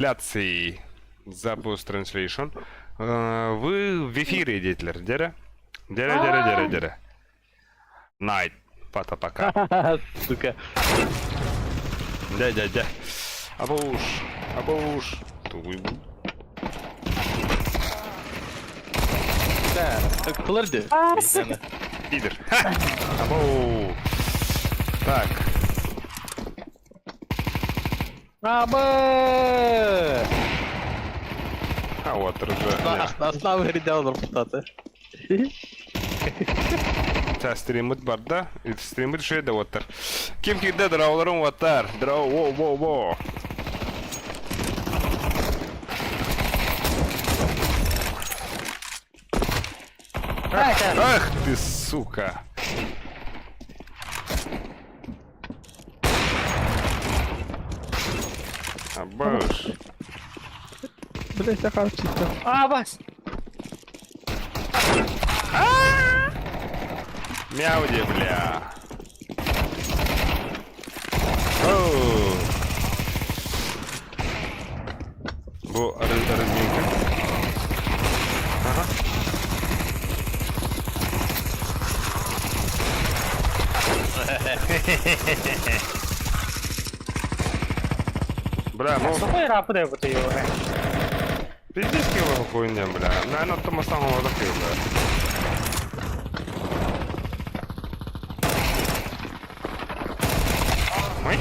Трансляции. Запуск translation. Вы в эфире диэтилэр. Дьэрэ. Дьэрэ, дьэрэ, дьэрэ, дьэрэ. Night. Пата пока. Сука. Дя, дя, дя. Абуш. Абуш. Тугуй бу. Да, Кылырды. Пидор. Ха! Абу. Так. Абы! А вот уже. Аслав гридел олорбутаты. Та стриммит барда. Стриммит шөй да оттар. Ким кирде драуларым оттар. Драу, во, во, во. Ах ты, сука. Абаш. Блять, ахавчик-то. А, бас! Мяуди, бля. Оу. Бу разминка. Ага. Бля, ну... Сухой рапы да вот ее. Пиздец его хуйня, бля. Наверное, тому самому такой, бля. Ой.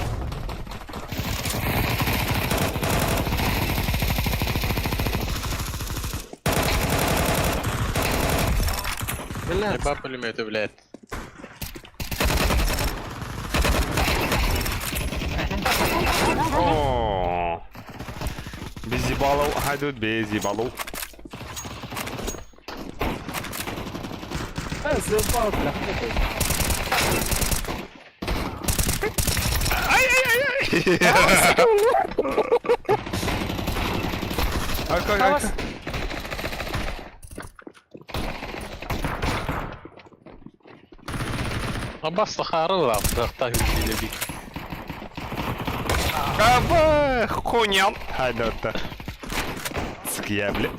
Блядь. Еба пулеметы, блядь. О. Без ебалов, хайдут без ебалов. Заебал, бля. Ай-яй-яй-яй! Ай, ай, ай. Абас сахары лап, так бик. Аба, хунян. Хайдутта. Ския, бля.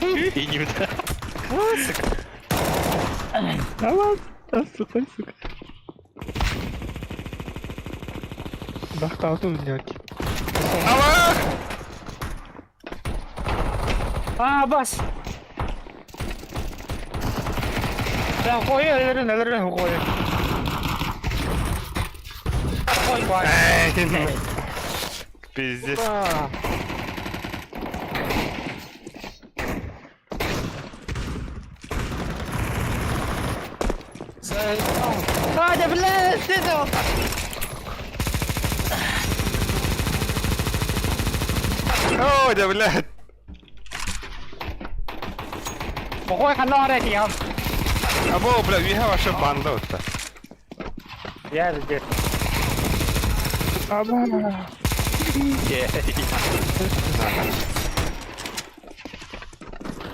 И не Да ладно, сука, сука. Бахтал тут блядь. Аллах! А, бас! Да, хуй, өлөрүн, хуй. Хуй, хуй. Пиздец. А, да, блядь, ты там! О, да, блядь. Хуй, ханна, я. Або, бля, виха ваша банда вот так. Я здесь. Аба.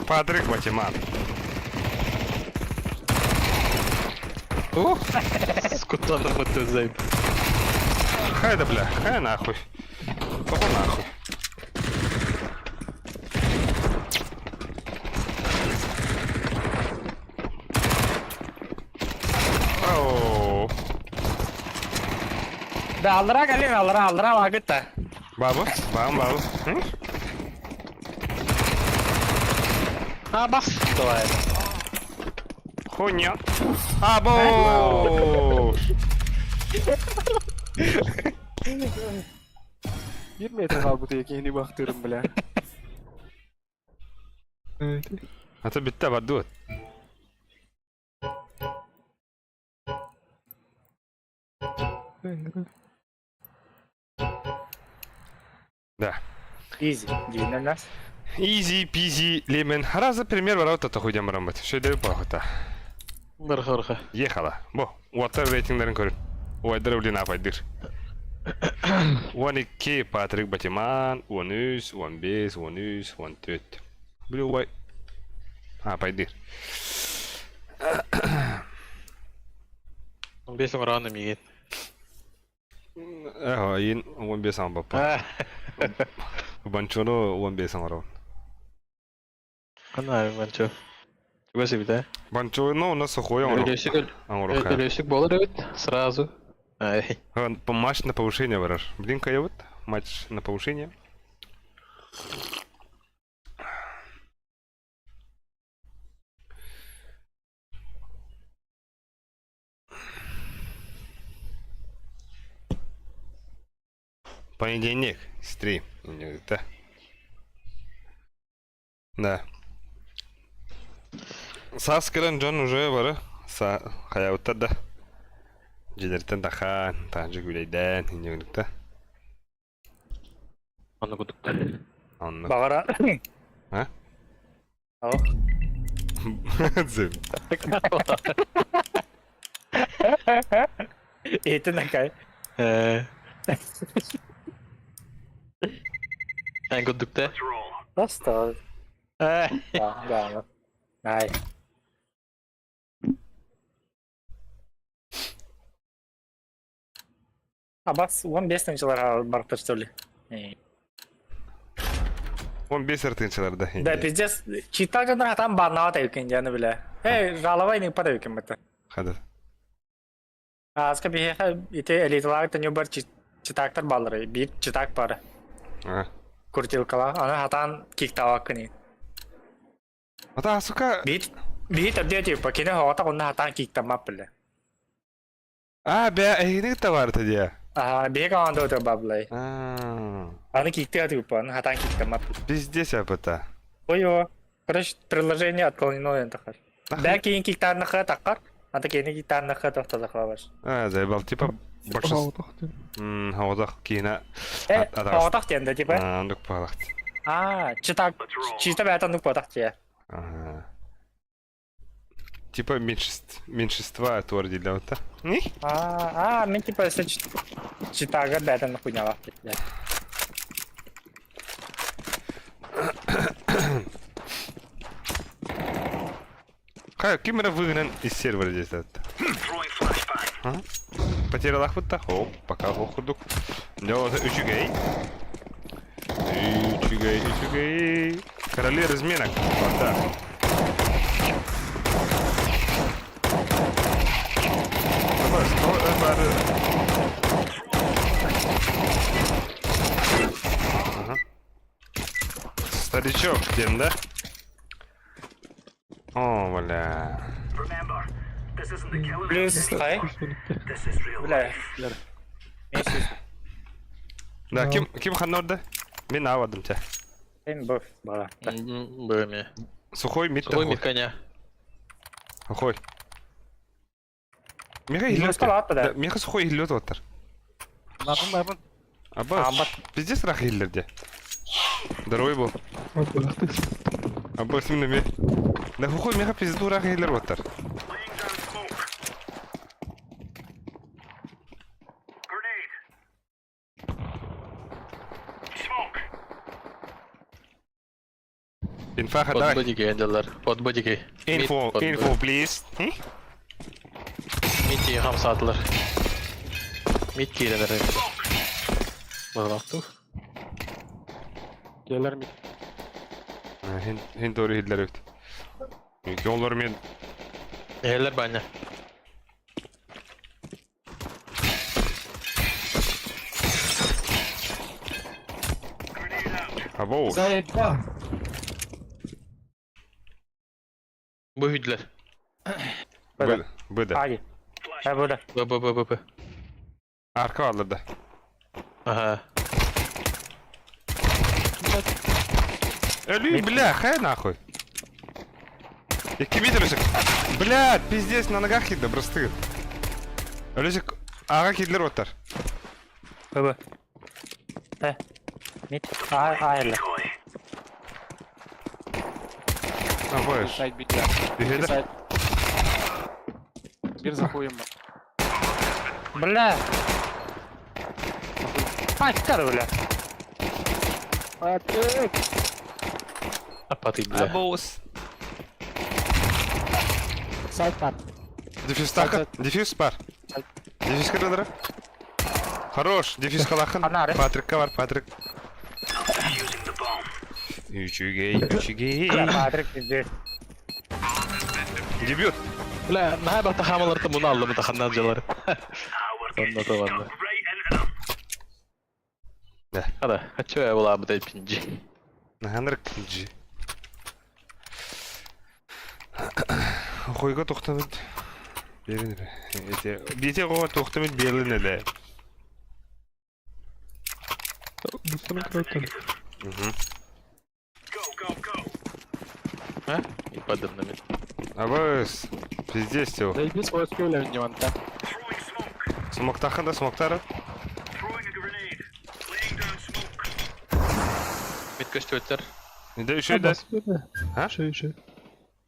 Патрик Батиман. Ух, Скутаном это зайб. Хай да, бля, хай нахуй. Папа нахуй. Оу. Да, аллара калин, аллара, аллара лагыта. Бабу, бам, бабу. М? Абас! Давай. Хуйня. Або! Bir metre kaldı який бахтырым, бля. А то битте бадут. Да. Изи, дина нас. Изи, пизи, лемен. Раза пример ворота то хуйдем рамбат. Шөйдө пахота. Бырха-бырха. Ехала. Бо, уаттар рейтингдерин көрүн. Уайдыр блин апайдыр. 12 Патрик Батиман, 13, 15, 13, 14. Били уай. Апайдыр. 15 ураны миген. Эһо, иин 15 аҥбаппа. Банчону 15 оҥоробун. Ханна Банчо? Чугас эбит ээ. Банчону уонна сухой оҥоро Өлөсүк оҥоруохха. өлөсүк буолар эбит сразу. Ай. Матч на повышение барар. Блин, кайыбыт. Матч на повышение. Понедельник, стрим. Да. Да. Саас кэлэн дьон уже бары са хайабыттар да дьиэлэриттэн тахаан, таһырдьа күүлэйдээн инньэ да. Онно кудуктар. Оннук. Баҕара. А? О. Зым. Итин акай. Э. Эн кудукта. Просто. Э. Да, да. Ай. Абас 15 тынчылар барыптар что ли? 15 артынчылар да. Да, пиздец. Читал дьоннор хатан баннаабат эбиккин дьаны билэ. Эй, жаловай не упад эбиккин бата. Хада. Ааска биһиэхэ ити элиталаах төнүбэр читактар бааллар. Биир читак бар. Крутилкала. Аны хатан киктаабаккын. Ата, сука. Биир биир төрдүө типа кини хоҕото онно хатан киктаммат билэ. А, бя, эһигини кытта баарыта дии. Аа, биһиги команда өтө баблай. А, Аны киктыа типа, аны хатан киктаммат. Пиздец апата. Ой, о. Короче, приложение отклонено диэн тахар. Да, кийин киктаарнахха таххар, ата кини киктаарнахха тохтолохха бар. А, заебал, типа большинство. Хаодах киина. Э, хаодах диэн да типа. А, ондук палахт. А, читак, чисто бэйэтэ оннук буотах дии. Ага. Типа меньшинств, меньшинства твердили вот так. А, а, мен типа если читага бэйэтэ хуйнялах блядь. Хай, ким эрэ выгнан из сервера здесь это. Потерял ахвыта. О, пока курдук. Дело үчүгэй. Үчүгэй, үчүгэй. Короли разменок. Вот так. Давай, стой, Ага. Старичок, тем, да? О, бля. Плюс хай. Бля. Да, ким ким ханнорда? Мен авадым тебя. Мен бу бара. Бömi. Сухой мид Сухой мид коня. Сухой. Миха хиллет. Да, Миха сухой хиллет оттар. Лабын лабын. Аба, пиздец рах хиллерде. Здоровый был. Аба, сымны ме. Да сухой миха пизду рах хиллер оттар. Инфа давай. Подбодики энделлер. Подбодики. Инфо, инфо, please. Мид хамсаатылар. Мид киирэн эрэр. Быһылаах Келер ми. Хин doğru hiller evet. Yollar мен Эһэлэр баня. Або. Заебал. Бу хүдлэр. Б. Б да. Аги. Э, бу да. Б Б Б Б Б. Арка алды. Ага. Өлүү, бля, хай нахуй. Икки метр өсек. Бля, пиздец, на ногах киирдэ, просты. Өлөсек, аға киирдилэр оттар. Б Б. Э. Мид. А, А, Л. А, боешь. Сайт битля. Бігеді. Сайт. Бир за хуем. Бля. Ай, кары, бля. Патрик. Апаты, бля. Абоус. Сайт пар. Дефьюз така. Дефьюз пар. Дефьюз кырдыра. Хорош, дефис халахын. Анары. Патрикка бар, Патрик. Үчүгэй, үчүгэй. Патрик пиздец. Дебют. Бля, наһаа бахта хаамаларта муну аллым таханнан дьалар. Онно то ванна. Да. Хада, хаччы булаабыт айпинджи. Наханыр кинджи. Хойга тохтамыт. Берин эрэ. Эти бите го тохтамыт белин эле. Быстро круто. Мгм. А? И падырнамит. Абыс. Пиздец его. Да иди свой скилл, не вон так. Смоктахан да смоктары. Мит көстүөттөр. Да еще да. А? Еще, еще.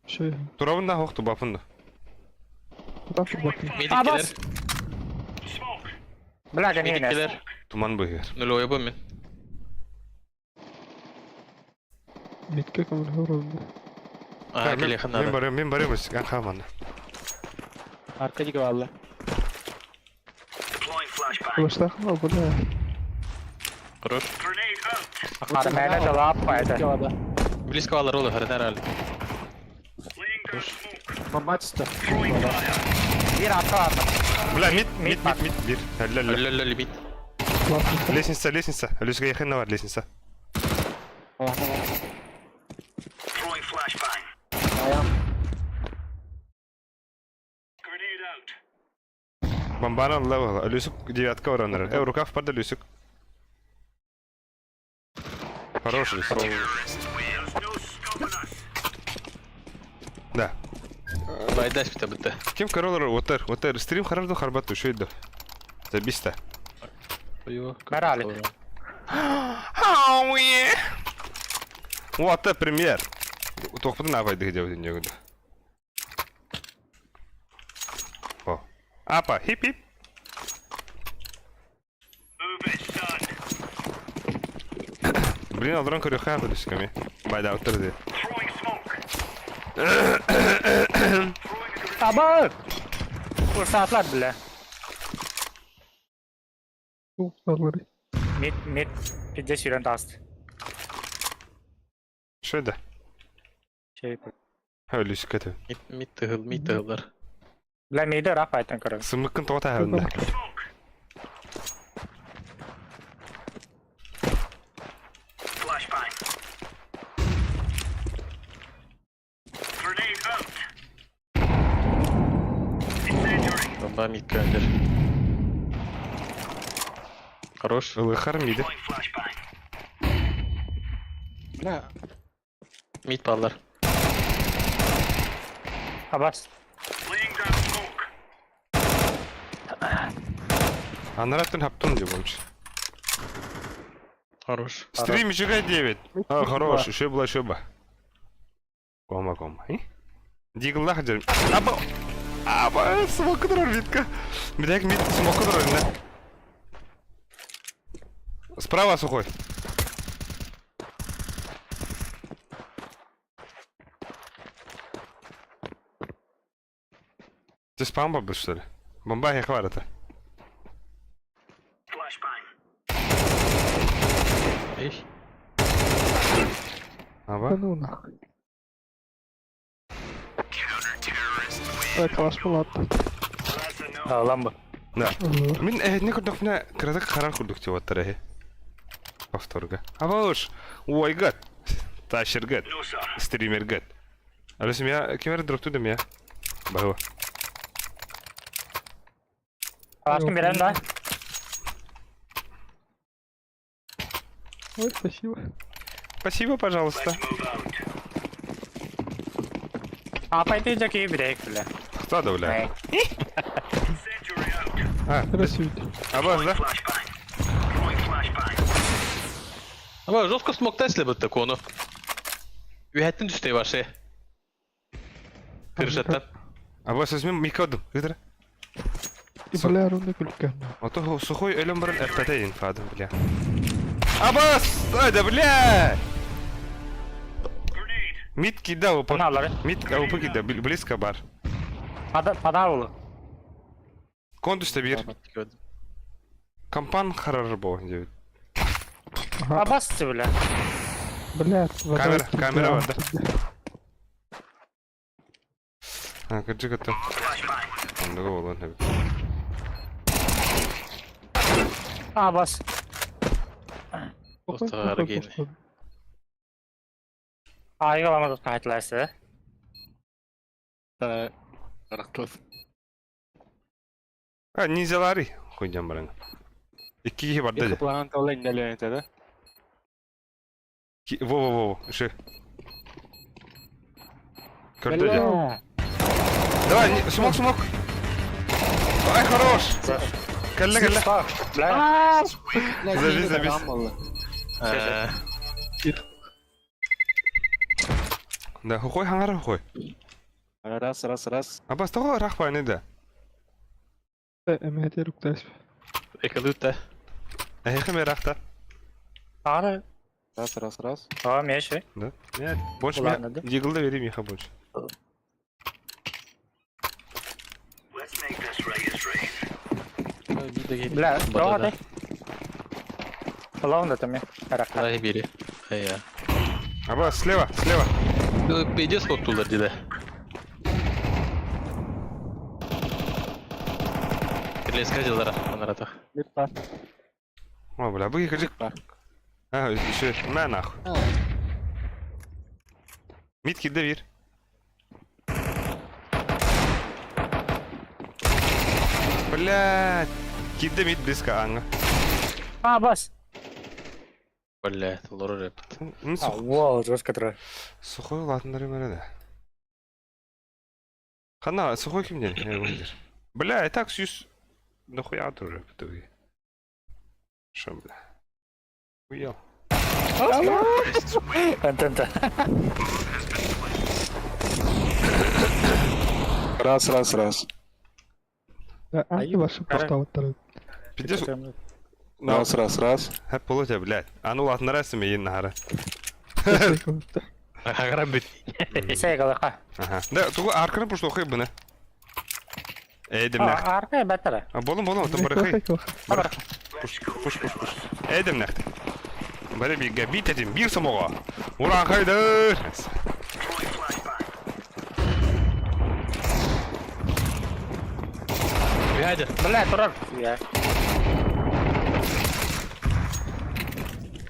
Еще. Турабын да хоқту бапын да. Бафы, бафы. Мидиккилер. Бля, не Мидиккилер. Туман быгер. Нулевой бу мин. Митке көмөл А, келехан Мен надо. барым, мен барым, ан хаман. Аркадий Гавалла. Баштахма, бля. Хорош. Армена дала пайда. Гавалла. Близко алар олы, харенер али. Бомбатиста. Bir arka vardı. Бля, мид, мид, мид, мид, бир. Ля-ля. Өллөллө мид. Лестница, лестница. Люсика яхына бар, лестница. Бомбана левел. Люсик девятка уронер. Э, рукав пада Люсик. Хорош, Люсик. Да. Байдас бите битте. Кем королар отер, отер стрим харабду харбату шуйду. Забиста. Merali. Oh yeah. Вот это пример. Тохпутун абайды где вот него. О. Апа, хип-хип. Блин, алдрон көрөхә бүлүскәме. Байда отырды. Tabak. Fırsatlar bile. Mid mid pidde süren dast. Шөйдә. Şey. Өлүскә тө. Мид мид тыгыл, мид тыгылдар. Бля midi rap aytan көрөм. Сымыкын тота хәлендә. Бомба мид көндер. Хорош. Ылыхар миде. Бля, Мид баллар. Абас. Анараттын хаптун деп болчу. Хорош. Стрим еще 9. А, хорош, еще была еще ба. Кома, кома. Диглах жер. Аба. Аба, смок дрор витка. Бирек мид смок дрор, не? Справа сухой. Ты спам был, что ли? Бомба я хварата. Эй. Аба. Да ну нахуй. Так, калаш ладно. Lan bu. Да. Мин не көрдөх мына кыратык харан курдук деп аттар эхи. Повторга. Абалыш. Ой, гад. Тащер гад. Стример гад. Алысым я кемер дропту дем я. Баба. Başka bilen daha. Ой, спасибо. Спасибо, пожалуйста. Apaytayacak iyi bir ek bile. Кто да, бля? Ne? А, Здравствуйте. абаз, да? Ama жестко смок тесли битте кону. Үһәттин түстей башы. Кырышаттан. Абаз, өзүм микодум. Гидр. И бля, руны күлкән. А то сухой өлөм барын әптәтәйин фадым, бля. Абаз! Ай, да, бля! Мид кидал, Bunu alır. Мид АВП кида, близко бар. Pada pada oğlu. Кондуста бир. Компан харар бо диэбит. Ага. Абасты, бля. Блядь, вода Камера, киирдэ, камера аан бар да. киирдэ. А, кырдьык это. Оннуга буолуон эбит. Абас. Похуй, Устаҕар похуй, гейни. похуй. Айга ламадат кайтылайсы. Рахтов. А, ниндзялары. Хуйдям баран. Икки киһи барда дьэ. План толла иннелен да? Во-во-во, ши. Көрдө дьэ. Давай, смок, смок. Ай, хорош. Кэллэ, кэллэ. Бля. Завис, завис. Э, Да, хухой хаңара хухой. Раз, раз, раз. Абас тоҕо ыраах бааны да. Эмэти руктас. Экалыта. Эһэхэ ыраахта. Ары. Раз, раз, раз. А, меши. Да. Нет, больше Ладно, меня. да. Дигл да бери миха больше. Бля, тоҕо ты. Лаунда там. Рахта. Дай бери. Ая. Абас, слева, слева. Иди смок тулар диде. Леска дилара, анаратах. Мид бар. О, бля, вы кырдьык. Бар. А, еще, на нахуй. Мид кирдэ бир. Блядь. Кирдэ мид близко аңа. Абас. Бля, лору репт. М, А, сух- Вау, жестко трое. Сухой улатыннары мөреді. Хана, сухой кимден? Бля, и так сюз... Нахуя тоже в итоге. Шо, бля? Хуел. Антента. Раз, раз, раз. Аан башы пуштабыттар. Пиздец. Раз, раз, раз. Хеп болу блядь. Аны улатыннары сыме ең нахара. Агара бит. Сей галака. Ага. Да, тугу арканы пушту хый быны. Эйдем нахт. Арка бәтәрә. Болун болун, там барахый. Пуш, пуш, пуш, пуш. Эйдем нахт. Бары биге бит этим бир сомого. Уран хайдыр. Бяде. Бля, турар. Я.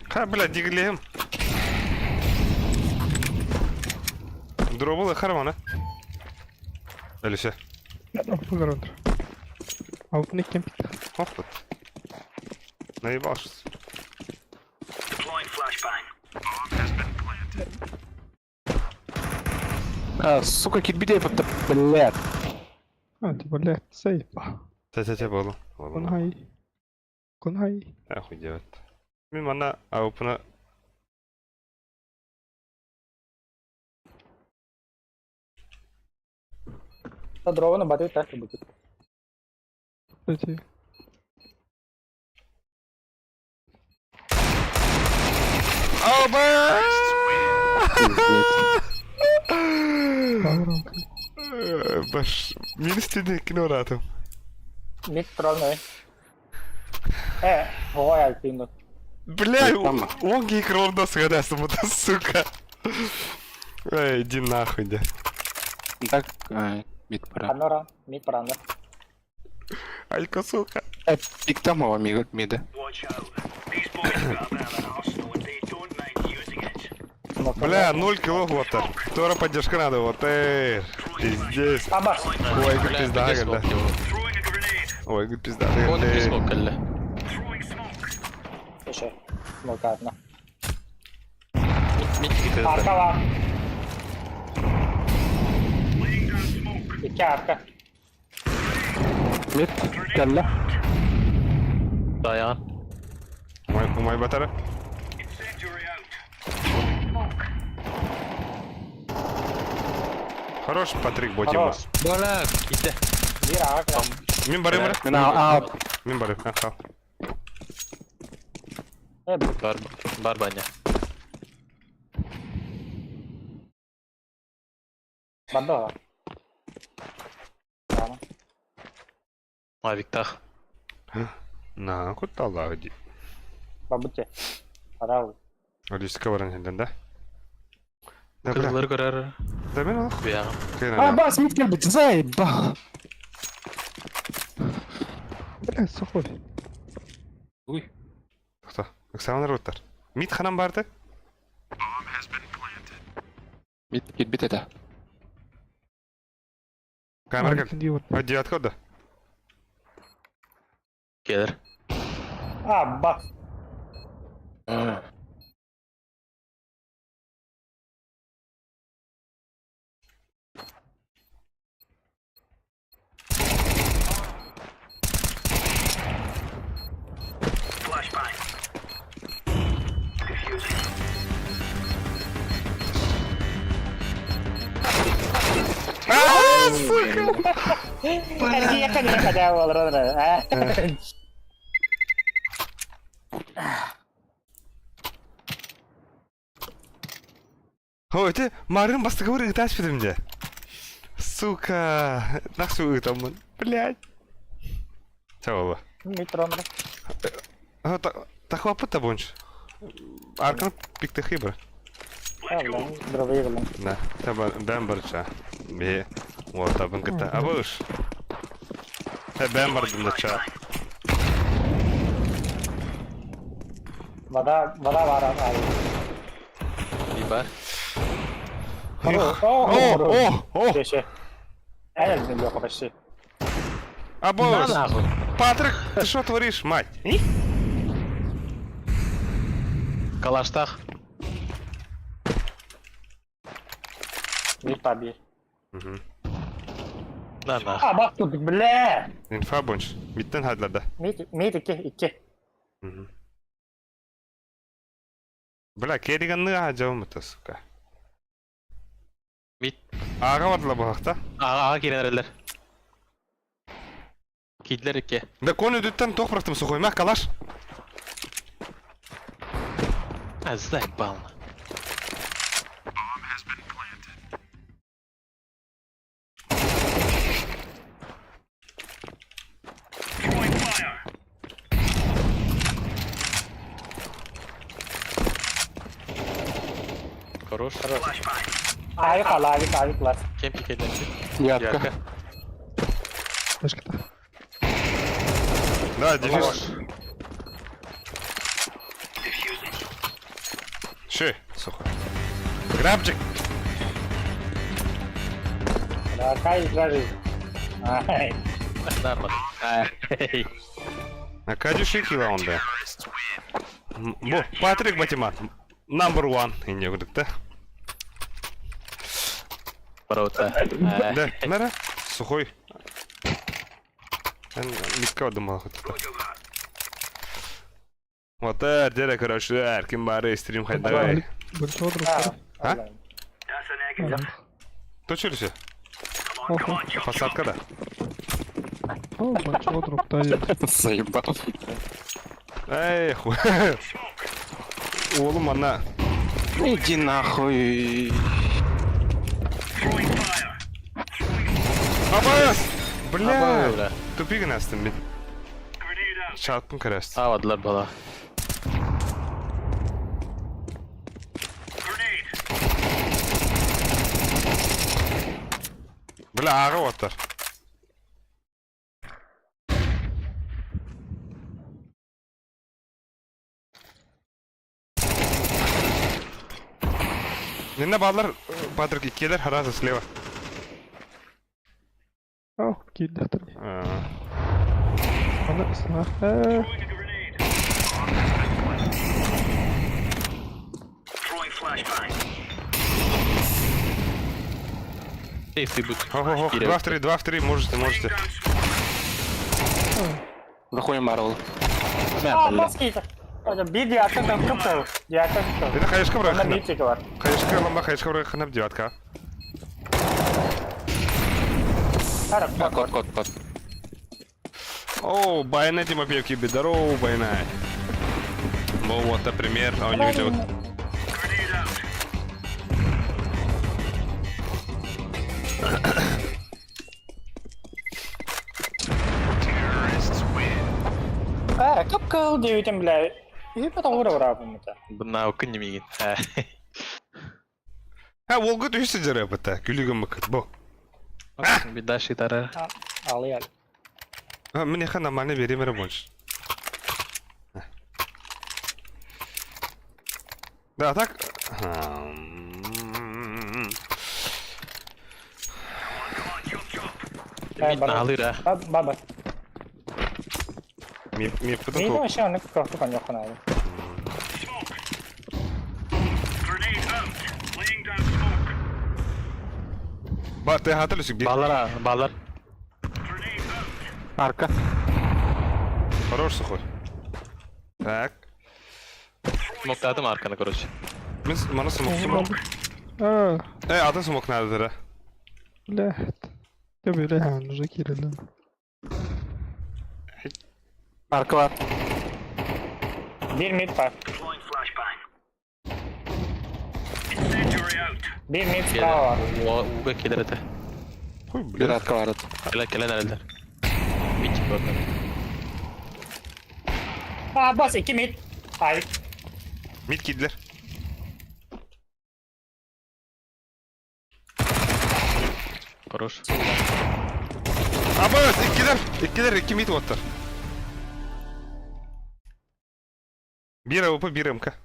Ха, бля, диглем. Дробыл хармана. Әліше. Апыгар. Алтын кемпит. Ох вот. Наебавшись. А, сука, кирбидей, блядь. А, ты, блядь, сейф. Те-те-те, болу. Болу. Кунхай. Кунхай. Ахуй делать. Мимо на аупна. Дрованы баты так будет. Эти. Оба! Бауранка. Баш, минус кино ратым. Мид троной. Э, ой, альпину. Бля, он гейкрон сгадался, вот сука. Эй, иди нахуй, да. Так, мид пора. Анора, мид паранда. Алька, сука. Пик там его мида. Бля, 0 кило вот Тора поддержка надо, вот эй. Пиздец. Абас. Ой, как пизда, да. Ой, как пизда. Он присмок, калля. Еще. Смока одна. Мид киты. Арка var. İki arka. Мид, калля. Даян. Умай батара. Хорош, Патрик Ботима. Хорош. Бля, ките. Bir arka. Мин барым, бара. Мина, а, Мин барым, аха. Бар, бар баня. Банда var. Tamam. Мавиктах. Наһаа кутталлаах дии. Бабыт дьэ. Арау. Алиска баран иһэллэр да? Да бля. Кызыллары көрөр. Да мен олох. Бияҕым. А, бас, мид кэлбит, заебал. Бля, сухой. Уй. Тохто. Ыксаанар уттар. Мид ханан барды? Мид кэлбит этэ. Камера кэл. А девятка да? Келер. А, бах. Эргийэ кэлэ олорор. О, ити марын бастакыбар ыытааспытым дьэ. Сука, нахсу ыытаммын. Блядь. Чэ буолла. Метро. Тахваппыт да буонч. Арканы пиктехи бар. Дровыйгылын. Да, таба бэм барча. Бе, вот табын кытта. Абыш. Бэм бардым да ча. Вода, вода баар. Бар. О, О, о, о! Деше. Эл не почти. Абыш! На нахуй. Патрик, ты что творишь, мать? Калаштах. Не побей. Угу. На нахуй. А, бах тут, бля! Инфа бонч. Миттен хадларда. Мид, мид икки, икки. Угу. Бля, кериганны аджабым это, сука. Мид. Ага бардыла бахта. Ага, ага кирен эрелер. Кидлер икки. Да кон үдүттен тох бырахтым сухой мах калаш. А, заебал. Хорош. Авик ал, авик, авик лас. Кем пикелер? Девятка. Флешка-то. Да, дефьюз. Ши, сухой. Грабчик. Да, кай игра жизнь. Ай. Нормально. Ай. Акадю шикила он да. Бу, Патрик Батимат. Number one. Инне курдук да. Ворота. Да, нара. Сухой. Митка думал хоть. Вот дere короче, ким бары стрим хайдавай. Большого друга. А? То через Посадка да. О, большого друга. Заебал. Эй, хуй. Oğlum ana. Иди нахуй. Абас! Бля! Бля. Тупик астым мен. Çarptım karastı. Авадылар бала. Бля, аға оттар. Нинне баллар Патрик иккилер харазы слева. О, киирдэ. А, Аны ысына. Эй, ты будь. Хо-хо-хо, 2 в 3, 2 в 3, можете, можете. Заходим Марвел. А, бас кийdi. Bir девятка кып Девятка кып. Это хаешка Онда бырахына. мид чеки бар. Хаешка ламба, хаешка бырахына девятка. Хара, Кот, кот, кот. О, байна Тимофеевки, здорово, байна. Ну вот, например, а у них вот. Кыл диэбитим, бля. Үһү потолгура быраабыммыта. Быннаабыккын ньимиигин. Ha, Волга түһүс сыдьара быта. Күлүгүм быкыт бу. Беда шитара. Алый ал. А, мне ха нормально берем эрэ больше. Да, так. Наалыр а. Баба. Ми Миигин вообще оннук көхтүк онньуоххун аалы. Ба, ты хатыр үсүк. Баллар а, баллар. Арка. Хорош сухой. Так. Смоктадым арканы, короче. Мен мана смок смок. А, Э, атын смок надо блядь. Я бля, уже кирилл. Арка бар. Биир мид бар. Биир мид справа бар. Уга келер это. Хуй, Бир блядь. арка бар. Келе келен эрелер. Митчик бар. А, бас, икки мид. Ай. Мид кидлер. Хорош. Абас, иккилер. Иккилер, икки мид оттар. Биир АВП, биир МК.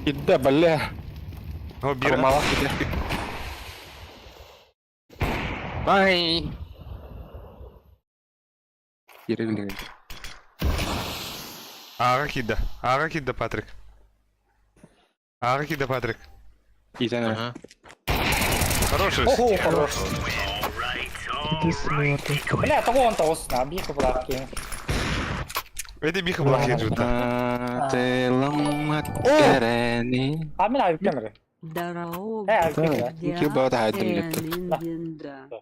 Идда, бля. О, биир. Мала. Бай. Кирилл. Ага кидда. Ага кидда, Патрик. Ага кидда, Патрик. Кийтен. Ага. Хороший. Ого, хорош. Единственный арка. Бля, того он того сна, биха булак. Эти биха блахи жута. Терени. А мен айып кемер. Здорово, Э, айып кемер. Кил баата хайдым деп.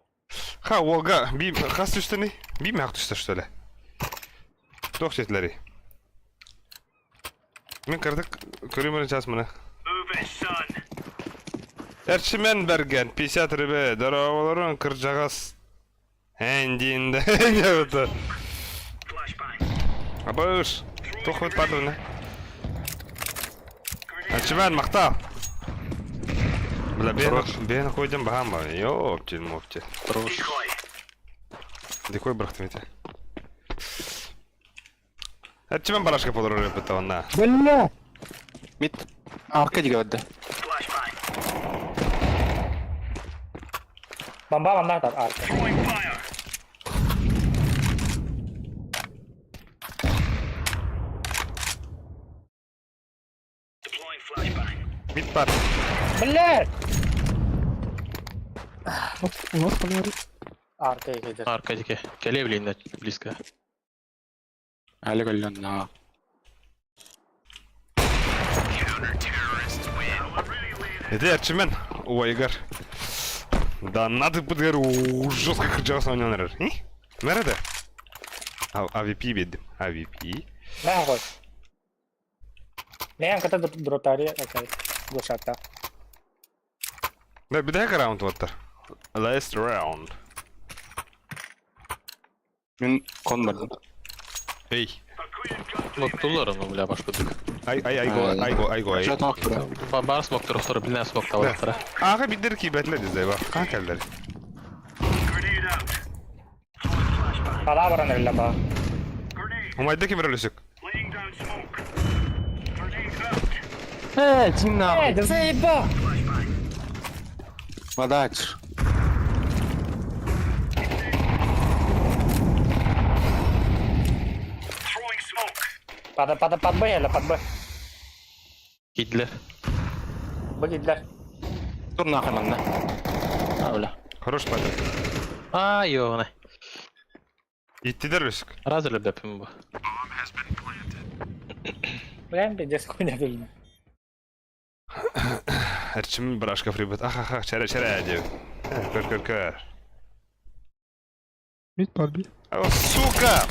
Ха, Волга, би хас түстени? Би мак түсті, что ли? Тох жетлери. Мен кырдык көрүмөрүн час мына. Эрчимен берген 50 рублей. Здороволорун кыржагас. Эндинде. Это. Абыш. Тох вот патруны. Эрчимен макта. Бля, бен, бен койдum бахам ба. Ёптин мопти. Хорош. Дикой брахтым эти. Эрчимен барашка болор репета онна. Бля. Мид. Арка диге барды. Бомба бомба так арка. Мид бар. Бля! Оп, у вас фонарик. Арка егер. Арка дике. Келе блин, близко. Али голлен. Это Эрчимен. Ой, Игорь. Да надо подгору жестко кыржагас ойнонор. Nerede? AWP бердим. AWP. Мә ғой. Мен ката дротари, окей. Глушакта. Да, бир раунд оттар. Last round. Мен кон бардым. Эй. Смоктулар ну, бля, башкудык. Ай ай ай го ай го ай го ай. Чат мак Бар смоктур, второй, блин, смок таваттара. Ага бидер ки бетле дизай ба. Ка келдер. Ала баран эле ба. Умайда ким рөлүсүк? Э, тина. Э, да заеба! Водач. Пада пада под Б эле под Б. Кидлер. Б кидлер. Тур нахуй манна. А, бля. Хорош Патрик. А, ёбаный. Иттидер рөлүсүк. Раз любепим бу. Бля, пиздец хуйня билдим. Эрчим брашка фрибет. Аха ха, чара чара деп. Көр көр көр. Мид бар би. О, сука!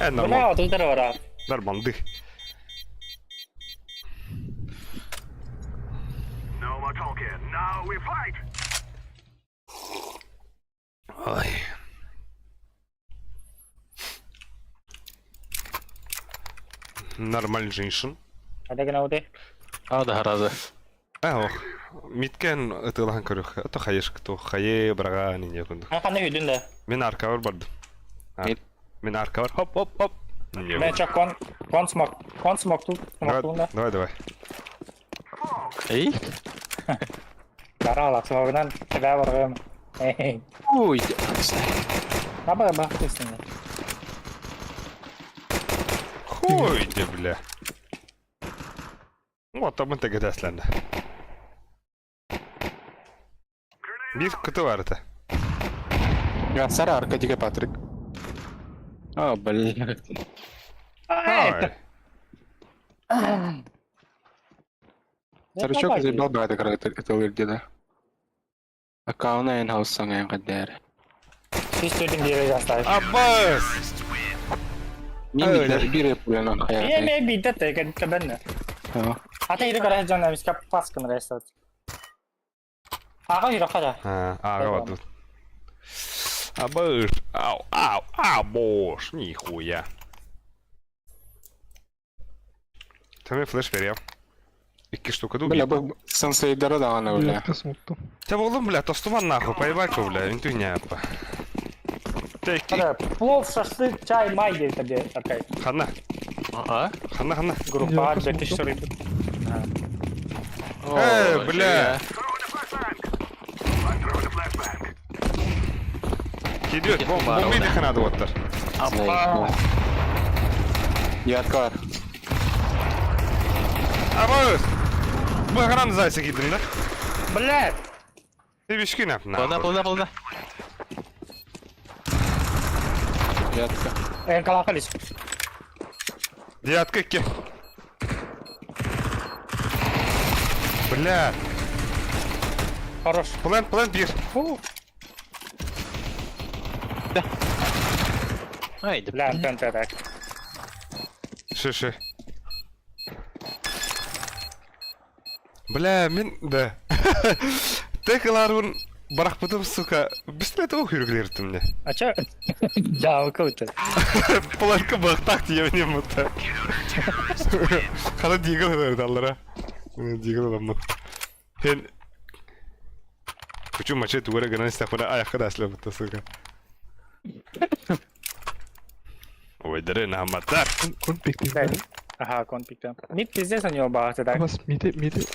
Э, Бля, нормал. отуздара бара. Нормалды. Ой. Нормальный женщин. Хада гына А, да, разы. А, ох. Миткен ытылахан көрөх. Ото хайышк ту хайы брага не күндүк. А ханна хүдүн да. Мен аркабар бардым. Мид. Мен аркабар. Хоп, хоп, хоп. Не Мен чак кон кон смок кон смок ту Давай, смок ту давай, давай. Эй? Дара алак смогунан тебя баргым. Эй. Ой, Аба ба кисин. Хуй, де, бля. Вот, там это гадасланды. Bir kutu vardı. Я Сара Аркадий Патрик. А, блин. Ай. Старичок заебал бы это это где-то. Аккаунт инхаус саңайын каддер. Сис төдүн бире жастар. Аббас! Мин бир бир пуляны Е ме бидде теген тебенне. Ата ири карай жана бизге паскын ресат. Ага ири кара. А, ага, вот тут. Аббас! Ау, ау, ау, бош, нихуя. Там я флеш берем. Икки штука дуби. Бля, бу сенсейдері дағаны, бля. Девятка смутту. Та oğlum бля, тостуман нахуй, поебать его, бля, интуня, па. Та икки. Кара плов, шашлык, чай, май дейт тебе такай. Ханна, А? ханна, ханна. Группа Девятка 2000 смутту. рублей. Э, бля. Кидет, бомба, бомба иди надо вот так. Апа. Девятка бар. Аббас! Bu ekran zaysa gidin да? Блядь! Ты бишки нап Плана, плана, плана. Девятка. Эн калакалис. Девятка икки. Бля, Хорош. плент, плент bir. Фу. Ай, да. Бля, Антон, ты так. Ши, ши. Бля, мен да. Текаларбын барахпытым, сука. Бистре того хүргүлертим мне. А чё? Да, круто. Планка бахтак диye мутта. Хана дигл верди аллара. Дигл адамны. Хен Кучу мачет угара гана истахмана аякка да аслы бутта, сука. Ой, дere наматтар. Кон пикти. Ага, кон пикта. Мид пиздец у него бахты так. Бас мите мите.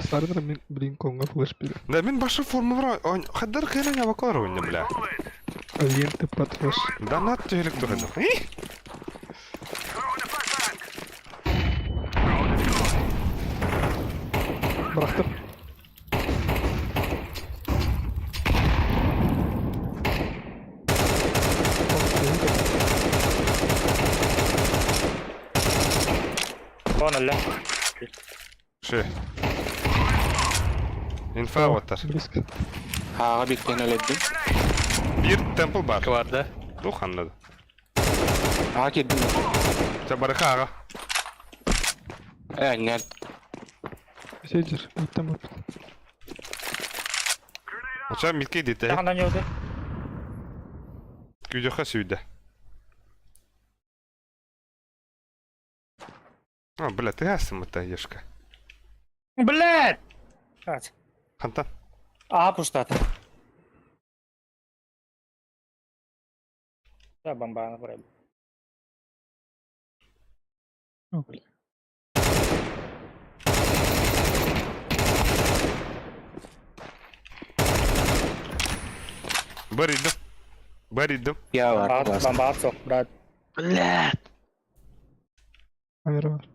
Сардыр мен блин конга флеш бире. Да мен башы форма бар. Хаддар кыйна ябакалар ойны, бля. Ленты под флеш. Да нат түһелек турын. Бырактым. Кон эле. Ши. Инфа оттар. Близко. Ага, биткен өледдим. Bir темпл бар. Бар, да? Дух аннады. Ага, киддим. Та барыха ага. Э, нет. Сидер, там опыт. Оча митке дите. Ханан йоды. Күйдеха сүйді. А, бля, ты асым это, ешка. Блядь! Хантан. А, пуштат. Да, бомба, вроде. О, бля. Баридым. Баридым. Я бар. Бомба, бомба, сок, брат. Блядь. Камера бар.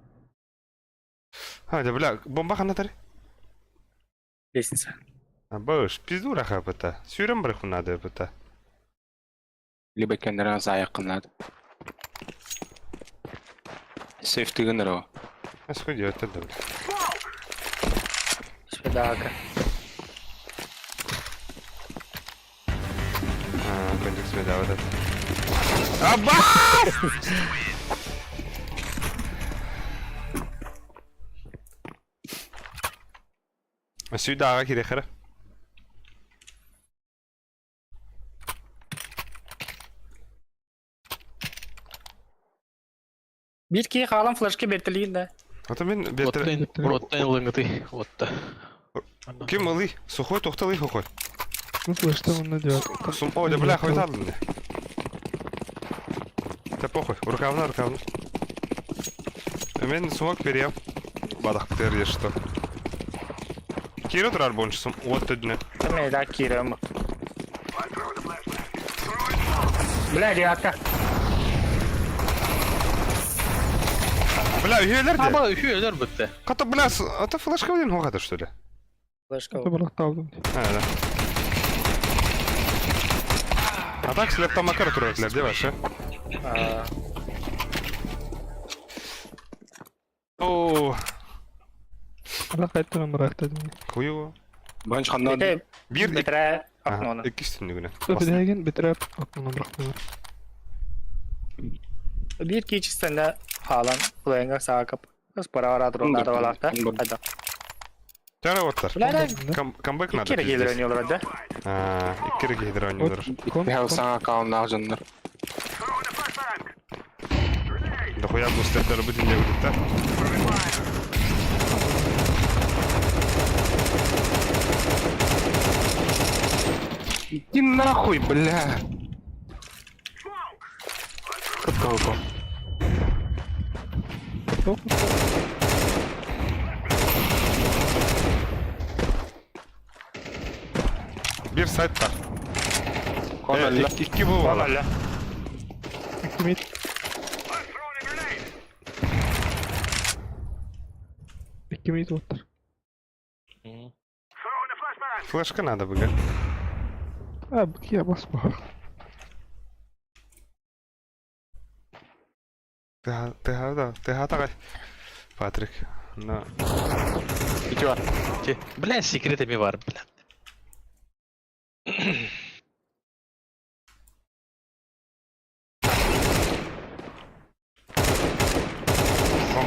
А, да, бля, бомба ханатари. Лестница. А, баш, пизду раха быта. Сүйрем бір хунады быта. Либо кендерен заяқынады. Сейф тыгыныр о. А сходи, это да, бля. Спедака. А, кондик да, вот это. Абаас! Сүйдааҕа кириэхэрэ. Биир киһи хаалан флешка бэртэлиир да. Ото мин бэртэлэ... Уоттан ылыҥытый, уотта. Ким ылый? Сухой тохталый хохой. Ну флешта онно девятка. Сум... О, да бля, хватало мне. Да похуй, рукавна, рукавна. Мен смог переем. Бадах птер что. Кира турар бончусум, вот түдүнэ. Мен да киирем. Бля, девятка. Бля, үһүөлэр де. Аба үһүөлэр бүттэ. Ката, бля, ата флешка блин хоҕата что ли? Флешка. Это барахталдым. А, да. А так слеп макар турар де ваше. О, Ала қайтарам барахтадым. хуево. Банч ханнан Ите Бир битре окноны. Иккис түннүгүнэ. Бедеген битиреп окноны бырахтылар. Биир киичистэнэ хаалан кулайынга саакап. Спара дроннары балакта. Хайда. Тара оттар. Бля, Камбэк надо. икки эрэ ойнуулар да. А, икки эрэ киһи ойнуулар. Михаил саҥа аккауннаах дьоннор. Дохуя бустердары бу динне да. Иди нахуй, бля! Кыткалко. Бир сайт бар. Кон Икки бу бала. Мид. Икки мид оттар. Флешка надо быга. А, быки басма. Ты ты ты тагай. Патрик. На. Ити бар. Бля, секретами бар, бля.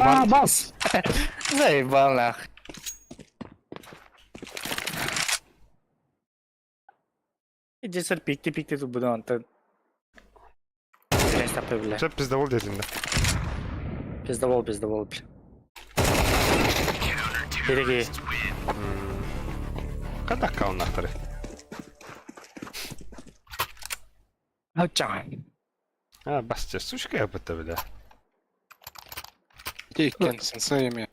А, бас. Заебал нах. Иди сэр пикти пикти тут буду антон. Бля. Чеп пиздовол дедим да. Пиздовол, пиздовол, бля. Береги. Када аккауннахтары? Ачан. А, басча, сучка я бытта бля. Ити иккен сенсей эми.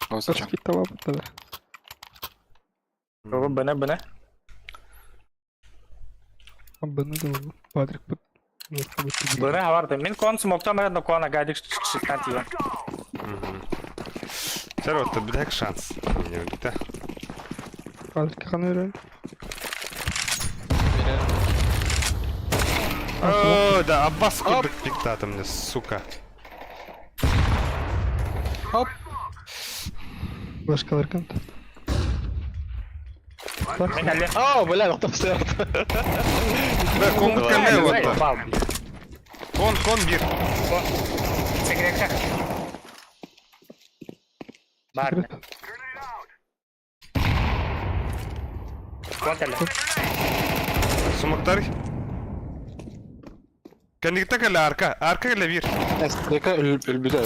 Осачан. Таба бытта. Бына, бына. Быны да ол. Патрик быт. Бына хаварды. Мен кон смоктан мэрэ кона гадик шиттан тиен. Сэр вот бля шанс. Не бит. Патрик каны өрөн. О, да, Аббас курдук пиктатом мне, сука. Оп. Флешкалар кант. О, бля, тоқтап Бля, кон кәлле вот. Кон, кон бир. Секретка. Бар. Кон кәлле. Сумактар. Кәнигтә кәлле арка, арка кәлле бир. СТК өлбүтэ.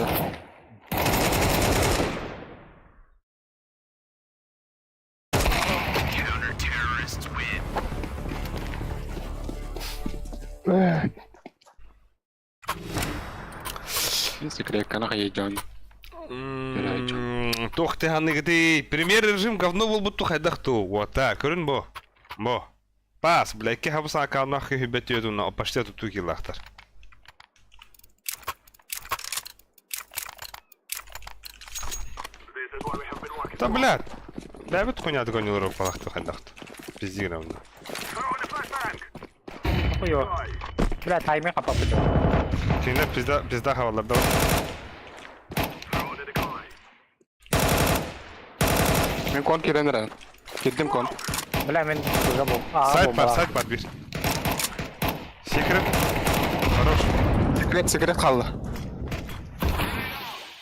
Секретканы хайдьон. Туох ты ханныгыты. Премьер режим говно был будто хайдах ту. Вот так, көрүн бо. Бо. Пас, бля, ки хабса акаунах хибет на почти тут киллахтар. Да, блядь. Да, бит хуйня гонил палахту хайдахту. Пизди равно. Хуё. Бля, таймер хапап. Кине пизда, пизда хавалар да. Мен кон кирен эрэ. Кирдим кон. Бля, мен уже был. Сайт бар, сайт бар бир. Секрет. Хорош. Секрет, секрет хаалла.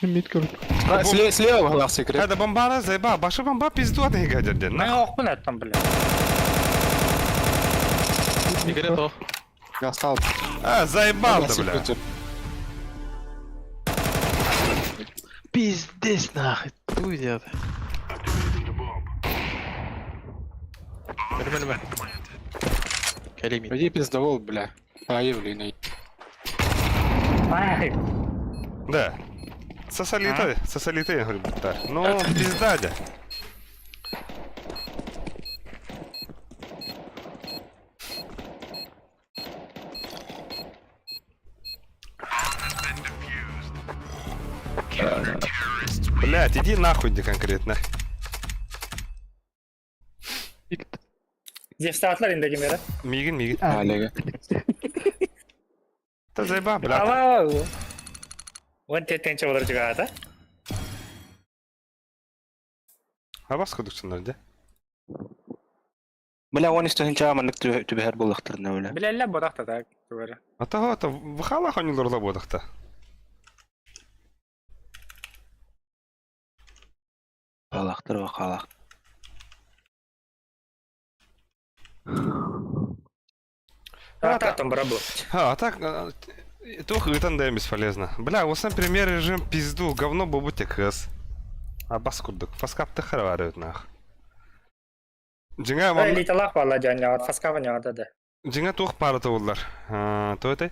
Мид көрүк. Слева, слева была секрет. Это бомбара заеба, баша бомба пизду от них гадер. Мен оқпын әттім, бля. Секрет ох. Остал. А, заебал да, бля. Пиздец нахуй. Туй дед. Мөр, мөр, мөр. Кэлимин. Иди пиздовол, бля. Ай, блин, ай. Ай, Да. Сосалита, сосалита, я говорю, да. Ну, пизда, да. Блять, иди нахуй, где конкретно. Зевстатлар инде кемері. Мигин, мигин. Олега. Да заеба, бля. Ава. Он теттенче олар жығады. А вас кудуксунар, да? Бля, он исто хинчаа маннык түбэһэр буоллахтарына, бля. Билелле бодақта так. Түгәрі. А того, то в халах они лорлабодах-то. Халахтар ва халах. А так там барабу. А, а так, тух ытан да бесполезно. Бля, вот сам пример режим пизду, говно бобутик хас. А бас курдук, фаскап ты хараварют нах. Джинга вам... Элиталах валла жаньяғат, фаскава няғада да. Джинга тух пара олар. То это?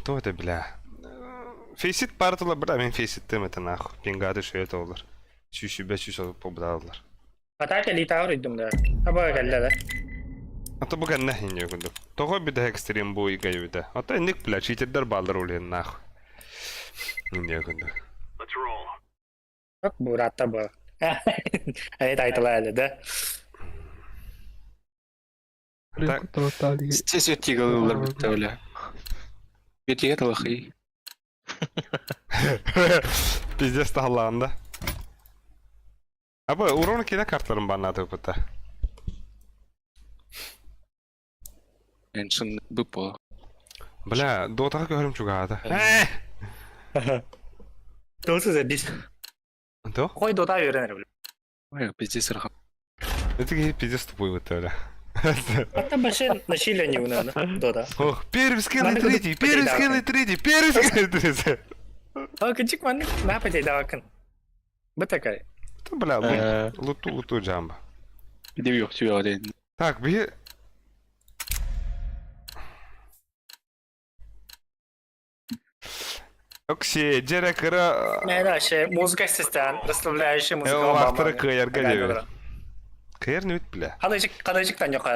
То это, бля. Фейсит пара олар, бля, мен фейсит тем это нахуй. Пингады шо это олар. Сүсү бә сүсү побдалар. А так элитағыр үйдім да. Аба кәлле да. А то буга нахин йогунду. Того биде экстрим бу ига юда. А то ник бля читердер балдар улен нахуй. Йогунду. Как буратта ба. Әйт айтыла әлі да. Так. Сес тигалылар бітті, бля. Бетиге талахи. Пиздец таллаанда. Аба урон кине картларын баннады бұта. Эншин быпо. Бля, дотаға көрім чугады. Досыз біз. То? Қой дота үйренер бля. Ой, пиздец рахат. Это пиздец тупой вот бля. Это больше насилие не унадо. Дота. Ох, первый скилл и Надо третий, первый потерять, скилл и третий, первый скилл и третий. А кычик ман на потейдавакын. Бу такай. То, бля, луту, луту джамба. Биде yok tüy один. Так, би... Окси, дерек кыра... Мен вообще музыка систем, расслабляющая музыка. Лақтыры кыярга дебет. Кыяр не бля. Кадайчик, кадайчиктан yok.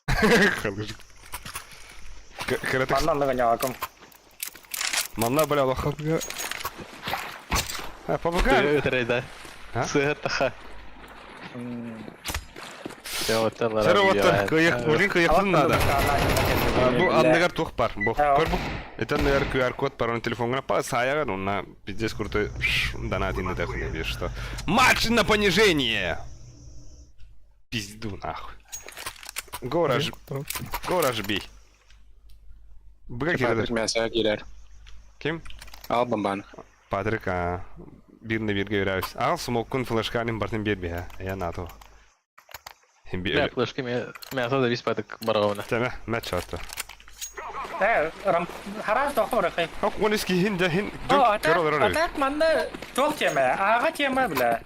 Халыжык. Кыра Маннан да ньокам. Манна, бля, лоха. Папга. А, попугай. Өтірей да. А? Сыһыттаха. Сәрі оттар, кыяк, блин, кыяктын надо. Бу анныгар тух бар. Бу. Көр бу. Это анныгар QR-код бар, он телефонга па саяган, он на пиздец крутой донат и так не видишь, что. Матч на понижение. Пизду нахуй. Гораж, гораж бей. Быга Патрик кирдер. мясо кирер. Ким? Ал бомбан. Патрик, а бирне бирге беребиз. Ал смоккун флешканын бартын берби, а. Я НАТО. Бля, флешки мясо да виспатык барғауна. Тәмә, мә чарты. Э, рам харас тохор хай. Ок, он иски хин да хин. О, а так манна тох тема, ага тема, бля.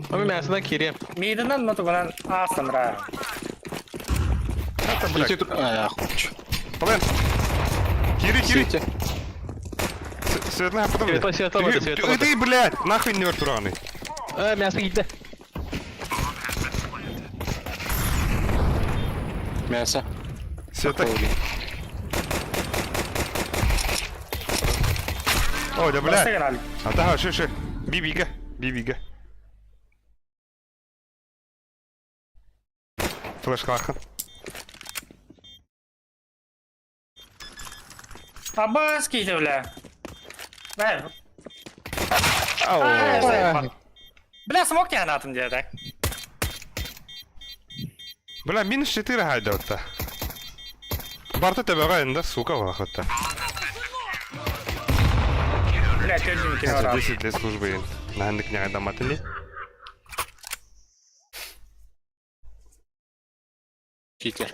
Ами мясодан кирем. Мидынан нотугунан асанра. Это, бля. Плен. Кири, кири. Светлая, потом. Светла, светла, светла. Ты, блядь, нахуй не вертураны. А, мясо китте. Мясо. Света. О, да, бля. А да, ши, ши. Бибига, бибига. Флешка. Абаски, бля. Бля. Ау. Бля, смог я на этом деле, так? Бля, минус 4 хайдалта. Барта төбөҕө энда, сука, вахота. Бля, төрдүн кини Это орал. 10 лет службы. Наһандык нягадаматыни. Читер.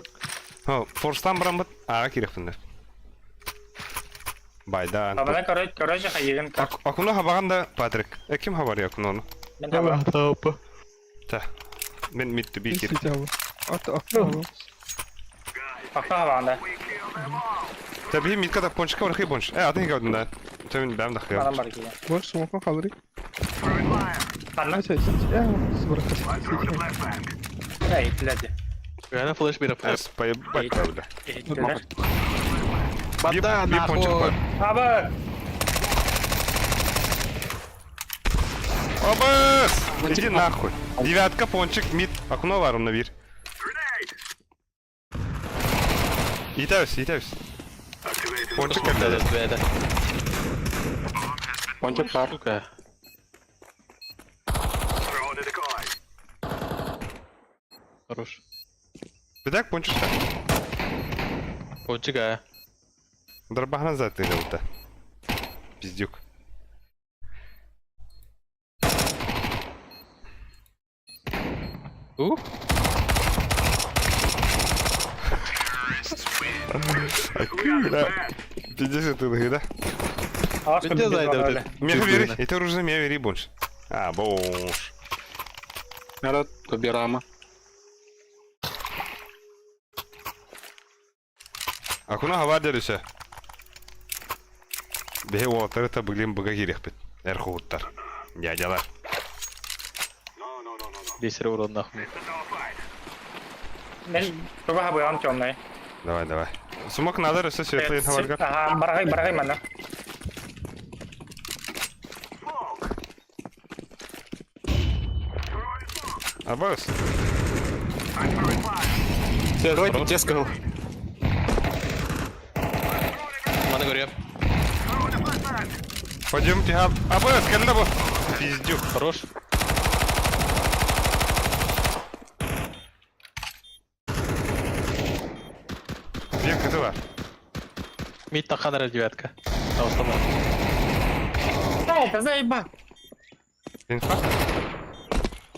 О, форстан бараммыт аға кирэхпиннер. Байдан. Абана короче, короче, хайыгын кар. Акуну хабаган да Патрик. Э, ким хабар акуну? Мен таба. Тапа. Та. Мен митти би кир. Ата акна. Акна хабаганда. Та би митка да пончка бар хи понч. Э, атын кадын да. Та мен бәм да хи. Адам бар киген. Больше смока халры. Ханна? Ача, э, сборка. Эй, итледи. Реально флеш беріп. Эс, поебать, бля. Итлер. Бата, Би пончик нахуй. бар. Аба! Обас! Иди нахуй. Девятка, пончик, мид. Окно варом на бир. Итәбез, итәбез. Пончик кәлләде. Бәдә. Пончик бар. Сука. Хорош. Бедәк пончик та. Пончик, а. Дробахна за ты да. Пиздюк. У? Бля. Пиздец ты, да? Аш Где зайдет этот? Меня вери, это оружие меня вери больше. А, бош. Народ, побирама. Акуна хава дәресе. Бе уолаттары та блин быга кирехпит. Эр хугуттар. Дядялар. Бесер урон нахуй. Мен туга хабыган темный. Давай, давай. Сумок надо, ресе светлый хаварга. Ага, баргай, баргай мана. Абас. Давай тебе сказал. Маны көрем. Пойдем тихо. Абас, когда бу? Пиздюк. Хорош. Бек это бар. Мид таққан девятка. Дауыстама. Да, это заеба. Инфа?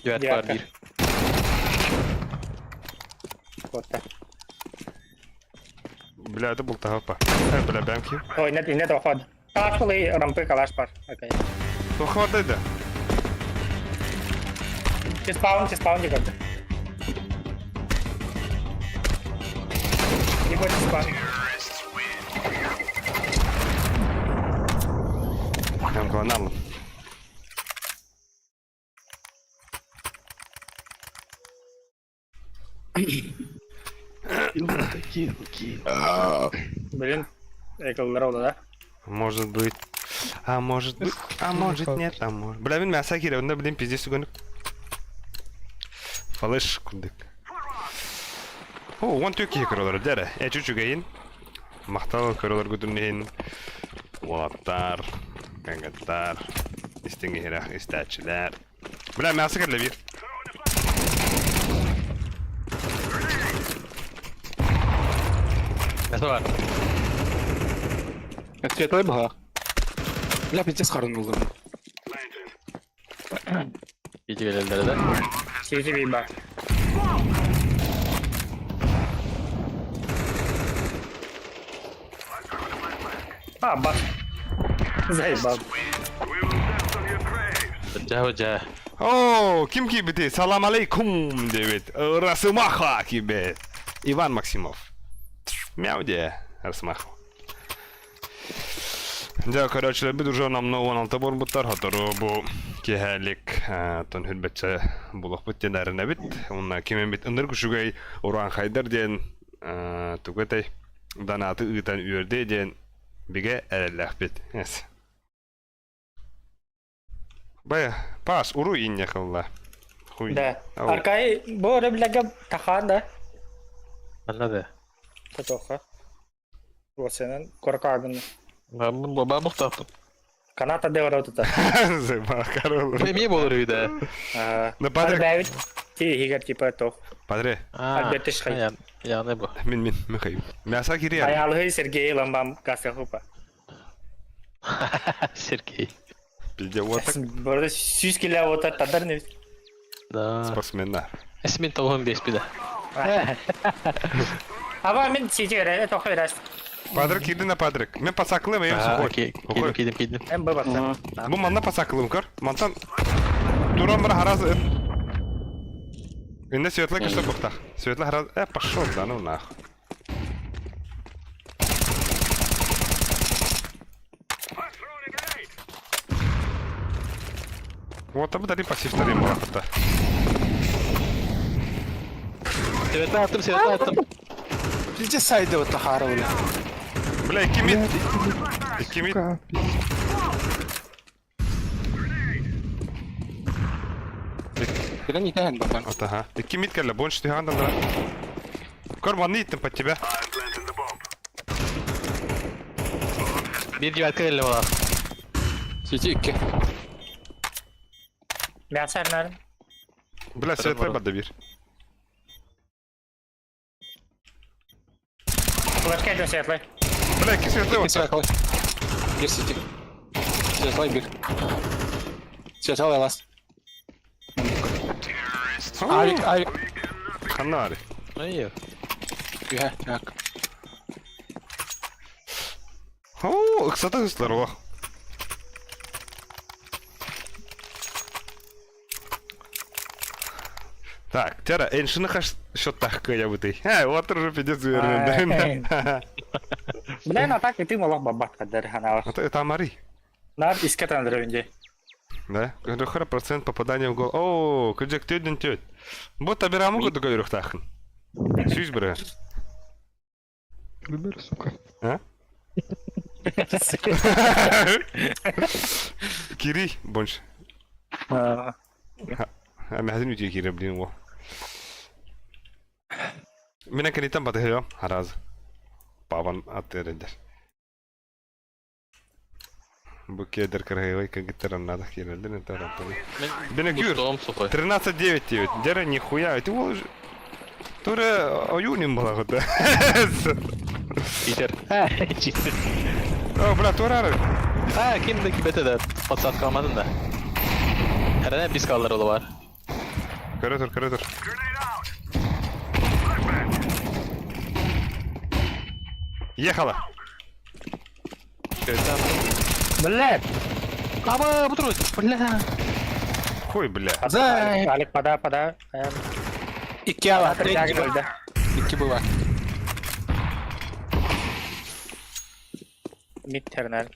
Девятка бар Девятка. бир. Вот так. Бля, это был тагапа. Э, бля, бәмки. Ой, нет, нет, оход. Калаш были рампы, калаш пар. Окей. Хватай да. Чиспаун, чиспаун дегенде. Ебать, чиспаун. Там клонал. Блин, эколар oldu да. Может быть. А может быть. А может нет. А может. Бля, мин мяса кире, онда блин пиздец үгөнүк. Фалыш курдык. О, он төки көрөлөр дәрі. Э, чүчүгейин. Мактал көрөлөр күтүннейин. Уолаттар, кангаттар, истиңгихирах истәчилер. Бля, мяса кире бир. Мясо бар. Это светлый был. Бля, пиздец харын булдым. Иди келелер да. CCTV бар. А, баш. Заебал. Жа жа. О, ким кибити? Салам алейкум, дебит. Росомаха кибет. Иван Максимов. Мяу де, Росомаха. Дьэ, көрөөччүлэрбит уже номнуо 16 буолбуттар, сотору бу киэһэлик тон хүрбэччэ булуохпут диэн эрэнэбит. Уонна ким эмит ынырык үчүгэй урааҥхайдар диэн тугу этэй донаты ыытан үөрдүө диэн бигэ эрэллээхпит. Yes. Бая, пас, уруй инне кылла. Хуй. Да. Ау. Аркай, бу өрөбүллэргэ тахаан да. Анна да. Тотоха. Уосенен коркагын. Ба мухтаптым. Каната де оротута. Заебал, король. Эме болор үйдө. Да, Патрик, Бәбит. Ти иһигэр типа тох. Падре. Альберт Ишхай. Яны бу. Мин мин Михаил. Мяса кириэр. Аялыһый Сергей Ламбам Касахупа. Сергей. Пизде вот так. Burada 100 кило вот тадар не. Да. Спортсменна. Эсмин тоғын бес биде. Аба мен сидер, это раз. Падрик киирдин да падрик. Мен пацаклым эйм сухой. Кидим, кидим, кидим. Эм бу бакса. Бу манна пацаклым көр. Мантан туран бара хараз Инне светлый кышта бухтах. Светлый хараз... Э, пошел, да ну нахуй. Вот там дали пассив тарим была Светлый аттым, светлый аттым. Пизде сайды вот тахара бля. Бля, икки мид. Икки мид. Сука, пиздец. Кирен итәһен бакан. Вот, ага. Икки мид кэллэ, больше ты гандам да. Кор, манны иттим под тебя. Бир девятка эле буолар. Сити икки. Мясо нар. Бля, светлый бада бир. Флешка идет светлый. Бля, икки светлый Икки вот. светлый. Бир сити. Светлый бир. Светлый лас. Авик, авик. Ханнари. Ай. Үһэ, так. О, ыксата ыстар олох. Так, тяра, эншины хаш счеттах кыябытый. Э, вот уже пиздец уверен. Бля, на так и ты молох бабат кадар ханава. Это это Амари. Нар искет андревинде. Да? Хара процент попадания в гол. О, күджек төден төд. Вот табирамы кудуга үрөхтахын. Сүүс бирэ. Любер, сука. А? Кири, больше. А мәхәзин үтү кире блин во. Менә кенитен батыһыам хараз. Паван атырыдыр. Бу кедр крайвай кагиттеран надо кирелдин это рампы. Бене күр. Том сухой. 13-9 9. Дера нихуя, это ол Туре оюним была вот. Питер. Читер. О, бля, турары. А, ким да кибете да подсадка алмадın да. Herhalde biz kaldır ola var. Көрө тур, көрө тур. Ехала. Бля. Аба, бу туру. Бля. Хуй, бля. За. Алик пода, пода. Икки ала. Өлді. Икки была. Мид тернер.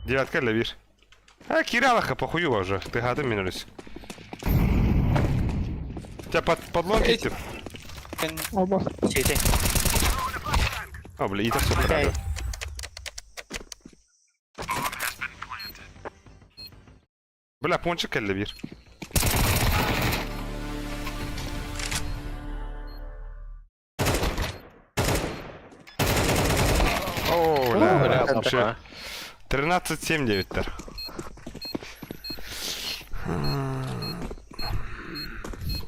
Девятка или бир. А, Киралаха, похую уже. Ты гадом минулись. Тебя под подлог идти? Оба. Сити. О, бля, и так все Окей. Бля, пончик или бир. О, бля, вообще. 13-7 девяттер.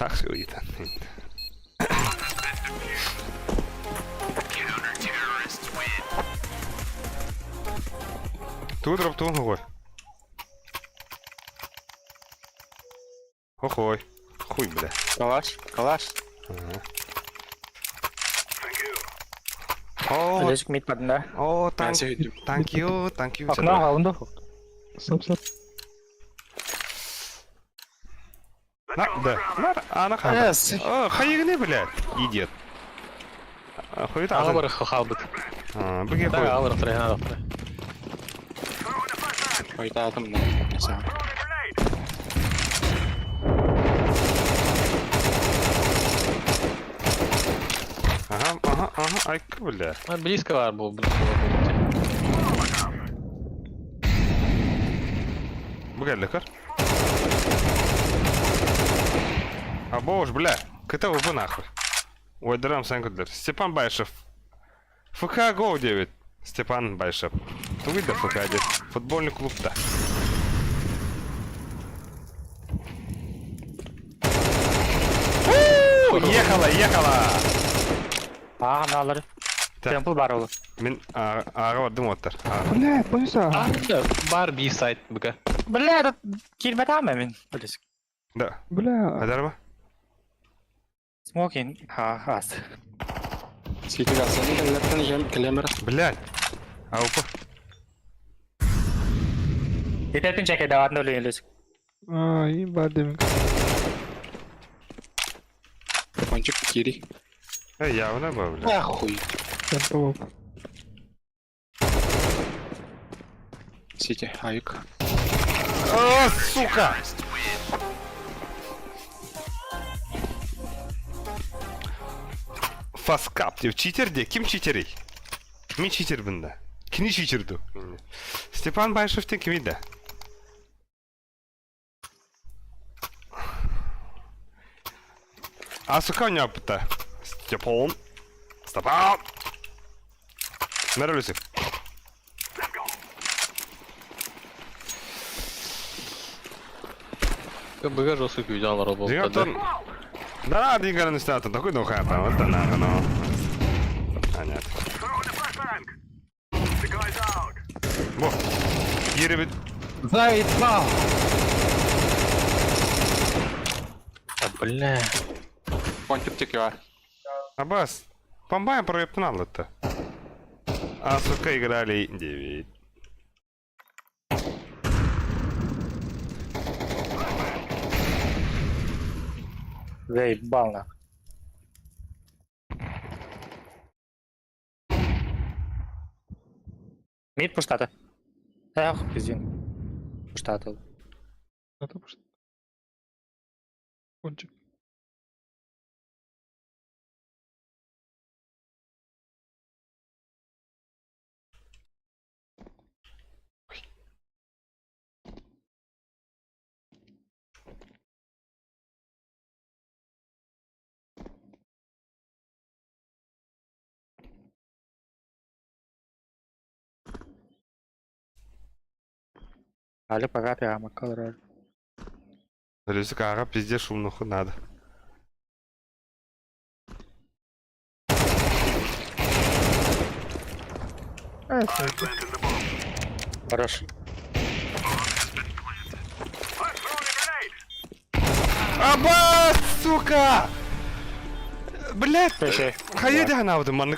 Так ыйтан. Тудроп туун хохой. Хохой. Хуй, бля. Калаш, калаш. О, Лесик мид падында. о, танк, thank you, thank you. Окно алынды. Сап, сап. На, да. На, ана хада. О, хайыгны, блядь, идет. Хуй Ала там. бар халбыт. Быге Да, хуй. ала бар трена доктор. Хойтаатым на. Ага, ага, ага, айка, бля. Близко бар бу, близко бар. Быге лекар. А боже, бля, кыта убы нахуй. Ой, драм сан күдер. Степан Байшев. ФК Го 9. Степан Байшев. Тугый да ФК 9. Футбольный клуб да. Ехала, ехала! Аа, аналары. Темпл бар ол. Мин ааҕа бардым уоттар. Бля, пояса. Бар би сайт быка. Бля, этот кирбетам мин. Блин. Да. Бля. Адарма. Смокинг. Ха, ас. Сити гасаны кэллэртэн жем кэлэмэр. Блядь. Аупа. Итэтин чеке дават ноль үлүс. А, и бар демек. Пончик кири. Э, явно был, блядь. Нахуй. Темпл. Сити, айк. О, сука! Фаскап деп читер де ким читерий? Мин читербин да. Кини читерду? Степан Байшевтен кимий да? А сука у Степан. Степан! Нәрөлүсү. Быга жестко күйден алар Дигән Да, дигән үстә такой ну хата, вот она, ну. Понятно. Бо. Киребит. Заебал! А, бля. Пончик тики бар. Абас. Помбайн проептын алды. А сука играли 9. Заебал нахуй. Мид пуштата. Эх, пиздин. Пуштата. Это пуштата. Кончик. Али пока ты амакалар. Люсик, ага, пиздец, шумнуху надо. Хорош. Абас, сука! Блять, хайди ханавды маны.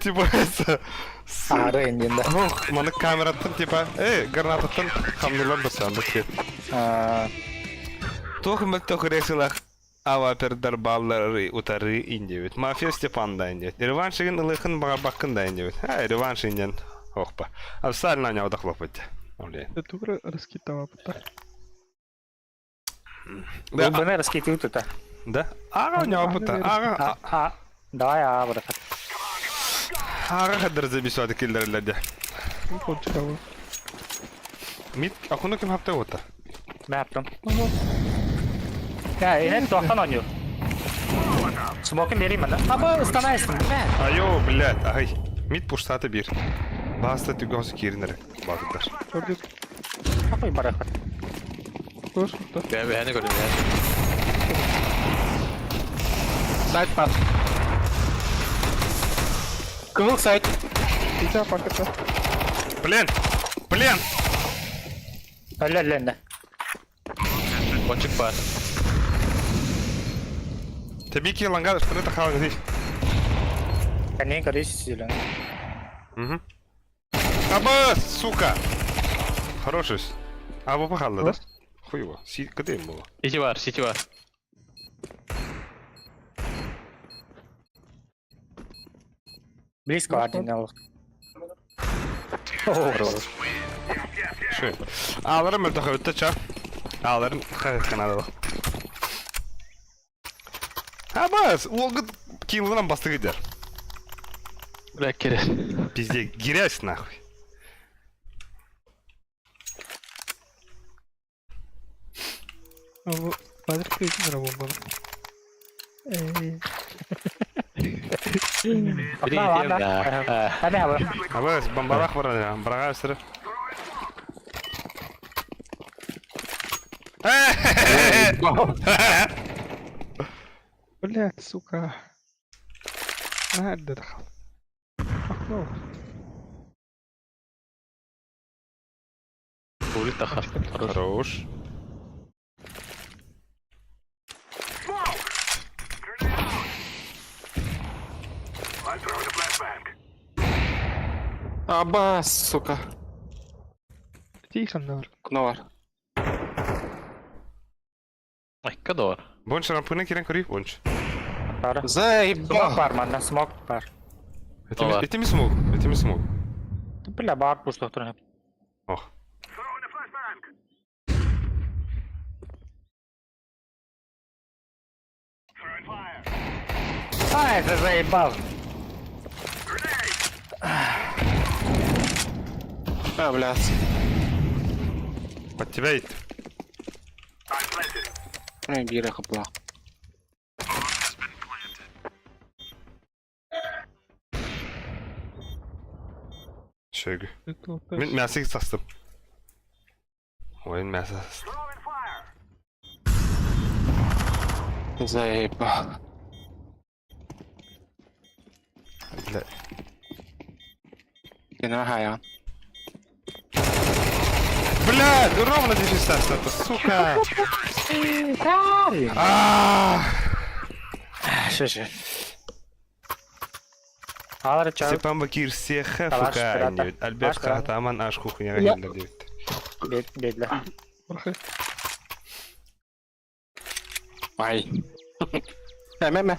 Типа, это... Ары индин да. Ох, маны камераттан, типа, эй, гранататтан хамнылар басан, бакет. Тох мөлтөх ресилах авапердар баллары утары индебит. Мафия Степан да индебит. Реваншигин ылыхын бағарбаққын да индебит. Ай, реванш инден. Охпа. Абсально не удахлопать. Блин. Это тугры раскитала пта. Да, Бына раскитил тут. да. Ага, не опыта. Ага, А, давай, а, брат. ага, хаддар забисуады киллерлерде. Кончик ала. Мит, акуну ким хапта ота? Мен аптым. Я, эне тоқтан ойнıyor. Смокин берейін мына. Аба, ıстанайсың. Мә. Айо, блядь, ай. Мит пуштаты бир. Баста түгөсү киринер. Бадыдар. Орден. Апай барахат. Тоже, да. Ben beğeni gördüm ya. Сайт бар. Кызыл сайт. Хотя пока Блин! Блин! Әлі, әлі, әлі. Пончик бар. Табики лангар штаны тахалың здесь. Кәнен көрейсіз сүйілін. Угу. Аба, сука! Хороший. А, вы пахалды, да? Хуево. Си, кыды им было? Сити бар, сити бар. Близко один ал. О, Шö. Аларым öldü өттө ча. Аларым канады. Абас, ол килынан басты gider. Бля, керек. Пизде, грязь нахуй. Базар кредит бомбаны. Ладно, Hadi abi. Абас, бомбалах бар, браға өсірі. Блядь, сука. Наһаа эрдэ тахал. Окно. Пулик тахар. Хорош. Хорош. Аба, сука. Тихо, нар. Окно бар. Айка да бар. Бонч рампына кирен көрейік, Бонч. Бар. Смок Заебал. бар манна, смок бар. Это, Ала. это ми смог, это ми смог. Бля, бар пусть доктор. Ох. Ай, это заебал. А, блядь. Под тебя идти. Ай, бира хапла. Шөгі. Это Мен мясо састым. Ой, мясо састым. Заебал. Бля. Кино хаян. Бля, ну ровно здесь састым, сука. А! Шеше. Алар чау. Степан Бакир всех Талаш, фука. Альберт Талаш, Хатаман аш кухня Я. дейт. Бедле. Ай. Мэ, мэ.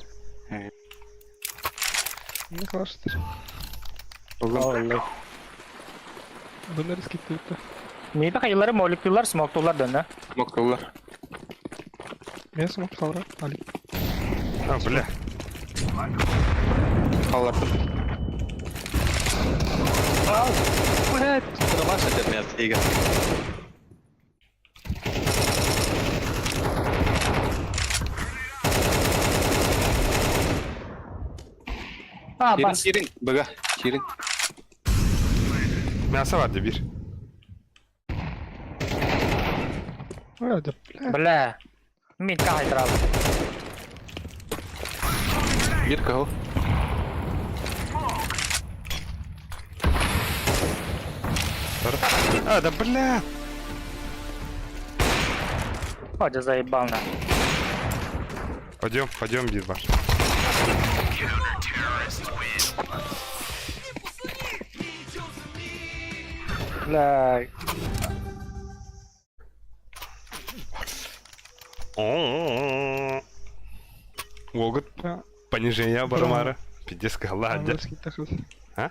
Не хорошо. Оллы. Bunları skipti. Mide kayıları moleküller smoktular dönü. Моктулар. Мен смок kalra. Ali. А, бля. Аллардым. Блядь. Тырмаш этер мясо. А, Кирин, бас. кирин. Бага. Кирин. Мясо var bir. Hadi. Бля. Бля. Мид кайтрал. Бир кого? А, да бля. Ходя заебал на. Пойдем, пойдем, бир бар. Бля. Могут Да. понижение бармара. Пиздец, ладя. Английский тахал. А?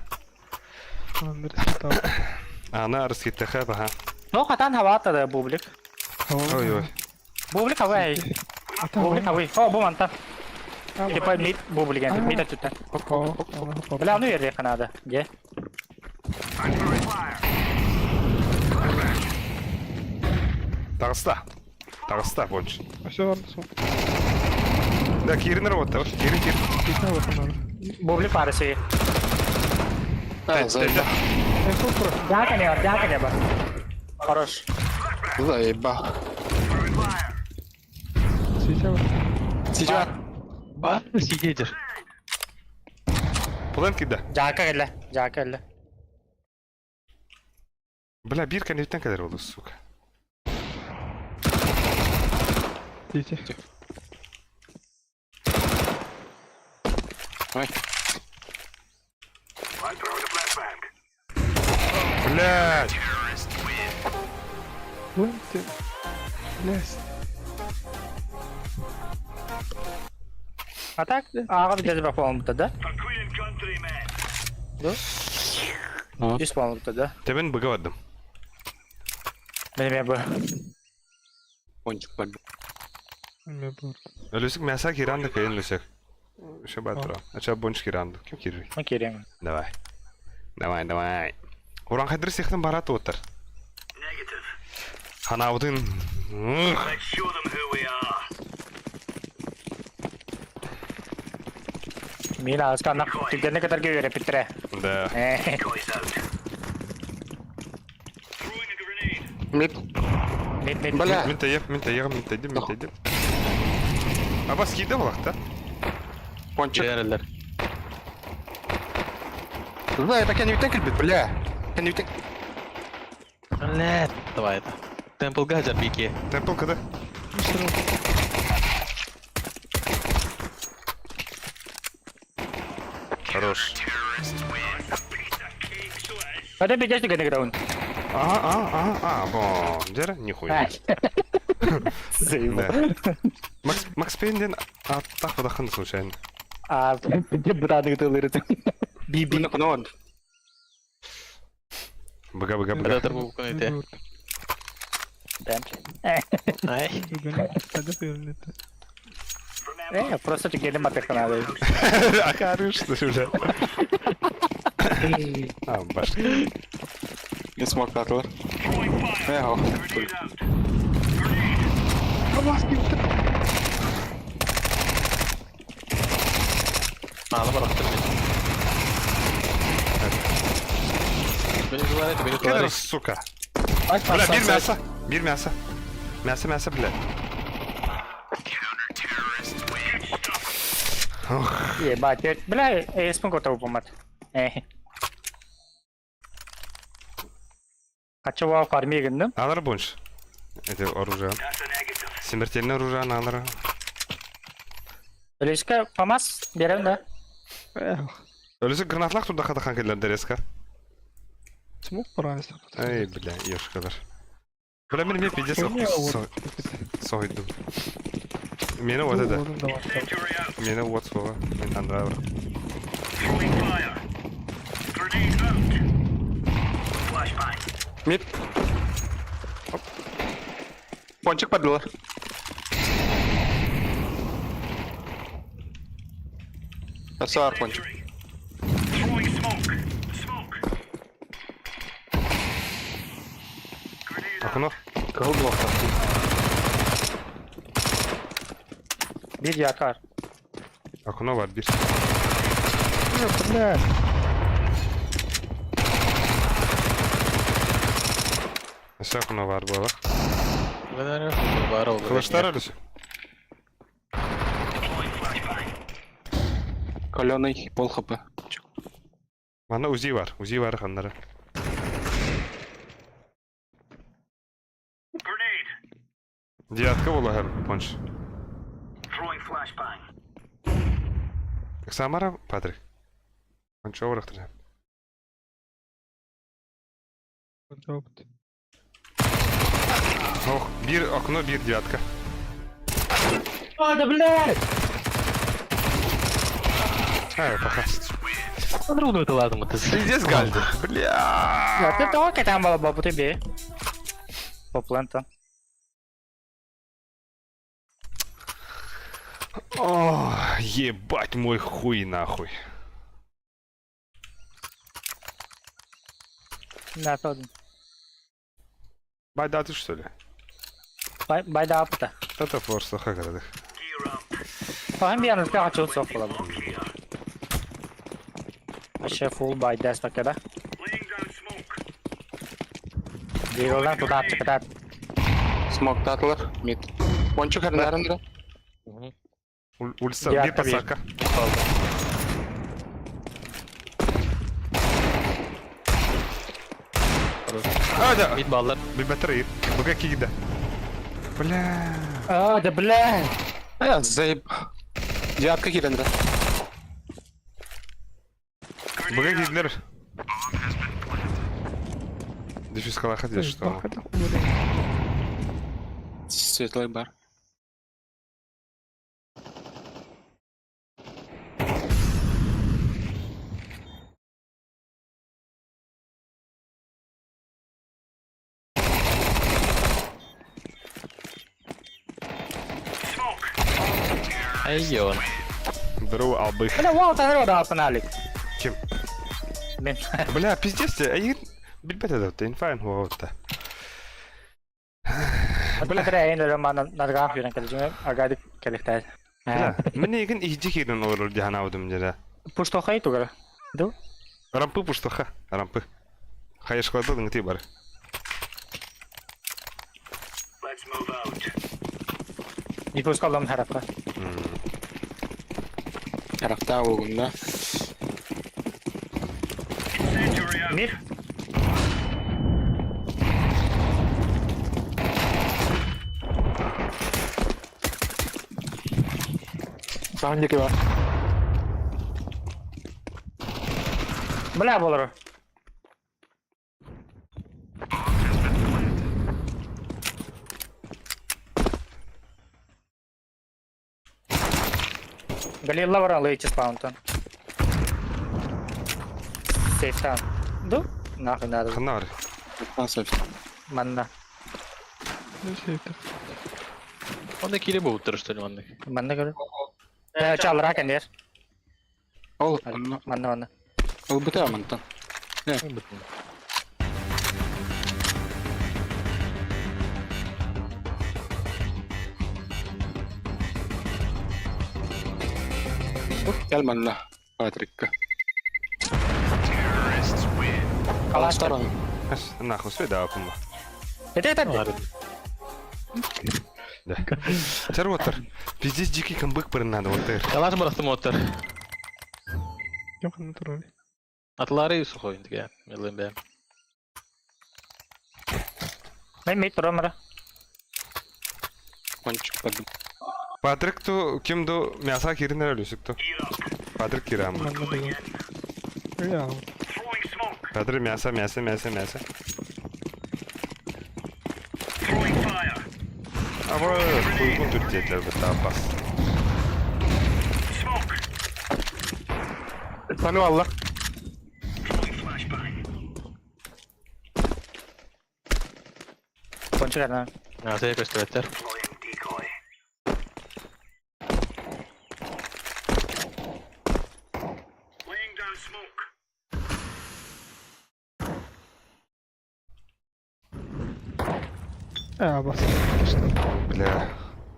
Английский тахал. Ана арскиттаха, ага. Ну, хатан хавата да бублик. Ой-ой. Бублик хавай. Бублик хавай. О, бу манта. Типа мид бублик енді, мид атыта. Бля, ну ерде канада. Где? Тағыста. Тағыста, Бонч. Все var смок. Да, Кирин работа. Кирин, Кирин. Кирин var. Бублик парысы. А, заебал. Дяка не бар, дяка не бар. Хорош. Заебал. Свеча var. Сейчас. Ба, сидеть. План кида. Дяка келе, дяка келе. Бля, бирка не кадр oldu, сука. Тихо. Ой. Блядь. Ленте. Блядь. А так, ага, где тебя по-моему да? Да? А. Здесь, по-моему, да? Тебен быгавадым. Мен бы. Пончик бар. Мен бар. Өлүсүк мяса киранды кайын өлүсүк. Ошо батыра. Ача бонч киранды. Ким кирри? Ну, кирем. Давай. Давай, давай. Уран хайдыр сехтен барат отыр. Ханаудын. Мен азга түгенне кадar көйөрө питре. Да. Мид. Мид, мид. Бля. Мен тайып, мен тайып, мен тайдым, мен тайдым. Абас киді балақ та? Пончик. Киирэн эрэллэр. Бля, это кэннибиттэн кэлбит, бля. Кэннибиттэн... Блядь, давай это. Темпл Гаджер бики. Темпл кыды. Хорош. Hadi bir geç gene ground. Ага, ага, ага, а, бон. Дера, нихуя. Заебал. Да. Макс, Макс Пейнден аттах вадахын случайно. А, братан тылырыт. Би-би. Мин кунон. Бга, бга, бга. Predator бу ити. Ай. Просто түгенин батырханады. Акарыш, бля. А, башка. Не смог татылар. Эх, Ааны барахтым мин. Beni duvar et, beni duvar Кедр, et. сука. Бля, бир мясо. Бир мясо. Мясо, мясо, бля. Ебать, бля, эспин готов помат. Качува фарми гындым. Алар больше. Это оружие. Смертельное оружие, алар. Өлешке памас берем да. Өлүсө гранатлах туда хатахан келер дерезка. Смог поранился. Эй, бля, ешкалар. Бля, мен пиздец сойдум. Мені вот это. Мені вот слово. Мен андравр. Мид. Пончик поддулар. Асар пончик. Окно. Кого блок Бир yakar. Окно var bir. Бля, Өссө окно var буолар. Бар ол. Кылыштар өлүсү. Каленый пол хп. Манна УЗИ бар. УЗИ бар ханнары. Девятка буола понч. Самара, Патрик. Пончо урахтыр. опыт. Ох, бир окно, бир девятка. А, да блядь! Ай, пока. Руну это ладно, ты Пиздец гальды. Бля. Ты только там была бабу тебе. По пленту. О, ебать мой хуй нахуй. Да, тоже. Байдаты что ли? Байда апта. Это форс, хаградых. Фахим bir yanıtka açıl sok olalım. Вообще full buy destek да? Deagle'dan туда чыкытат. Смог татылар. Мид. Пончик хәрнәрендә. Улица, бир Девятка бир. посадка. А, да. Мид баллар. Бир батарея. Буга кигда. Бля. А, да бля! Э, заеб. Девятка кирендә. Буга кигдер. Дефис калаха здесь что? Светлый бар. Ай, ён. Здорово, албых. Бля, вау, там рода апаналик. Ким? Мен. Бля, пиздец те. Ай, билбет это, инфайн хуа Бля, эйн мана наргах юрен калжиме, агады келихтер. Бля, мне еген ихди кирен олор диханаудым деда. Пуштохай тугара. Ду? Рампы пуштоха, рампы. Хайышкладың ти бар. Диффуз калдым тарапка. Харахтаах угунна. Мир. Саҕан диэки бар. Бля болору. Галилла баран лейчи спаунтан. Сейфтан. Ду? Нахуй надо. Ханна бар. Насып. Манна. Онно кире буолуттар что ли маннык. Манна көрө. Э, чалра кэнер. Ол онно Манна манна. ылбыта мантан. Кэл манна Патрикка. Калаштар. Нахуй сведа апма. Это это. Да. Чарвотер. Пиздец дикий камбэк надо вот это. Калаш барахтым оттар. Кем ханна турар? Атлары сухой деген. Милым бэм. Мен мид турамара. Кончик бардым. Патрик ту ким ду мяса киринер өлүсүк ту. Патрик кирам. Манна было. Я. Патрик мяса мяса мяса мяса. Аба куйгун түртетлер бит апас. Саны алла. Кончик Асы көстөбөттөр. А, бас. Бля.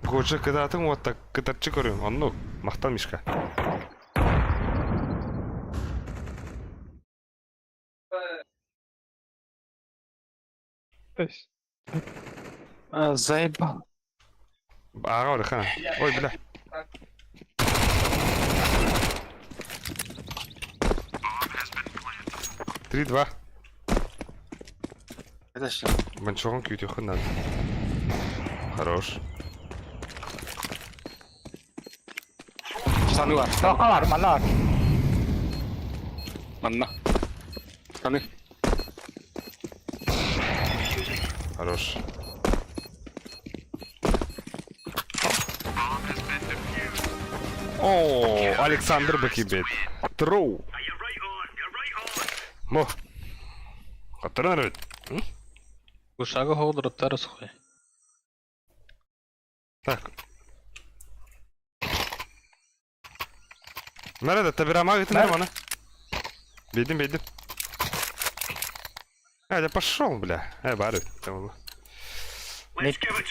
Годжа кыдатын вот так кытарчы көрүм. Онну мактан мишка. То есть. А, заебал. Ага, ора Ой, бля. Три, два. Это что? Манчогон күүтүөхүн надо. Хорош. Саны бар. Тоқалар, манна. Манна. Саны. Хорош. О, Александр Бакибет. Троу. Мо. Который Ушага хоолдуруттар сухой. Так. Nerede? Табирама гитин мана. Бедим, бедим. А, я пошел, бля. Бары.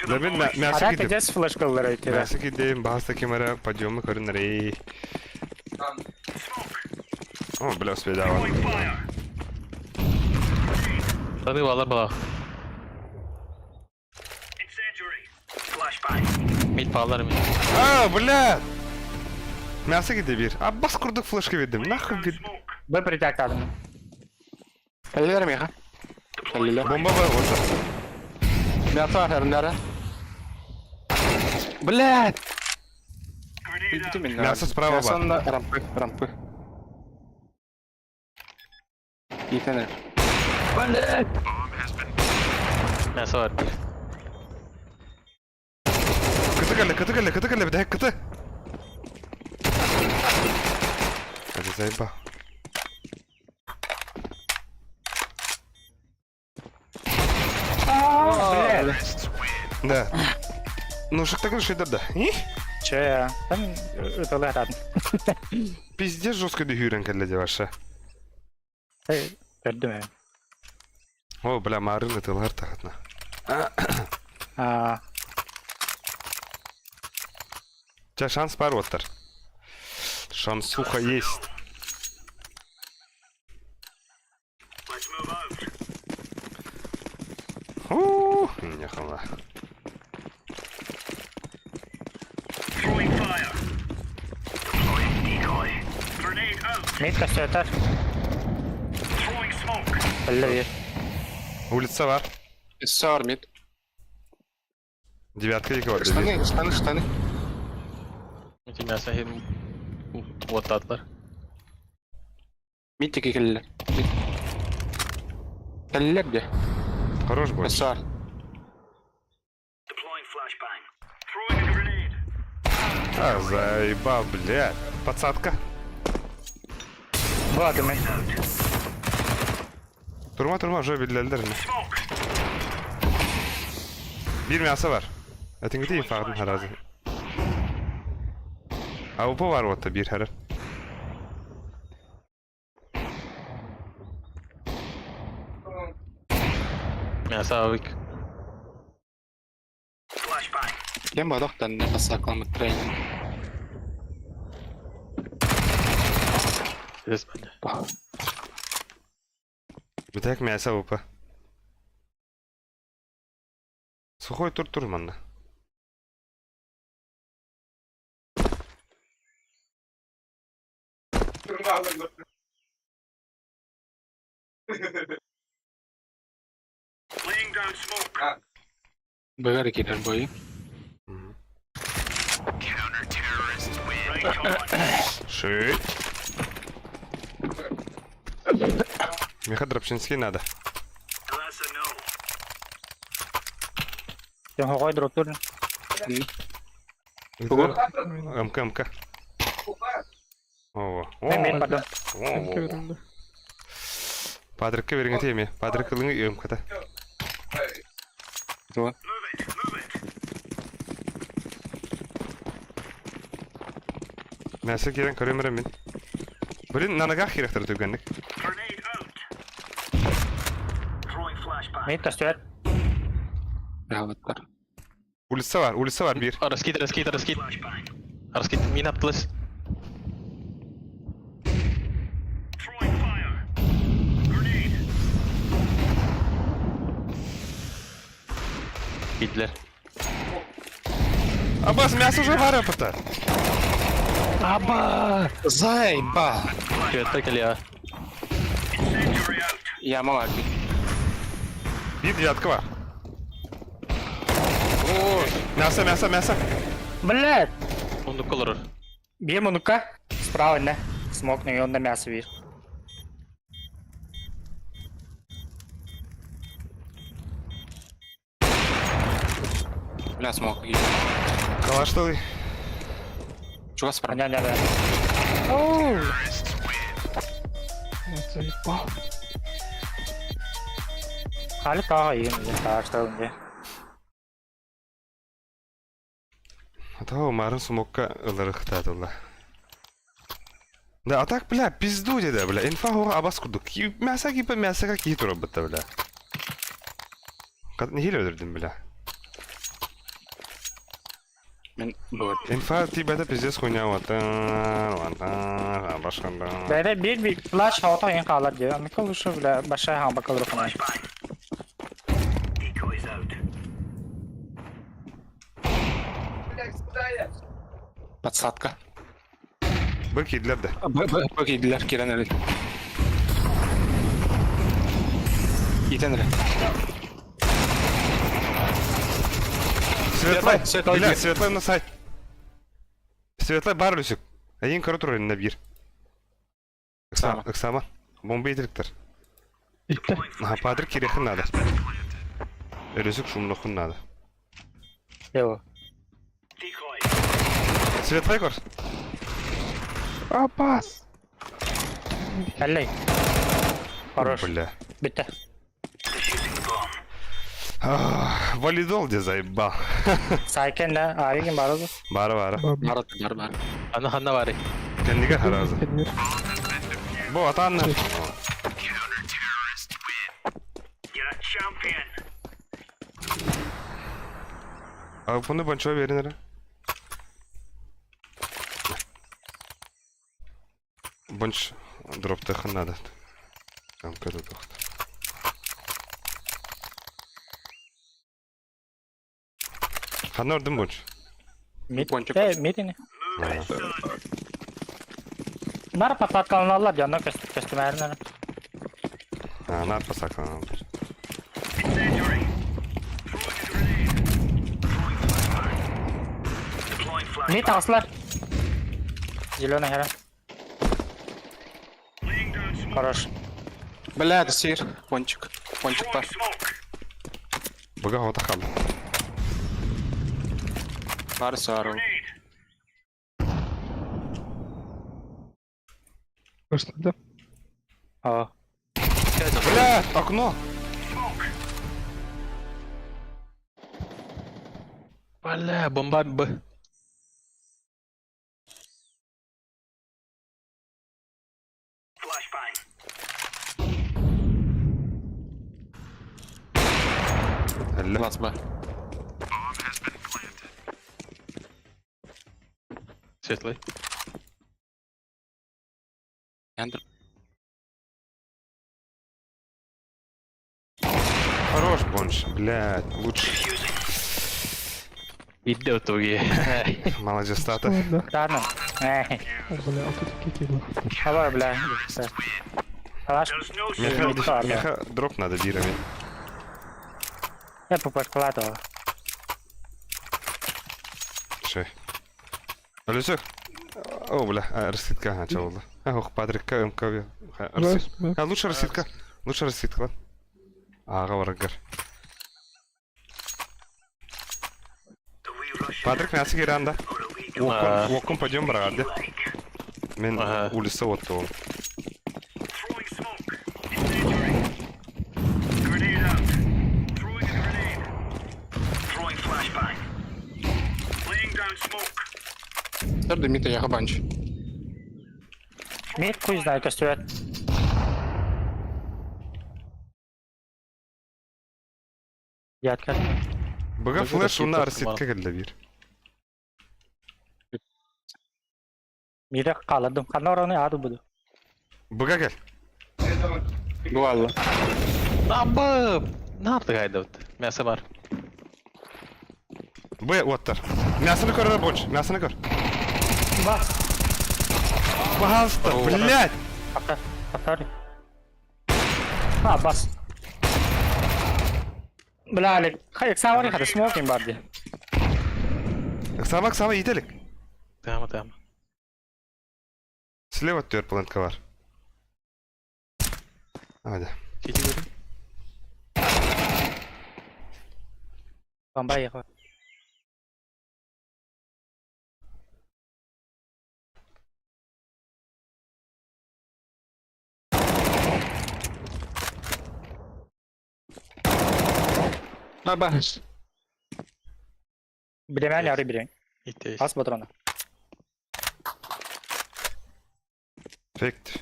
Да мен мясо Арак кидим. эдес флешкалар эти. Мясо кидим, баста кемера, подъемы көрүнөр. О, бля, успедава. Саны балар бала. Мид балар мид. А, бля! Мясо киди бир. А бас курдук флешка бердим. Нахуй бир. Б притяктадым. Кэллилер миэхэ. Кэллилер. Бомба бар болса. Мясо бар эрнere. Блядь! Билбитим Мясо справа бар. Мясо рампы, рампы. Итене. Блядь! Мясо бар. Кыты кэллэ, кыты кэллэ, кыты кэллэ, бля, кыты. Это заеба. Да. Ну, шахтагын шейдер да. И? Че, там ытылар. Пиздец жестко дүйрен кэллэ деваша. Көрдүм. О, бля, марын ытылар тахатна. А, У тебя шанс бар оттар. Шансуха есть. У, нехала. Мид көстөөтөр. Өллө биир. Улица бар. Саар мид. Девятка екі бар. Штаны, штаны, штаны. Ити мясо хим уоттаатылар. Мид тики кэллилэр. Мид. Кэллилэр дии. Хорош бой. Саар. А, заебал, блядь. Подсадка. Бу адымы. Турма, турма, уже биллэллэр ини. Биир мясо бар. Этиҥҥитэ инфаҕытын харазы. АВП бар уотта биир харар. Мясо авик. Кем бодох танна бассаакламмыт тренинг. Здесь бля. Бүтэк мясо АВП. Сухой тур-тур манна. Быгар киирэр буойун. Ши. Миха Дропшинский надо. Дьон хоҕой дроптур. МК, МК. О, Мен пардон. МК беремде. Патрикке бериңе эми. Патрик ылыңы МКта. Туга? Мясо кирен көрөмөр мин. Блин, нанагах киректер түргенник. Мид көстөөт. Баһалаттар. Улица бар, улица бар бир. Раскид, раскид, раскид. Раскид, мин аптылыс. Кидлер. Абас, мясо уже бар опыта. Аба! Заебал! Привет, кэлиа. Я молодец. Бир девятка бар. Мясо, мясо, мясо. Блядь! Оннук олорор. Биир муннукка. Справа инне. Смок нөҥүө онно мясо биир. Бля, смог. Калаштылый. Чугас бар. Аня, аня, Заебал. Хали тааҕа иин таасталын дии. Ата марын смокка ылырыхтаатылла. Да, а так, бля, пизду деда, бля. Инфа хуга абас курдук. Мясо кипа мясо как кихи турабытта, бля. Нехиле өлдүрдүм, бля. Мен бу. Инфа тибете пиздец хуйня ватан, ватан, башканда. Бэйдэ биир биир флаш хаота иин хаалар дии. Оннука лучше бля большая хаамбакка олороххуна. Подсадка. Бу кидлер да. Б, Б, Б киирдилэр киирэн эрэ. Итэн эрэ. Светлай, Светлай, бля, светлай на сайт. Светлай бар үсүк. Эйин көрө турар инне бир. Ыксама, ыксама. Бомба етириктер. Итте. Аха, Патрик кириэхин надо. Өрүсүк шумнохун надо. Ево. Светлай көр. Абас! Эллэй. Хорош. Бля. Бүттэ. Ах, Валидол де заебал. Сайкен да, авигин бары бу. Бары бары. Бар бар бар. Аны ханна бары. Кэннигэр харазы. Бу атаанна. А бұны бончо берин эрэ. Бонч дроптыхын надо. Там көтө тохт. Ханна ордун бонч. Мид. Пончик. Э, мид ини. Нар посадкаланаллар дьонно көстүмээринэр. А, нар посадкаланаллар. Не таҕыслар? Зеленый хера. Хорош. Бля, сир, пончик. Пончик бар. Быга хота хаалла. Бар саарыл. Слышно, да? О. Бля, окно! Бля, бомба Б. Эллэ. Класс Б. Светлый. Яндр. Хорош, Бонж. Блядь, лучше. Биирдэ утуги. Молодец, тата. Да. Ладно. Эй. О, бля, вот это какие Давай, бля. Калаш. Меха, меха дроп надо бирами. Я попашкалатова. Шей. Алюсек. О, бля, расцветка начала. Ох, Патрик, МК. А, лучше расцветка. Лучше расцветка. Ага, варгар. Патрик, мясо гиранда. Уокон пойдем, брат. Мен улица вот то. Сэр Дмитрий Яхабанч. Мид хуй знает, көстүбэт. Ятка. Быга флеш уна арситка келле бир. Мире хаалладым. Ханна орону аду буду. Быга кел. Бу Абы! Наартык айдабыт. Мясо бар. Б оттар. Мясоны көр, Бонж. Мясоны көр. Бас. Пожалуйста, блядь. Повтор. Повтори. А, бас. Бля, Олег, савари хата смокинг бар ди. Сама, сама ителик. Тама, тама. Слева түөр плантка бар. Hadi. Кити көрүн. Бомба ехала. Аба. Билемэн яры билен. Итейс. Ас патрона. Фект.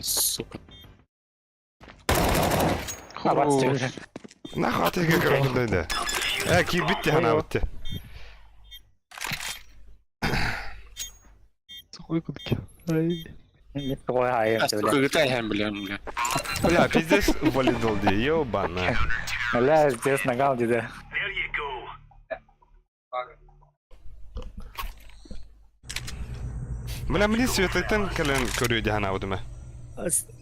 Сука. А, бас түгүл. Нахуй атыга көрөндө да. Э, ки битти хана битти. Сухой кутки. Ай. Мид кой хайы. Сука, гытай бля, бля. Бля, пиздец валидол ди, ёбана. Бля, здесь нагал диде. Бля, мне светлыйтан кэлен көрүү ди хана удума.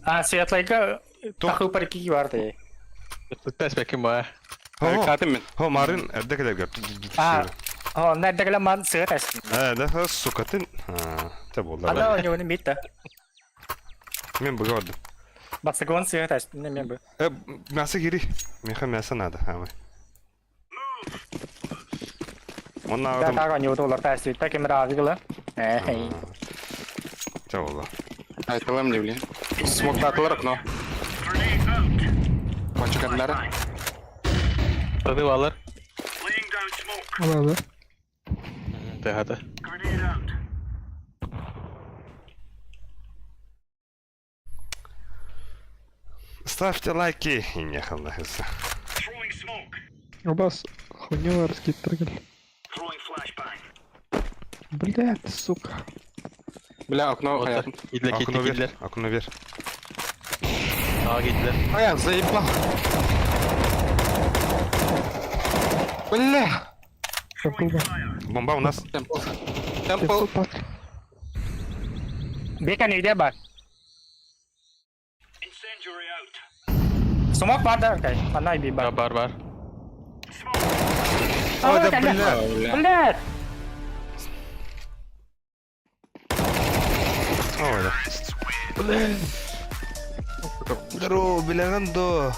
А, светлайга тахы парки бар ди. Тәс бәкем ба. Хо, Катым мен. хо, марын эрде келер. А, о, нәдәгелә ман сыгыт әс. Э, да, сука, ты. А, те болды. Ада не мид да. Мен быга бардым. Басыгон сыгыт әс. Не мен бу. Э, мясо кири. Меха мясо надо, амай. Он Да, надо. тага не удулар тәс. Так им разгыла. Эй. Те болды. Айтылам не, блин. Смок татылар окно. Пончик адлары. Таны алар. Ладно. Тәхата. Ставьте лайки. И не халлахиса. Абас, хуйня раскид Блядь, сука. Бля, окно Ота. хаятын. Идле Окно китти вер, киллер. окно вер. А киирдилэр. А я заебал. Бля! Темпл бар. Бомба у нас. Темпл. Темпл. Темпл Патрик. Бекан үйде бар. Смок бар да, окей. Ана би бар. Бар бар. Ой, да Бля. бля. Бля. Ой, да. Здорово, билэҕин дуо?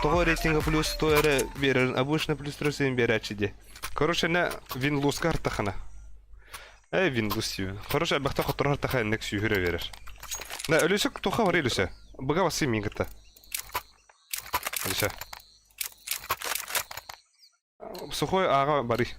Тоҕо рейтинга плюс 100 эрэ биэрэрин, обычно плюс 3 биэрээччи дии. Короче, нэ винлуска артахана. Эй, винлус дии. Короче, элбэхтэ хотторо артаха инник сүүһүрэ биэрэр. Да, өлүсэ туха бар өлүсэ. Быга бассы миин кытта. Өлүсэ. Сухой ааҕа барый.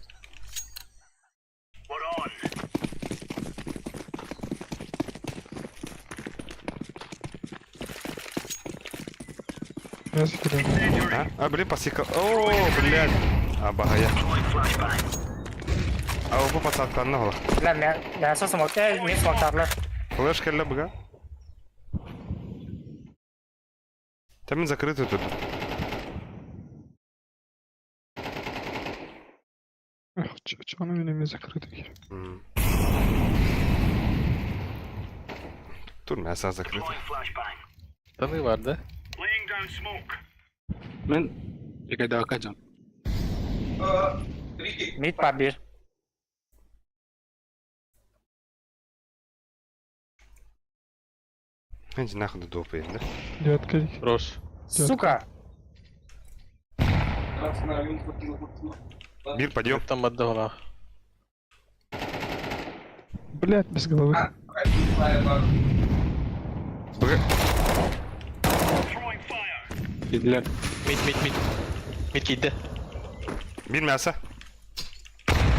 Мясо кидаем. А? А, блин, пасика. О, блядь. А, бахая. А, опа, пацан, ола. Бля, мясо смок. Эй, не смоктарлар. Флеш кэллэ быга. Там закрытый тут. Эх, чё, чё он у меня закрытый? М. Тут мясо закрыто. Таныы бар да? Мен Икайдака дьон. Мид бар бир. Иди нахуй до допы, да? Девятка их. Хорош. Сука. Мир, подъем. Там отдала. Блять, без головы. Быга. Киирдилэр. Мид мид мид. Мид киирдэ. Бир мясо.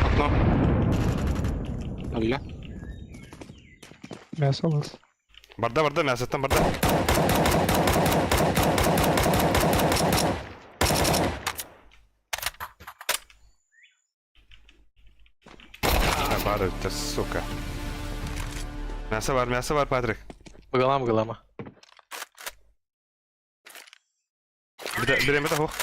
Окно. Алла. Мясо у вас. Барда, барда, мясо там барда. А, бары, да сука. Мясо бар, мясо бар, Патрик. Быгалама быгалама. Берем это, ох.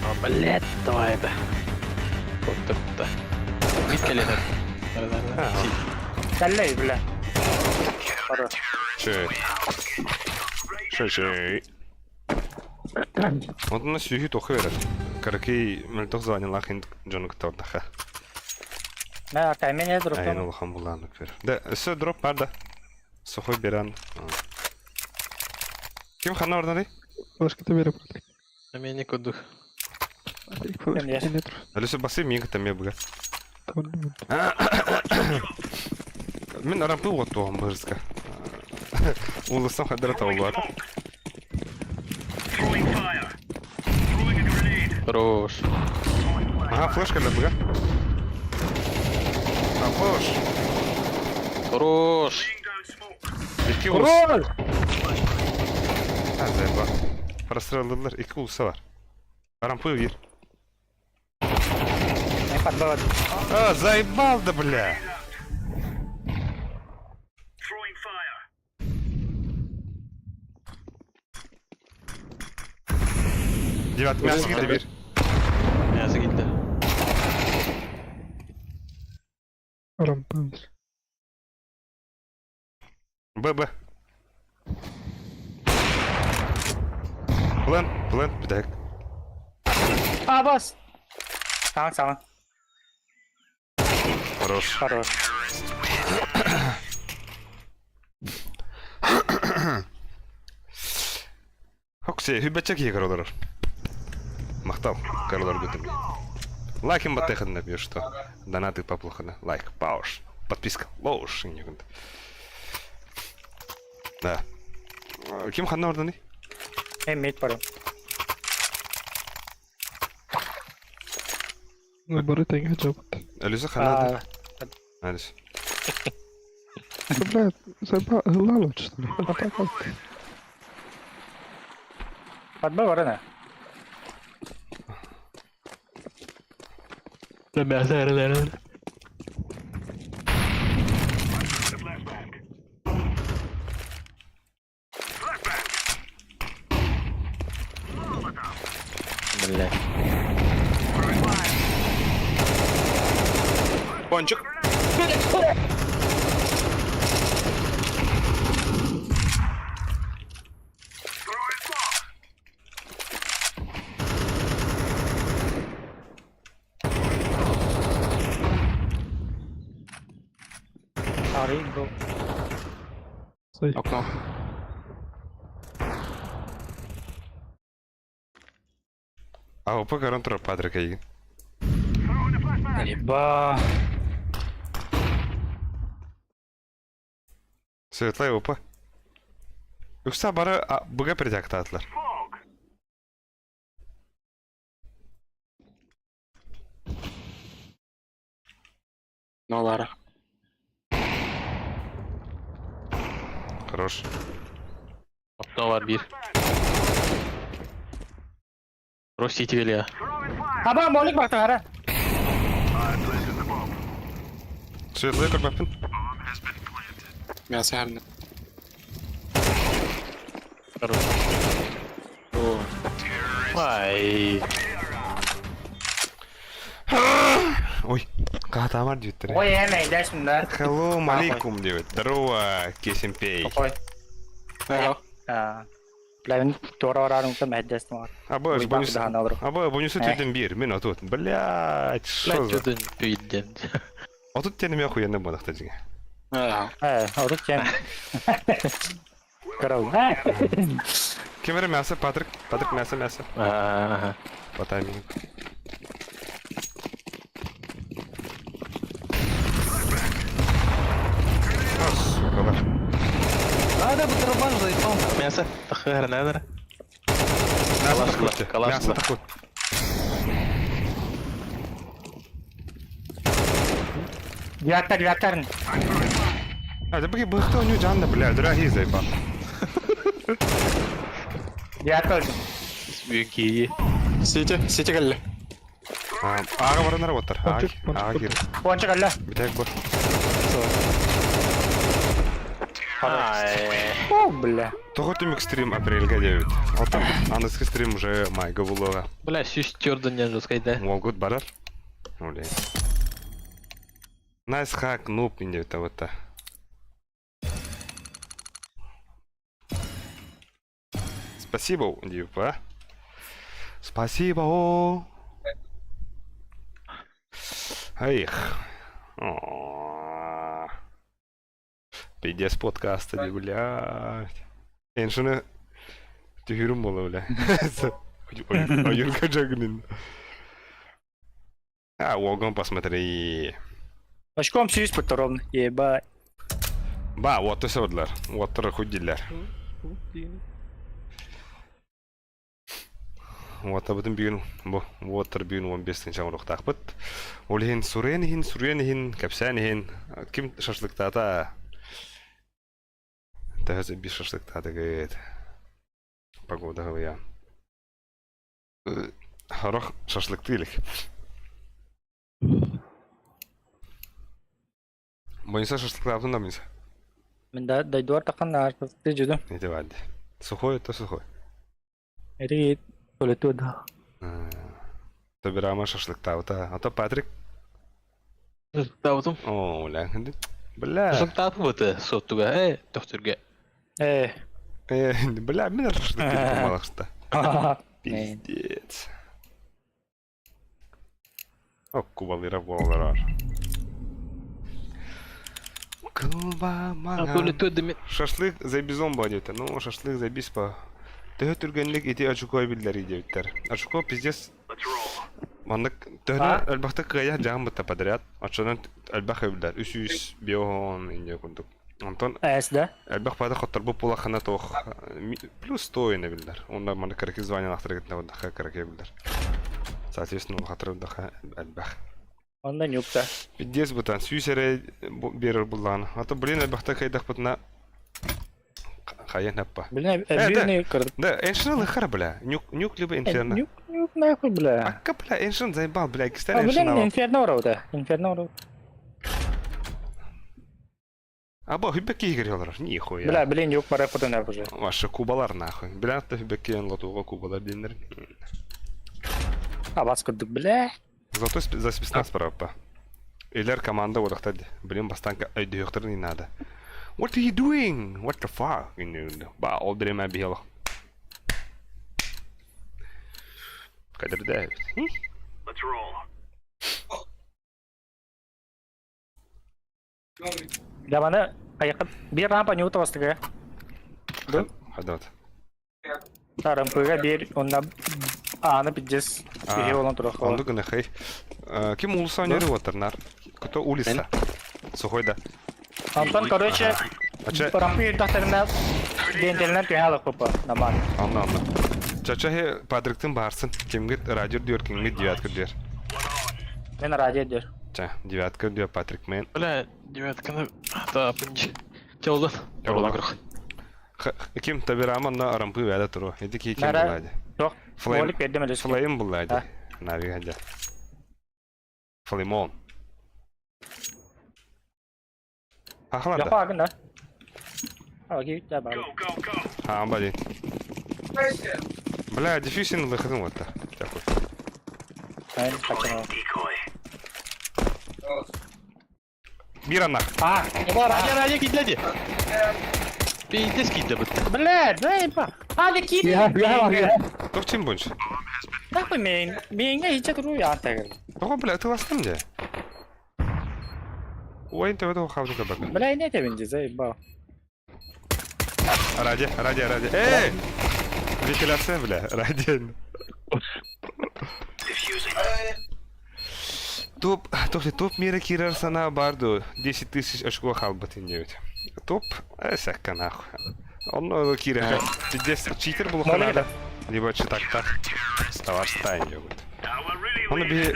А, блядь, давай это. Вот так-то. Мид кэлэн. Кэллэ, бля. Хорош. Чей. Чей, чей. Вот у нас сүүһү тоху берер. Каракей мөлтөх званилах ин дьону кытта бардаха. Мэ, окей, мен не Айын дроптум. улахан булааннык берер. Да, өссө дроп бар да. Сухой беран. Ким ханна бардан Флешка тебе Патрик. Мен не кудух. Патрик, флешка Конечно. нет. Әлесе басы миин кытта ме буга. Там не Мин арампы уоттуом бырыска. Улыстан хадара таулуат. Хорош. Ага, флешка для буга. А, флеш. Хорош. Икки улус. Роль! А, заеба. Прострелдылар, икки улуса бар. Арампы бир. Мен подбават. А, заебал да, бля. Девятый мясо киирдэ бир. Мясо киирдэ. Рампа. Б, Б. Плен, плен, бүтэк. А, бас! Саҥа, саҥа. Хорош. Хорош. Хоксе, хүбәччэ киһи көрө олорор. Махтал, көрө олорбутум. Лайкин баттыаххытына бир что. Донаты поплохо, лайк, пауш, подписка, лоуш, Да. Ким ханна орданы? Мен мид барым. Ну, бары теңге жабыт. Әлүсі ханна А, Әлүс. Бля, заебал, лало, что ли? А так вот. Подбав барына. Мясо. Бля. Пончик. Sorry, bro. Сой. Окно. АВП көрөн турар Патрик эйигин. Еба. Светлай АВП. Үксэ бары быга перетяктаатылар. Нолара. Хорош. Окно бар биир. Ростите велия. Аба, молик бактара. Светлай көрбөппүн. Мясо хәрне. Хорош. Ай. Ой, каатамар диэбиттэр. Ой, эмэй, дэшмин да. Hello, малейкум диэбит. Здорово, Кесимпей. Ой. Ага. А. Бля, мин туора бараарым та мэдэстим бар. Аба, Ой, бонус. бак даһан алыр. Аба, бонусу Э. түден бир, мен отут. Блять, что Блядь, за? что-то пиздец. Отут тени охуенно бодахта жиге. Ага. Э, отут чем. Карау. Кемере мясо, Патрик. Патрик мясо, мясо. Ага. По таймингу. А, сука, А, да, бутербан заебал. Мясо. Тахыр, надо. Мясо Калаш такой. калаш Мясо такой. Девяттар, девяттар. А, да быки быхта у него жанна, бля, дорогие заебал. Девяттар. Сбеги. Сити, сити кэллэ. Ага баранар оттар. Пончик, пончик, Ага, кир. Пончик алла. Битек бар. Ай. О, бля. Тоҕо түмүк стрим апрельга диэбит. Оттон аныгыскы стрим уже майга булуоҕа. Бля, сюстерден не жесткай, да? Уолгут барар. Олей. Найс хак, нуб диэбит вот Спасибо, диэбит, Спасибо. Эх. О. Пиздец подкаста, блядь. Эншины түһүрүм буола, бля. Ой, Джагнин. А, Уолгон посмотри. Очком сүүс бутта ровно. Еба. Ба, вот и содлар. Вот худдилер. Вот абытын бүгүн бу уоттар бүгүн 15 тынча оҥоруохтаахпыт. Ол иһин суруйан иһин, суруйан иһин, кэпсээн иһин ким шашлыктаата? Төһө биир шашлыктаатыгыт? Погода говоря. Хорох шашлыктыы илик. Бойынса шашлыктаабытын да бойынса. Мин да дойдуар таххан аарты жүдүм. Не баарды. Сухой то сухой. Эри төлөтү да. Тобирама шашлыктаабыта. А то Патрик. Таутум. О, бля. Бля. Шашлыктаапы быты соттуга, э, төхтүрге. Э. Э, бля, мен шашлык малахста. Пиздец. О, кубалыра буолар. Куба мага. Шашлык за бизон диэбиттэр. Ну, шашлык за биспа. Төһө түргэнник ити очко биллэр диэбиттэр. Очко пиздец. Маннык төһөнө элбэхтик кыайа дьаһан бытта подряд. Оччонон элбэх эбилэр. Үс үс биоһон инде курдук. Онтон Эс да. элбэх пада хотторбут буолаххына туох плюс 100 инэ биллэр. Онно маннык кыракый званиялаахтар гытына кыракый биллэр. Соответственно, улахаттар улаха элбэх. Онно нюкта. Пиздец бытан сүүс эрэ биэрэр буллаҕына. А то блин элбэхтэ кыайдахпытына хайан аппа. Блин, Э, да. эбирный кырдык. Да, Эншин лыхар, бля. Нюк, нюк либо Инферно. Нюк, нюк нахуй, бля. Акка, бля, Эншин заебал, бля, кистер А, Эншин блин, авал. инферно роуда. Инферно роуда. Аба, хүббэкки игерь олорор, нихуя. Бля, блин, нюк бара потом уже. Ваша кубалар нахуй. Бля, та хүббэкки эн лотуга кубалар диэннэр. Абас курдук, бля. Зато за спецназ бараппа. Илер команда уодахтар Блин, бастаан өйдөһүөхтэрин не надо. What are you doing? What the fuck? Ба, ол время биһиэлох. Кадырда Дьэ маны хайахыт биир рампа ньуу тоҕустуга. Ду? Хадат. Тарампыга биир онна ааны пиздец киһи болон турах. Онду гына хей. Ким улуса нөрү оттарнар? Кто улица? Сухой да. Антон, короче, рампы үрдахтарына дентелинен түһэ алык наман. Анна, анна. Чача хе Патрыктын барсын. Кимгит радио диyor, кимгит девятка диyor. Мен радио диyor. Ча, девятка диyor Патрик мен. Бля, девятканы таапынч. Чолдан. Чолдан кырк. Ким табирама на рампы вәдә туру. Иди ки ким булады. Жоқ. Флейм. Флейм булады. Нави хәдә. Флеймон. Ахлада. Yok agın da. Окей, да, бар. А, блин. Бля, дефьюзин выходим вот так. Такой. Мира нах. А, Радио, радио, кидледи. Пиздец кидле бітті. Бля, дай ба. А, не кидле. Я, я, я. Тоқ чем больше? Нахуй мен, менге иче туру я тагыл. Тоқ, бля, ты ластым де. Ой, ты этого хавду кабака. Бля, не тебе не заебал. Ради, ради, ради. Эй! Вентиляция, бля, ради. Топ, топ, топ мира кирер сана барду. 10 тысяч очко халбатын девять. Топ, эсэкка нахуй. Он кирер. Пиздец, читер был надо. Либо читак так. Товар стайн ебут. Он би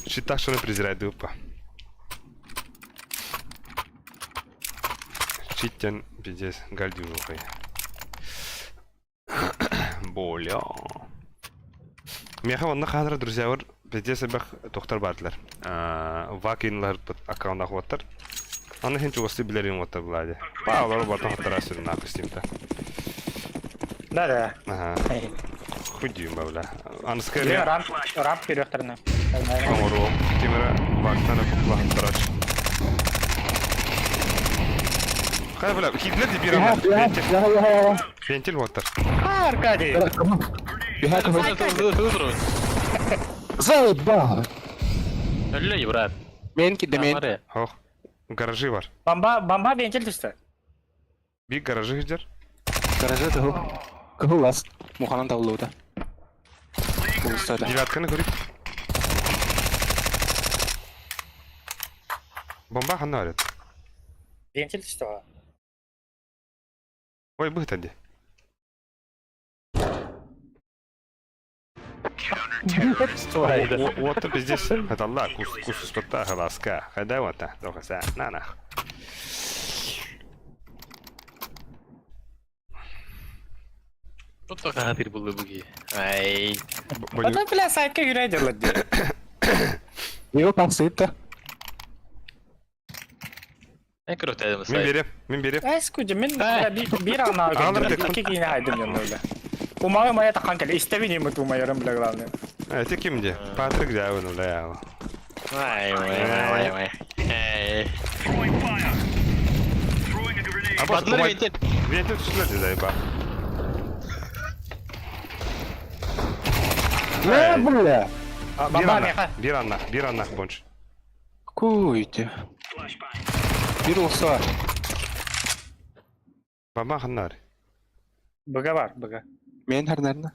читак, что он презирает дупа. Читтен пиздец гальдюхой. Боля. Меха онна хадра друзья бар пиздец бах доктор бардылар. Вакинлар аккаунт ахваттар. Аны хин чугасты билерин ваттар булади. Ба олар бартан хаттара сүрүн нахуй стимта. Да, да. Ага. Худим бабла. Анская Рамп, рамп вперед. Оңору. Кемера вактана кукла хаттарач. Хай бля, хидлер ди бир Я, я, я, я. Вентиль ваттар. Аркадий. Я, Заебал. Өлле, брат. Мен кидде мен. Ох. Гаражи бар. Бомба, бомба вентиль түсті. Би гаражи хиджер. Гаражы тығыл. Кого ласт? Муханан табылууда. Улустада. Девятканы көрейік. Бомба ханна арет. Вентиль түсті. Ой, быт әді. Вот пиздец. Это Аллах, кус кус спорта глазка. Хайда вот та, только са, на нах. Тут только хатыр булды буги. Ай. Ата бля сайтка юрайдерлар ди. Его пасыта. Мен көрөтөдүм Мен сайт. берем, мен берем. Эс күжі мен бир ана Алыр көрдүм. Ики кийин айдым мен öyle. Умага мая таккан келе истебин эми тумайырым бля главное. Это ким де? Патрик Дявин, бля. Ай, ай, ай, ай. Эй. Батлар вентиль. Вентиль түсіледі, заеба. Не, бля. Бир аннах, бир аннах, бир аннах бонч. Куйте. Бир улуста. Баба ханнар. Быга бар, быга. Мен харнарна.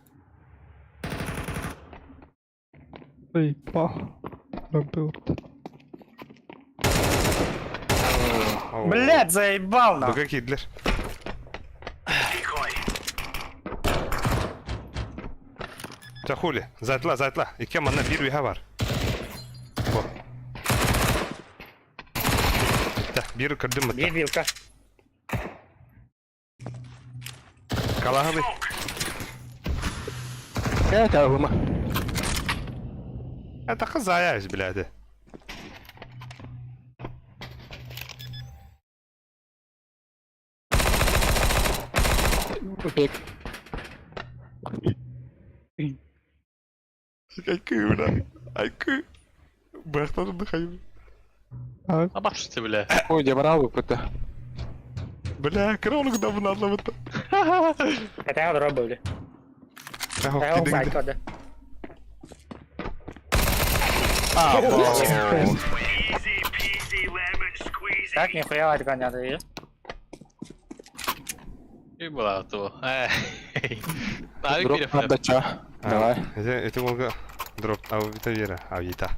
Заебал. Рампы урт. Блядь, заебал на. Быга кидлер. Чахули, зайтла, зайтла. Икке манна бир виха бар. Бо. Да, бир кырдым Бир бітті. вилка. Калахы Э, табылма. Это хазаясь, блядь. Бек. Айкы, бля. Айкы. Быахтан дыхайым. Абашты, бля. Ой, дьабараал буппута. Бля, кыра олук да буналлабыт. Это дроп были. Это сайт да. Так, нихуя варьга не надо. И была то. Навик Дроп биреф. отдача. Давай. Это волга дроп. А это Вера. А Вита.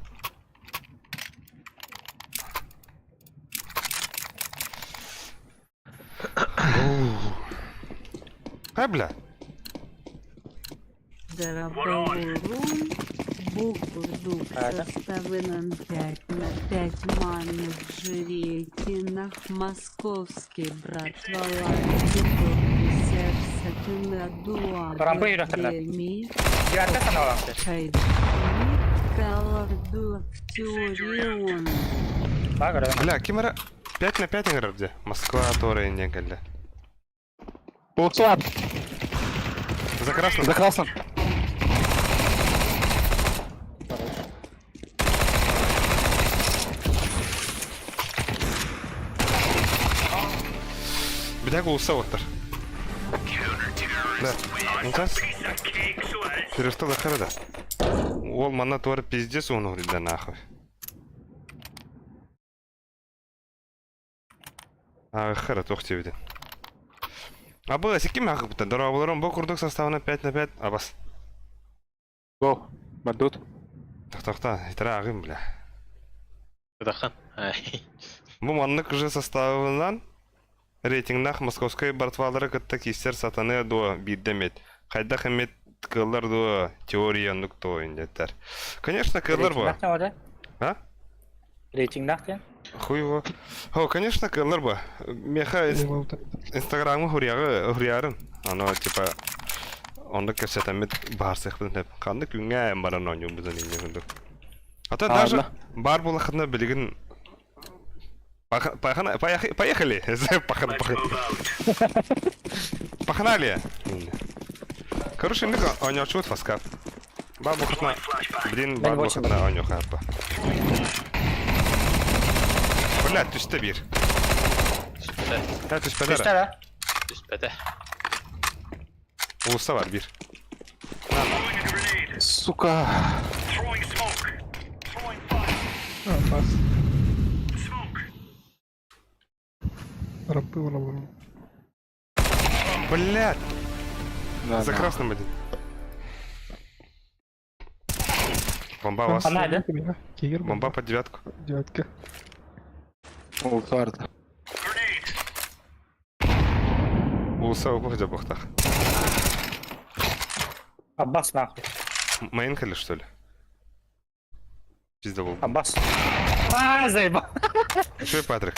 А, бля. Дорогой Букурдук А, это? составлен 5 на 5 манных жретинах московский брат Рампы или Девятка канала. Бля, кимара 5 на 5 играр где? Москва, Тора и Негаля. Полчаса. За красным. За красным. Бля, голоса оттар. Да. Ну сейчас. Перестал захарада. Ол мана туар пиздец он говорит, да нахуй. А, хара, тох тебе. А было, секим ахып та, дора бу курдук составына 5 на 5, а бас. Го. Бардут. Тохта, итара агым, бля. Тахан. Бу маннык уже составынан рейтингнах московской братвалары кытта кистер сатаны до бирдемет. Хайда хэмет кыллар до теория нукто индеттер. Конечно, кыллар бу. Рейтинг А? Рейтинг нахтен? Хуй его. О, конечно, кыллар бу. Меха инстаграмы хурягы хурярын. Ано типа онда кепсетемет барсых деп. Канды күнгә баран оню бузан инде. А то даже бар булахына билигин Поехали. Пахан, пахан. Погнали. Короче, мы онячут фаскап. Бабу хатна. Блин, бабу хатна оню хапа. Бля, түстә бир. Та түспәләр. Түстә да. Түспәтә. Улуста бар бир. Сука. А, бас. Рампы вон. Блядь, Да, за да. красным один. Бомба вас. Она, да? Кигер. Бомба под девятку. Девятка. Ултарды. Улуса упах бухтах. Аббас нахуй. Мейнкали, что ли? Пизда был. Аббас. А, заебал. Че, Патрик?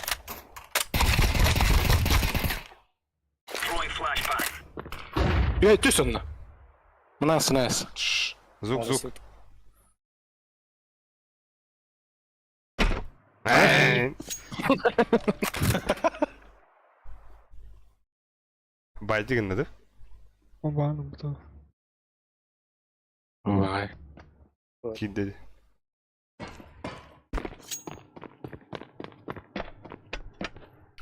Эй, түс онна. Мынас, мынас. Звук, звук. Байдигин да? Бомба, ну, Вай. Кид деди.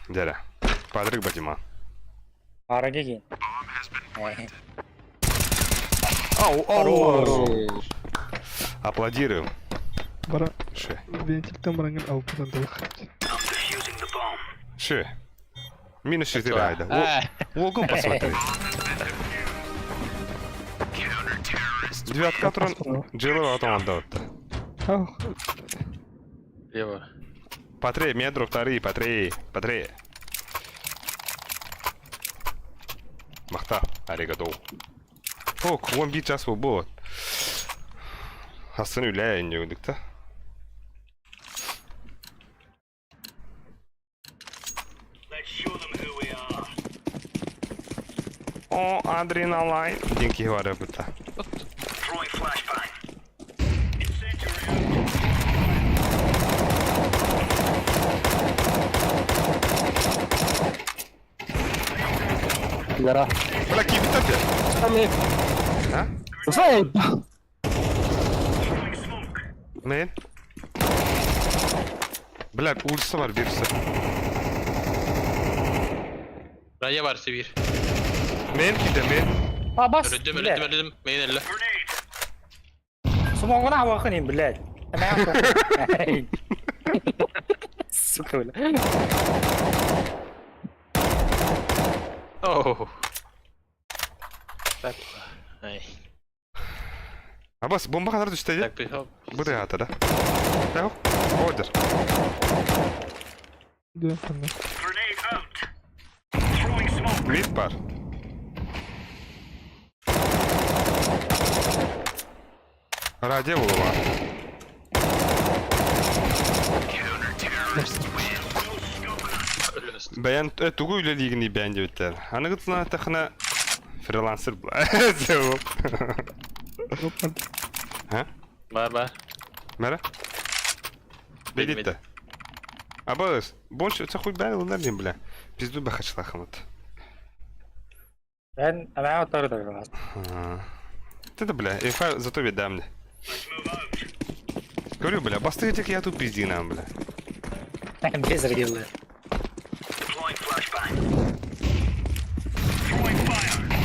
Дядя. Патрик Батима. Ара геген. Ау, ау. Аплодируем. Бара, Ше. вентильтен баранган алпыдан дылых. Ше. Минус 4 айда. Волком посмотри. Девятка трон. Джилова потом отдал. Ах, Лево. Патрей, метров вторые, патрей, патрей. Махта, аригато. Ок, он бит час был. Хасан үлә инде үдүк. О, адреналайн. Динки говоря быта. Гора. Бля, кибитате. А? Заебал. Main. Бля, улица бар бирсе. Рая бар сибир. Main киде, main. Абас, Өлөдүм, блядь. өлөдүм, өлөдүм. Main өллө. Смогуна хавахын блядь. Сука, бля. Оу. Так. Ай. Абас, бомба ханар түстэ Так, приход. Бу тыгаата да. Так, ордер. Диэн ханна. Мид бар. Радио булуба. Бэйэн тугу үлэлиигиний бэйэн диэбиттэр. Аныгы тылынан фрилансер була. Ха? Бар, бар. Мэрэ? Бедит-то. Абас, больше це хуй бәрі лунар не бля. Пизду бы хачлахамат. Ben hemen oturdu. Ты да бля, инфа зато веда мне. Говорю, бля, басты этих я тут пизди нам, бля. Без регилы.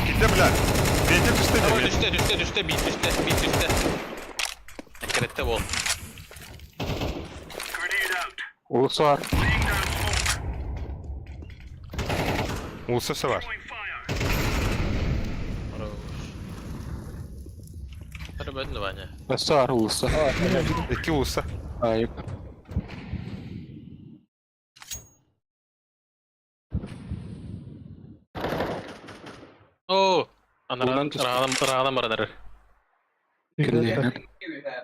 Киде, бля. Ветер түстэ Ой, де. түстэ, түстэ, түстэ, бит түстэ, бит түстэ. Эккирэтте бол. Улус бар. Улуса бар. Көрбөтүн Ваня. Өссө бар улуса. Икки улуса. Айып. Оо. Анаран, Унан түстэ. ырааҕынан, ырааҕынан баран эрэр. Кирдиэнэн.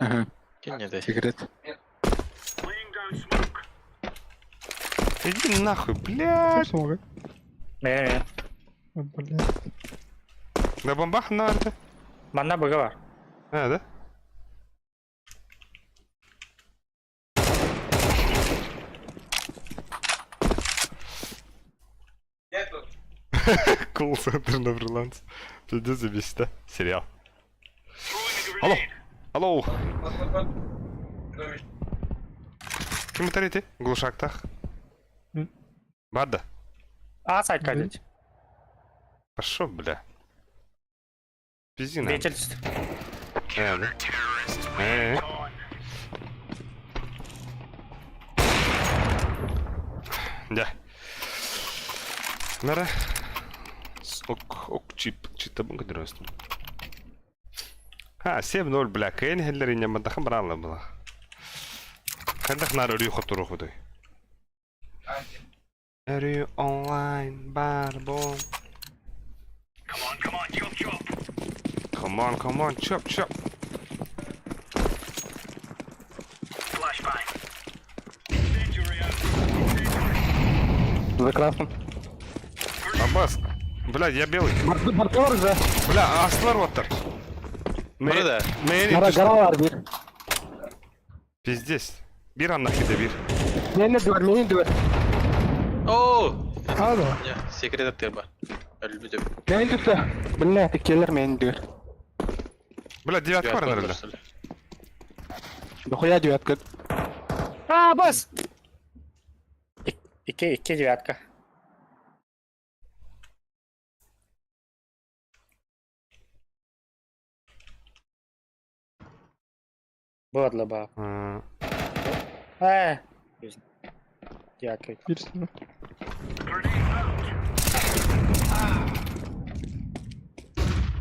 Аха, Киннеде. Секрет. Иди нахуй, блядь. Смога. Мен, Блядь. На бомбах надо. Манна быга бар. А, да? Колл-центр на фриланс. Пиздец забесит, да? Сериал. Алло! Алло! Ким ты? Глушактах? М. Бада. А сайт кадет. Пошел, бля. Пизди нам. Ветер түстэ. Э, да? Э. Да. Нара. Ок, ок, чип, чип табын көдөрөстүм. Ха, 7-0, бля, кэн хеллер инне мандахым баралла була. Кандах нар өрүү хотуру худай. Өрүү онлайн бар бом. Come on, come on, chop, chop. За красным. Аббас, блядь, я белый. Бар уже. Бля, аслар оттар. Бары да. Гора, гора бар бир. Пиздец. Бир аннах киде бир. Мени дүр, мени дүр. Оо. Ада. Секрет аттыр бар. Өлбүтүм. Мени түстэ. Бля, текелер мени дүр. Бля, девятка бар наверное. Дохуя девятка. А, бас! Икки, икки девятка. Быдло ба. Э. Девятка. Бир сына.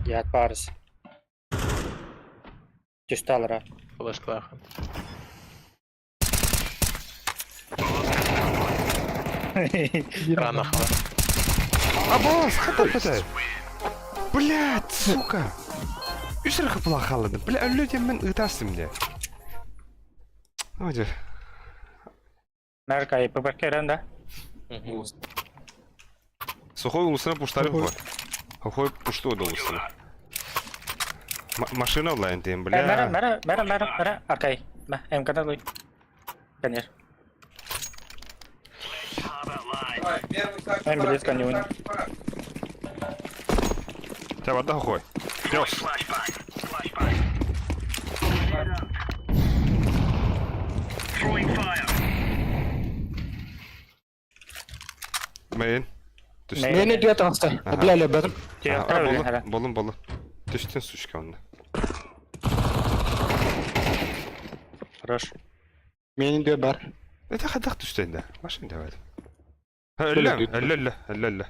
Девят парс. Түстэ алара. Флешклахан. Бир Рано хава. Аббас, хата хата. Блядь, сука. Үс эрэ хапла хаалладым. Бля, өллө мен ытастым де. Ой, Мәркай ППК да? Сухой улусына пуштары Сухой. бар. Сухой пушту да улусына. Машина онлайн дейм, Мәрі, бля. мәрі, мәрі, мәрі, мәрі, аркай. Мә, МК-да лой. Конечно. Мен близко не уйну. Тебя вода сухой. Пёс. Мейн. Түстүн. Мени диэ таҕыста. Бля, өлөрбөтүм. Болун, болун, болун. Түстүн сучка онно. Хорош. Мени диэ бар. Это хайдах түстүн да? Машин давай. Өллө, өллө, өллө, өллө, өллө.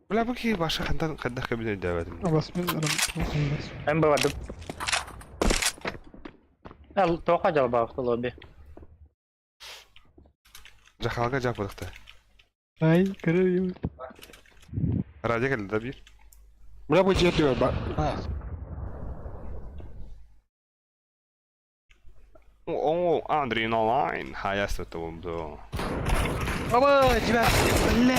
Бля, бу киһи баша хантан хайдах кэбинэ өйдөөбөтүм. Абас мин арам. Мен бывадым. Ал тоха жалбаахты лобби. Жахалга жапырыкта. Ай, көрөр Радио кэллэ да биир. Бля, бу дьиэ түгэр бар. О, адреналин. Хайаста болду. Аба, тебя. Бля.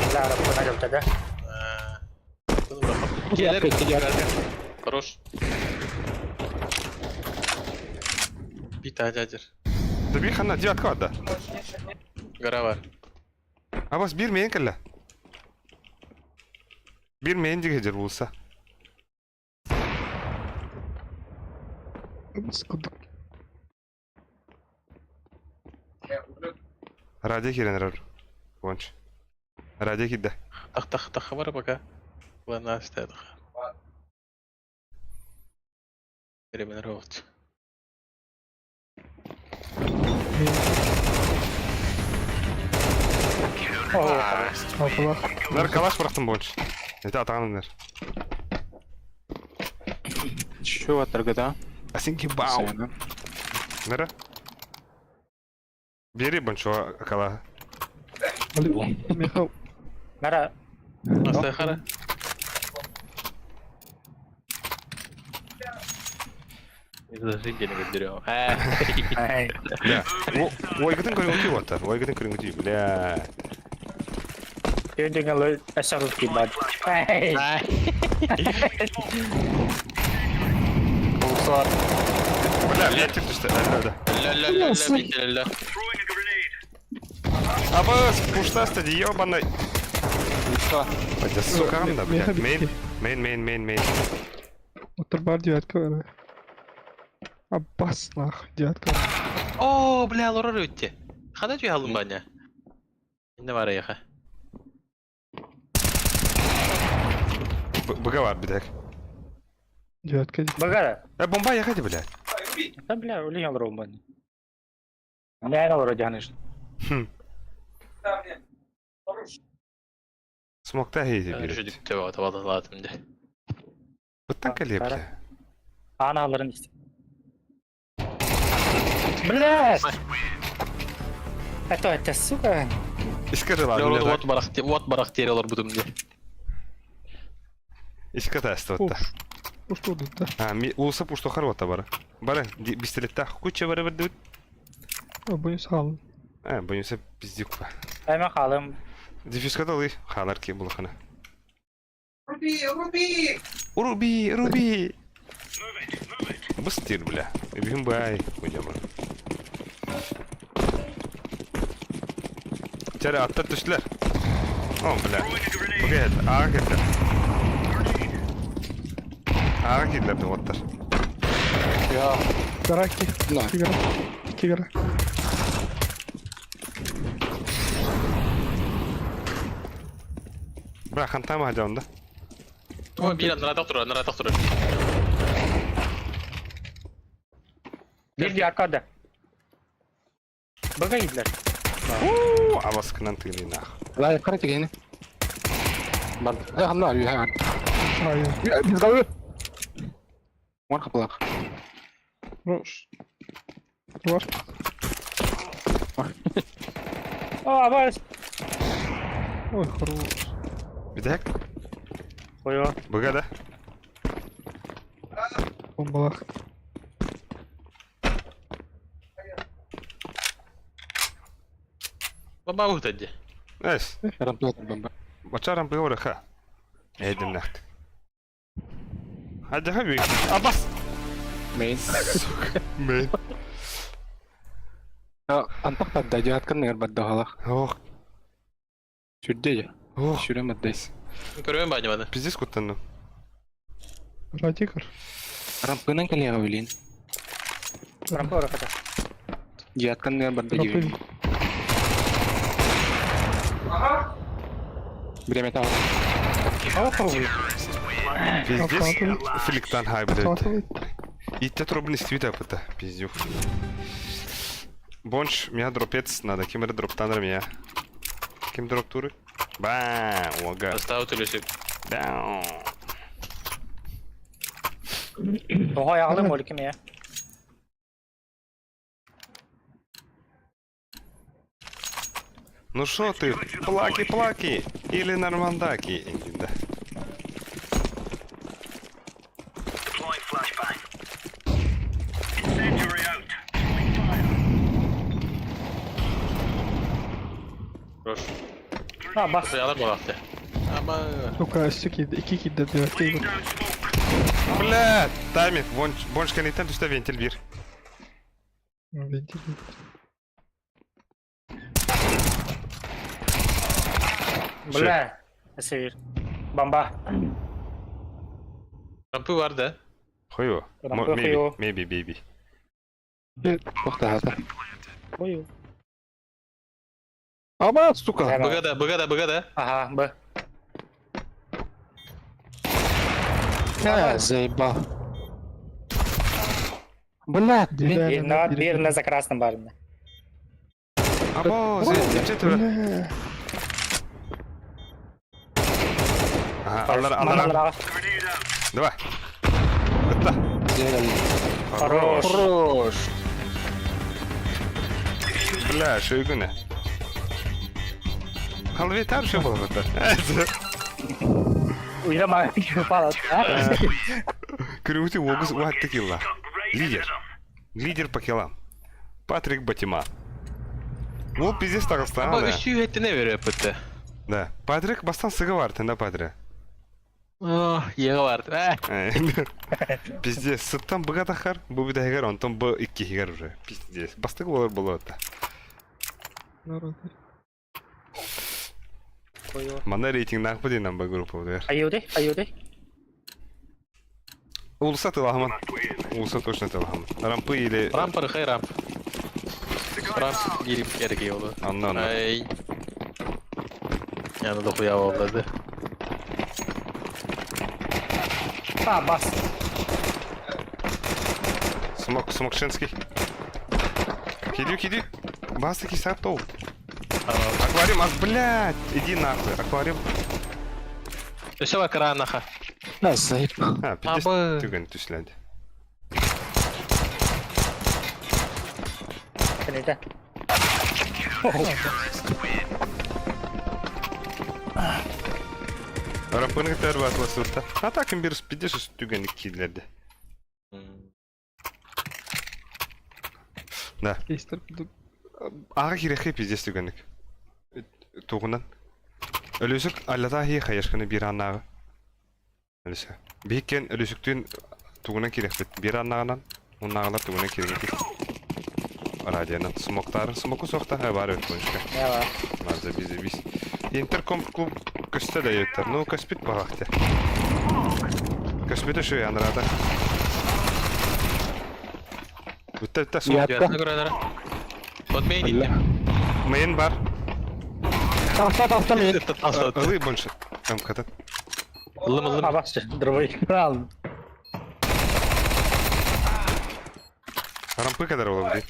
Бля, араппына жалта да. Келер, Хорош. Бита дядер. Да бир ханна девятка барда. Гора бар. Абас бир мейин кэллэ. Бир мейин дигежер булса. Скудuk. Радио киирэн эрэр. Вонч. Радио киирдэ. Тах тах тах бар пока. Ладно, оставь. Переименовать. Алпалах. Нар калаш бырахтым бонч. Это атаҕын Чё атаргыда? Асинки бау. Нара. Бери бончо кала. Михал. Нара. Астайхара. Зажигали берем. Ай. Бля. Ойгытын көрүҥүтүй буолтар. Ойгытын көрүҥүтүй, бля. Түйдүҥэ лой эсэрл кибад. Ай. Булсар. Бля, бля, тик түстэ. Да, да. Ля-ля-ля-ля-ля. Абас, пуштаста, ебаный. Булса. Хотя, сука, да, бля. Мейн, мейн, мейн, мейн, мейн. Отыр бар девятка бар. Аббас нах, девятка. О, бля, лорор өтте. Хана түй алым баня. Инде бар яха. Быга бар бидек. Девятка. Багара. Э, бомба яхати, бля. Да, бля, улин олорон бани. Мен олоро жаныш. Смокта хейди бир. Жүдүк төбө табалатым де. Буттан кэлиэ, бля. Ана аларын исти. Бля! Это это сука. Иске ладно. Вот барах, вот барах тери олор бутум де. Иске таста отта. Уш тут да. А, ми улса пушто харвата бара. Бара, бистелетта куча бара бара. А, буну сал. А, боюся пиздюк. Эме халым. Дефискаталы халар ки булхана. Руби, руби! Руби, руби! Быстыр, бля. Бимбай, уйдем. Чара, аттар түштілер. О, бля. Бұға еді, аға кетті. Аға кетті, оттар. Я. Гора ки. На. Ки гора. Ки гора. Бля, хантама хадяунда. О, бир нара тура, нара тура. Бир девятка да. Бага идлер. Уу, аваскынан тыгны нах. Ла, карате гене. Бар. Э, хамна, ю ха. Ай, Biz kalıyor. Вон каплак. Рош. Var. О, абас. Ой, хорош. Бидек? Қойо. Бұға да? Бомбалах. Баба утадди. Эс. Рамплат бомба. Бачарам быгора ха. Эдим нахт. Хадя хаби. Абас. Мейн. Мейн. Антах падда жаат кын нер бадда халах. Ох, Сүрдө я. ох. Сүрө маддайс. Көрөм баня баны. Пиздец куттанным. Радикар. Рампынан калега билин. Рампа орохото. Дьиэттэн барда Дропы. дии. Бириэмэтэ Пиздец. Фликтан хайбыт. Автомат. Итте трубын истибит апыта. Пиздюк. Бонч, меня дропец надо. Ким эрэ дроптаныр меня. Ким дроптуры? Ба, ога. Оставил төлөсүк. Бау. Тоҕо айаҕалыым ол ким я? Ну шо ты, плаки-плаки или нормандаки? Да. Хорош. А, бас. Саялар буолаахты. Ама Сука, өссө киирдэ, икки киирдэ диэбэккэ Бля, тайминг, бонч, бонч кэнниттэн түстэ вентиль биир. Вентиль. Бля. Север. Бомба. Рампы бар да. Хуево. Рампы Maybe, хуево. maybe, baby. Туохтаата. Ой. Ама, сука! Быга да, быга да, быга да. Ага, Б. Э, заебал. Бля, Биир на биир на за красным барым. Або, зачем ты? Бля. Ага, аллара, аллара. Давай. Это. Хорош. Хорош. Бля, шойгуна. Халветар что было это? Уйда мага упала. Крути огус уаттыкилла. Лидер. Лидер по киллам. Патрик Батима. Ол пиздец Ама Тагыстан, да. үсүү хэттине берип бітті. Да. Патрик бастан сыгы бар, тында Патрик. Еға барды. Пиздец, сыттан быга тахар, бу битәһигэр, онтон бу иккиһигэр уже. Пиздец. Бастык болар болот да. Народ. Манна рейтинг нахпы дейін бу группа дер. Аюды, аюды. Улуса тылахаман. Улуса точно тылахаман. Рампы или... Рамп архай рамп. Рамп кирип керек олу. Анна, анна. Ай. Яны дохуя болду. А, бас. Смок, смокшенский. Кидю, кидю. Бастыки саптоу. Аквариум, ах, блядь, иди нахуй. Аквариум. Өсө бакыранаха. Да, заебал. А, пиздец, Абы. түгэн түсләнде. Кенете. Рампыны тәр басыласы А так им бир пиздец түгэн кидлерде. Да. Кейстер. Аға кирехе пиздец түгэнник. Тугунан. Өлөсүк аллата хи хаешканы бир аннагы. Өлөсө. Биккен өлөсүктүн тугунан кирехпит. Бир аннагынан, оннагылар тугунан кирехпит. Радионан смоктар, смоку сохта, бар өт кончка. Я Маза биз биз. Интерком клуб көстө да өттөр. Ну, көспүт багакты. Көспүт ошо янрада. Бүтті бүтті смок. Ятта. Подмени. Мейн бар. Таста, таста мен. Ылы больше. Там ката. Лым лым. А, бас. Дробой. Правильно. Рампы кадар болобу дейт.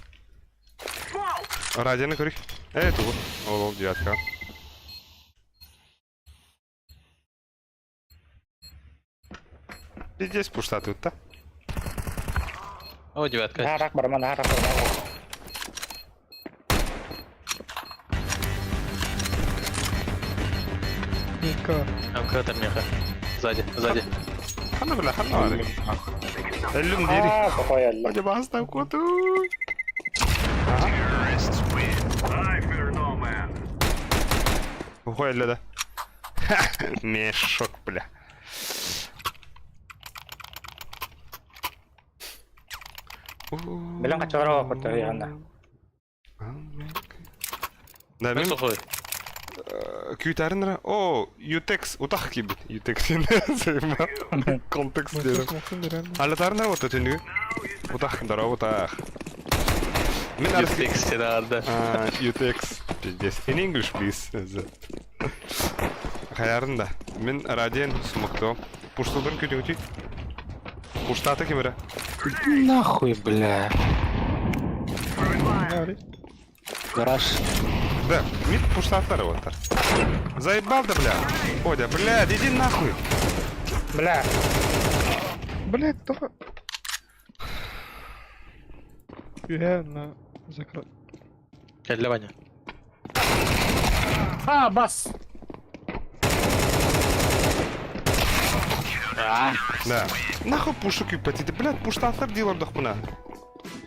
Радионы көрүк. Э, тугу. Ол ол девятка. Пиздец пуштаты да. О, девятка. Нарак барма, нарак барма. Ника. Там кратер меха. Сзади, сзади. Хана бля, хана бля. Эллюм дири. А, какой алла. Hadi bastım kutu. Ухой да. Мешок, бля. Билен качалар баппыт яна. Да, мен Сухой. күүтәрин О, Ютекс, утах кибит. Ютекс. Контекст дедим. Смоксын реально. Алатарына вот түнү. Утах, здорово, утах. Мин UTX надо. UTX, пиздец. In English, please. Хайарын да. Мин радиен смоктуом. Пуштулдун күтүгүтүй. Пуштата ким эрэ? Нахуй, бля. Гараж. Да, мид пуштаттар вот. Заебал да, бля. Одя, блядь, иди нахуй. Бля. Блять, тоҕо... Үһэ на закры... Кэллэ Ваня. А, бас. Да. Нахуй пушу күүппэт блядь, пуштаттар диир олордохпуна.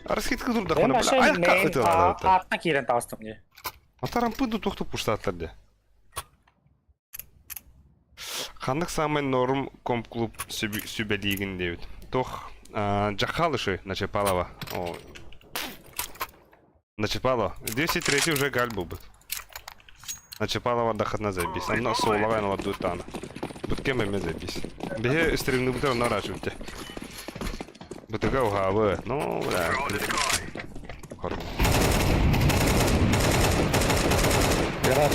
Расхитка турдахпына, бля. Айахка ытылар. Аатна киирэн таҕыстым дии. Атарампы тохту пуштаттар де. Ханнык саамай норм комп-клуб сүбэлиигин диэбит. Тох Джахалыши Начапалова. О. Начапалова. 203 уже галь был Начапалова дахатна забись. Анна суолаҕа ладуутаана. Буткем эмэ забись. Биһи стримныбытар онно араачыбыт. Бытыга уһаабы. Ну, бля. Хор. Гараж.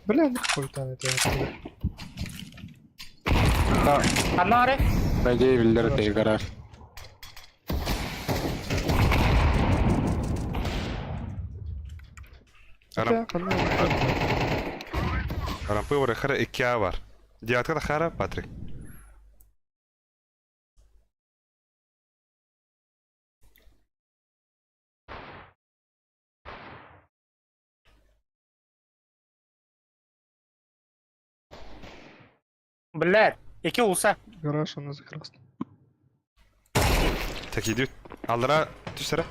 Бля, нахуй там это. Ханна Надеюсь, биллэр этэ гараж. Арам, арампы бар хара икки бар. Диатка да хара, Патрик. Блядь, ики улса. Гараж у нас красный. Так идут. Алдыра түс эрэ.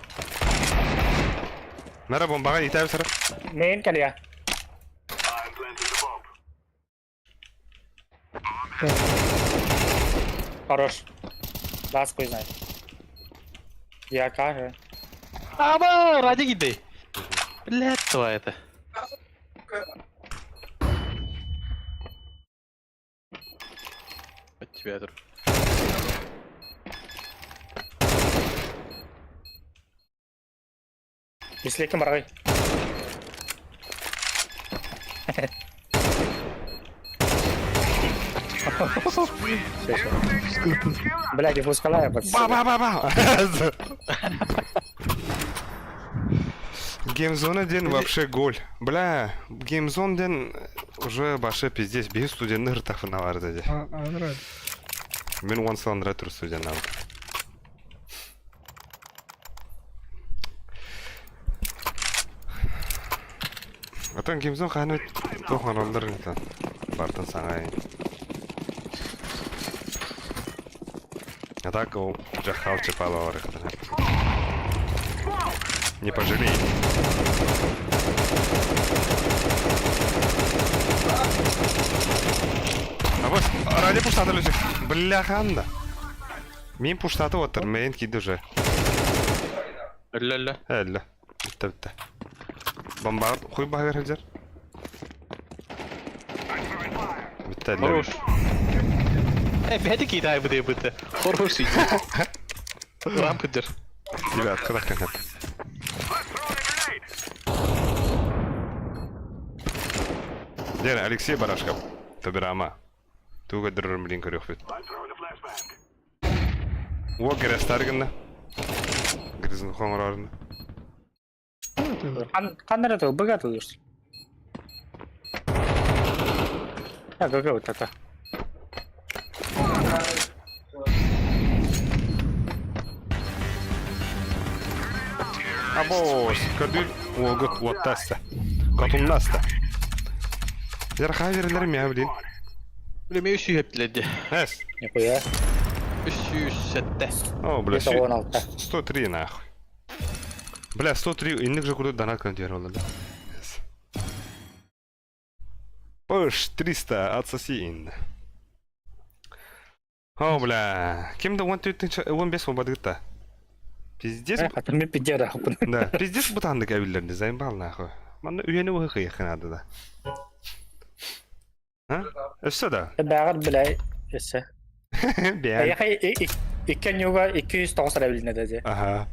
Мара бомбаҕа иитээбит эрэ. Мейн кэлиэ. Хорош. Лас хуй знает. Я как Аба, ради гиды. Блядь, твоя это. От тебя друг. Бисликим баргай. Блядь, и пускала Ба-ба-ба-ба! Геймзона диэн вообще голь. Бля, Геймзон диэн уже башы пиздец. Биһи студенны ыртахына барды де. А, а, нравится. Мин уон сылан ретро студеннабыт. Отон Геймзон хааны туох оҥороллор ынтан. Бартын саҥа А так ол Джахал Чапалова барыхтана. Не пожалей. А вот, ради пуштата лежит. Бляха, Мин пуштаты оттар, мейн киди уже. Өллө-өллө. Элле. Битте битте. Бомба хуй баһыгар сылдьар. Битте элле. Хорош. Э, бэйэтэ китай быдыы быты. Хороший. Рамка дыр. Ребят, куда конкретно? Ден, Алексей Барашков. Тобирама. Туга дырыр блин көрөхпүт. Уо герестар гынна. Гризин хоңорорун. Ханна это богатый лишь. А, какой вот это? Абоос, көдүл уогут уоттаста. Катуннаста. Ярха верилер мя блин. Бля, мен үс Эс. Нихуя. 307. О, бля, Это он алта. 103 нахуй. Бля, 103, инник же куда донат контейнер да. Пыш, 300, отсоси инна. О, бля, кем-то 15 болбадыгыта. Пиздец. А мен пиздец Да, пиздец бутандык әбилерди, заебал нахуй. Манна үйені уғы қиын да. А? Өссө да. Бәғір бля, өссө. Бән. Яхай иккен юга 290 рәбилне дәде. Ага.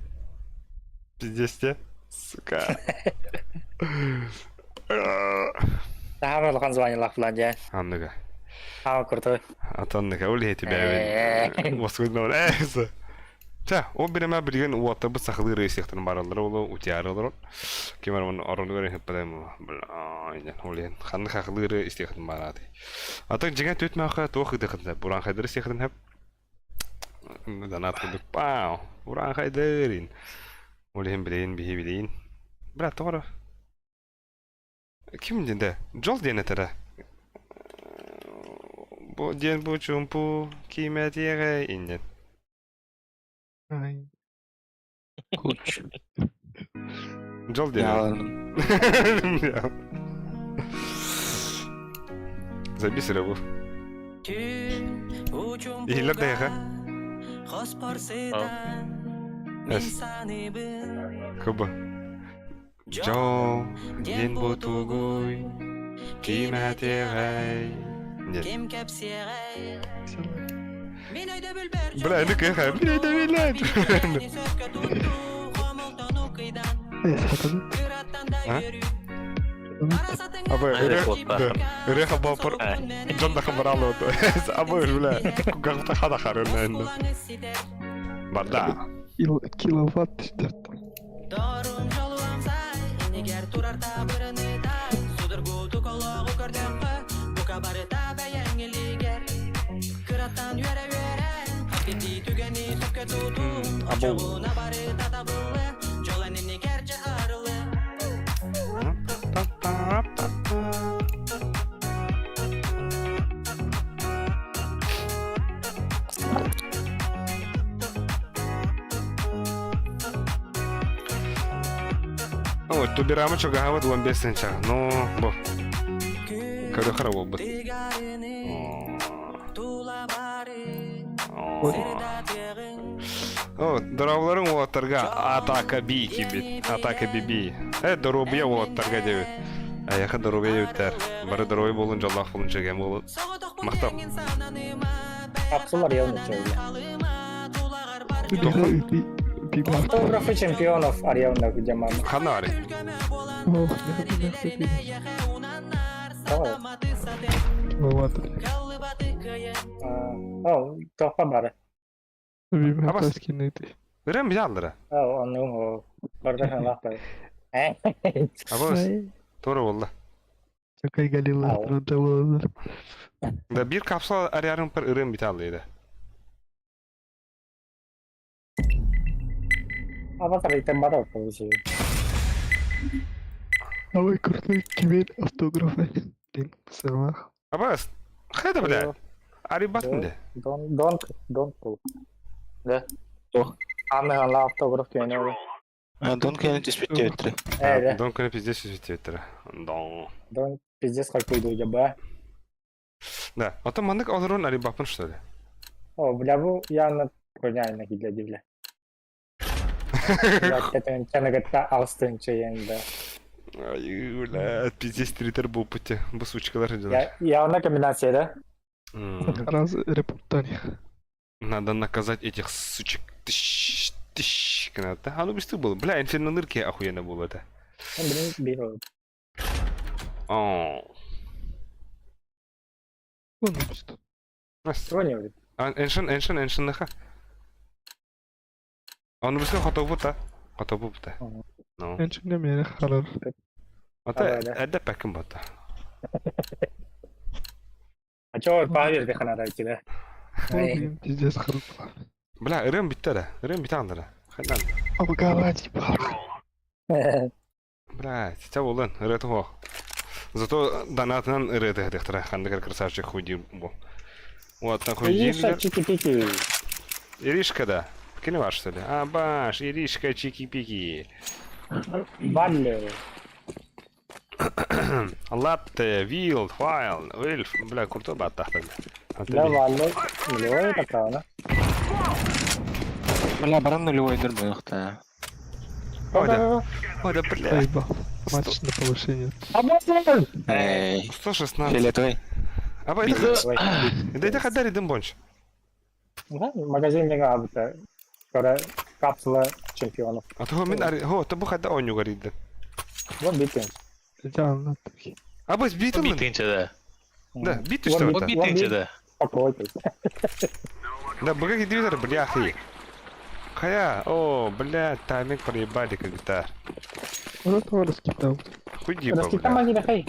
Пиздец те. Сука. Саамай улахан званиелаах булан дьэ. Анныга. Аҕа крутой. Атанныга ол иһити бэйэбин. Москвадан ээ. Чэ, ол биремэ билигин уоттарбыт сахалыы рейсиэхтэрин бараллара ол утиары олорон. Ким эрэ оронугар иһиппэтэ ол иһин ханнык хахылыыры истиэхтин барааты. Атын дьиҥэ түөт мөөхө туох ыытыахтын сөп, ураанхайдары истиэхтин сөп. Донат курдук пау, ураанхайдырин. Ол иһин билейин биһи билейин. Брат, тоҕо Ким диэн да? Дьол диэн этэрэ. Бу диэн бу чуумпу киимэтиэҕэ иннин. Ай. Куч. Дьол диэн. Забис эрэ бу. Иһиллэр да эһиэхэ? Эс. Куба. Дьол диэн бу тугуй, ким этиэҕэй? Диэн. Бля, ну кыха, бля, это блядь. А? Абы, ырыа бапыр, дьон да хабаралы Абы, бля, кугахта хада харын. Барда. Киловатт Абыл. Ой, туберама чугаһабыт 15 сынча. Ну, бу. Көрө буолбут. О, дорооболорун уолаттарга атака би кибит. Атака биби. Э, доруобуйа уолаттарга дебит. Аяха доруобуйа дебиттер. Бары доруобуй болун, жоллаах болун, чэгэн болун. Махтал. Капсулар явно Автографы чемпионов Арьявна где мама. Ханари. Давай. О, тоққа бары. Абас. Ырым бизалдыра. О, оннугум барда ханлаах Абас. Тура болла. Чакай галила Да бир капсула арыярым пыр ырым биталлыйды. Абас арыйтан бар получи. Ой, крутой кибер автографы. Блин, сылах. Абас. Хайда бля. Арибатын де. Дон дон дон пул. Да. Анны ханла автограф күйене. Дон кэлэн түспүттээбиттэрэ. Э, Дон күнэ пиздец түспүттээбиттэрэ. Дон. Дон пиздец какой дуйда Да. А то маннык олорон арибапын что ли? О, бля, бу яны коняйна килде бля. Чанагатта алстынчы енді. Ай, бля, пиздец тритер был пути. Бу сучкалар дела. Явно комбинация, да? Раз репортание. Надо наказать этих сучек. Тыщ, тыщ. Надо. А ну быстро было. Бля, инферно нырки охуенно было это. Блин, бил. О. Понял. Эншин, эншин, эншин наха. Аны бізге хотобу та. Хотобу та. Ну. Эншин мені халар. Ата әдә пәкім бата. А чё, павер дехана дайте, да? Пиздец харып. Бля, ырым битте да. Ырым бите андыра. Хайдан. Обгавать, Бля, сейчас болын, ыры того. Зато донатынан ыры дехтера, хандыгар красавчик хуйди бу. Вот, на хуйди. Ириша чики-пики. Иришка, да. Кини ваш, что ли? А, баш, Иришка чики-пики. Валли. Латте, вилд, файл, вильф. Бля, крутой бат тахта. Да, Валли. Нулевой такая, да? Бля, баран нулевой дыр буйахта. Ой, да. Ой, да, бля. Матч на повышение. Эй. 116. Фиолетовый. А это... Да это хадари дым бонч. Магазин не габта. Кора Капсула чемпионов. А то мин ари... Хо, то бу хайда оонньуугар иирдин. Вот битин. А быс биит ыллын. Битинче Да, биит түстэ да. бата. Битинче да. Покройте. Да, быга кидибитер, бляхи. Хая, о, бля, тайминг проебали когда. Вот это раскидал. Хуй диба, Раскита бля. маги хай.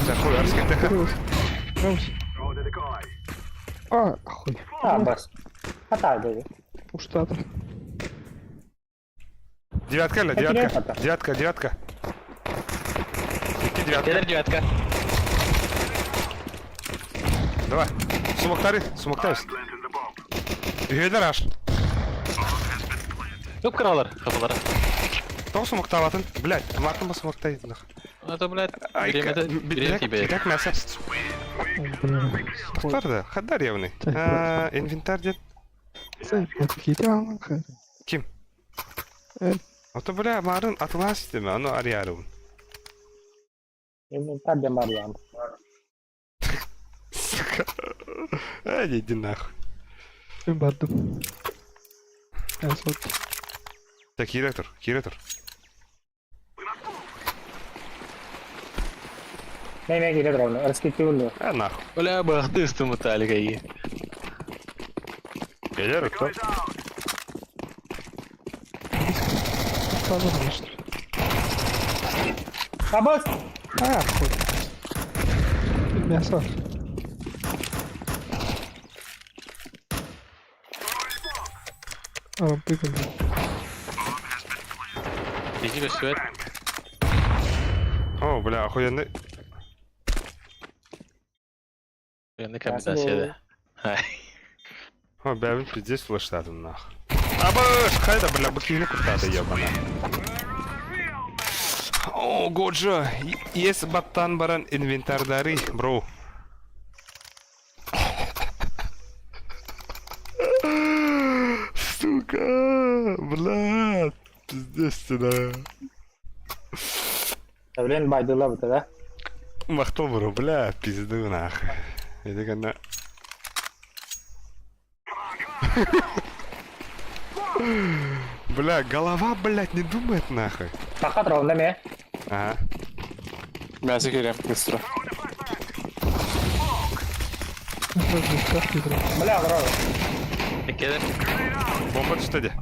Да хуй, раскита. А, хуй. А, бас. А так, да. Уштата. Девятка или девятка? Девятка, девятка. Икки девятка. Кэлэр девятка. Давай. Сумактары, сумактары. Үһүөлэр аш. Көп кыралар капалара. Тоҕо сумактаабатын? Блядь, мартын ба сумактай. Это, блядь, время время тебе. Как мясо? Тохтор да, хаддар явный. А, инвентарь дед. Ким? Ото, бля, марын атылаас деме, аны арыярыбын. Инвентарь де Марьян. Сука. Ай, иди нахуй. Мен бардым. Вот. Так, киирэ тур, киирэ тур. Не, не, кире ровно. Раскитывали. А, нахуй. Бля, бахты стымытали какие. Кэлэр, кто? А, бас! А, хуй. Мясо. А, прикольно. Иди көстүбэт. О, бля, охуенный. Военный комбинация, да. Ай. О, бля, мин пиздец флештадым нахуй. Абыш, хайда, бля, быкини куртады, ебана. О, Годжо, ес баттан баран инвентардары, бро. Сука, бля, пиздец ты, да. Блин, байдыла бу да. Махтал, бро, бля, пизду нахуй. Это гана. Бля, голова, блядь, не думает нахуй. Тахат ровно ме. Ага. Мясо кирем, быстро. Бля, ровно. Кэлэр. Бомба что де?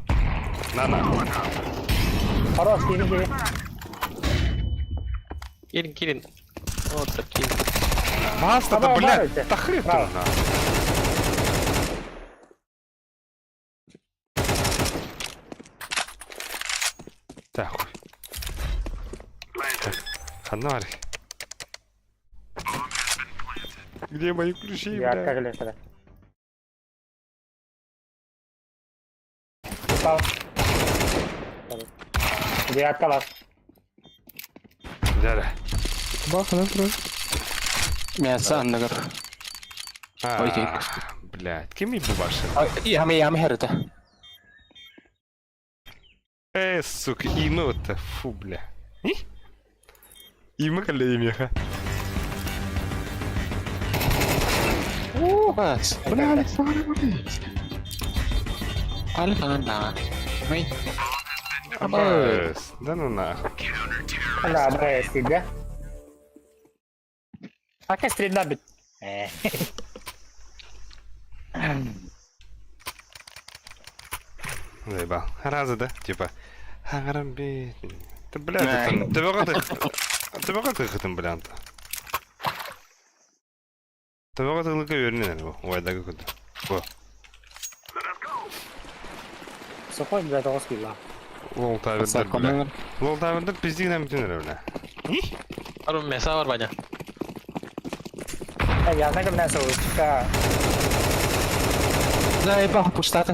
На нахуй. Хорош, кири, кири. Кирин, Кирин. Вот такие. Баста, да, Давай, блядь, давайте. да хрен ты Браво. нахуй. Да хуй. Так, ханарь. Где мои ключи, Я бля? как лето. Упал. Девятка лаз. Дядя. Баха, да, Мясо анныгар. А, Ой, блядь, кем бу башы? Яме яме херте. Сука, имя вот фу, бля. Имя кале имеха. Бас. Бля, Александр, блядь. Александр. Мэй. Абас, да ну нахуй. Да, бля, сидя. А как стрельба бит? Заебал. Раза, да? Типа. Харамби. Ты, блядь, это... Ты богатый... Ты богатый хытым, блядь. Ты богатый лыка вернее, Ой, да как это. О, Сухой, блядь, оскила. лол тавердер, бля. Лол тавердер пизди нам тюнер, бля. Ару мясо бар баня. Я знаю, как мясо учка. Заебал, пустата.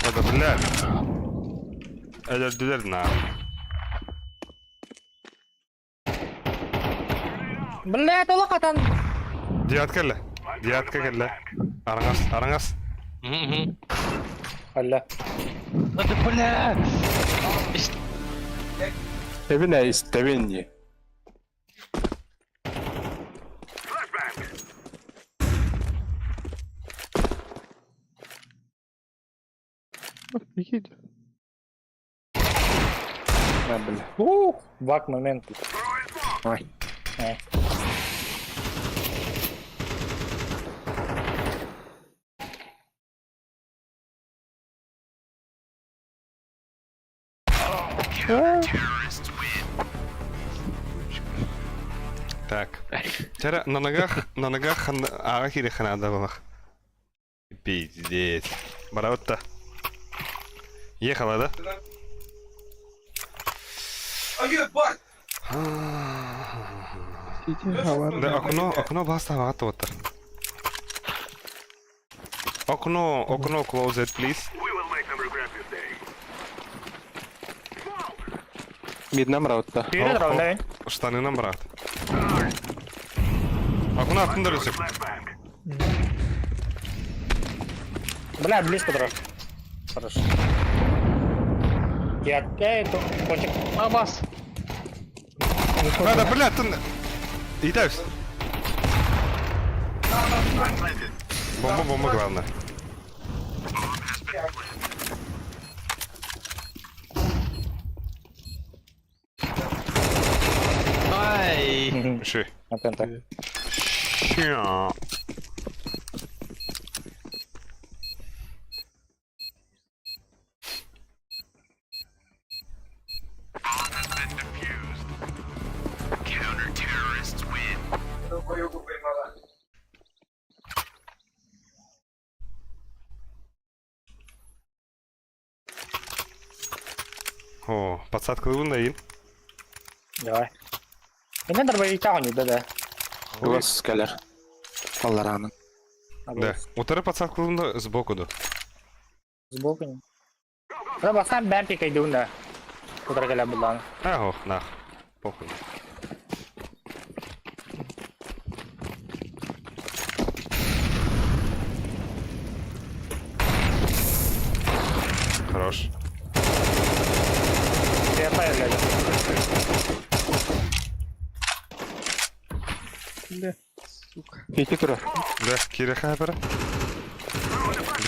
Это, блядь. Это дверь на. Блядь, улахатан. Девятка ли? Девятка кэллэ. Араҥас, араҥас. Угу. Алла. Это, бля. Тебин истебин не. Прикинь. Да, бля. Ух, вак момент. Ой. Э. Так. Вчера на ногах ага ханада было. Пиздец. Бараутта. Ехала, да? Сити, авар. Да, окно, окно баста ватота. Окно, окно close it, please. Видно, брат-то. Түйрі Ох, ох. да, Штаны нам, брат. Окно аттын өсіп. Бля, близко дрожь. Хорошо. Я это кончик. Абас. Да, бля, тын. Итаюсь. Бомба, бомба, главное. Ай. Ши. Атента. Ща. О, подсадка луна. Давай. Мен дробовик не да, да. Глаз скалер. Аллараны. Да. Утары подсадка луна сбоку до. Сбоку не. Да, басам бәм пикай да. Кудра кәлә булган. Ах, нах. Похуй. Хорош. Я блядь. Бля, сука. Пяти тура. Да, киреха бара.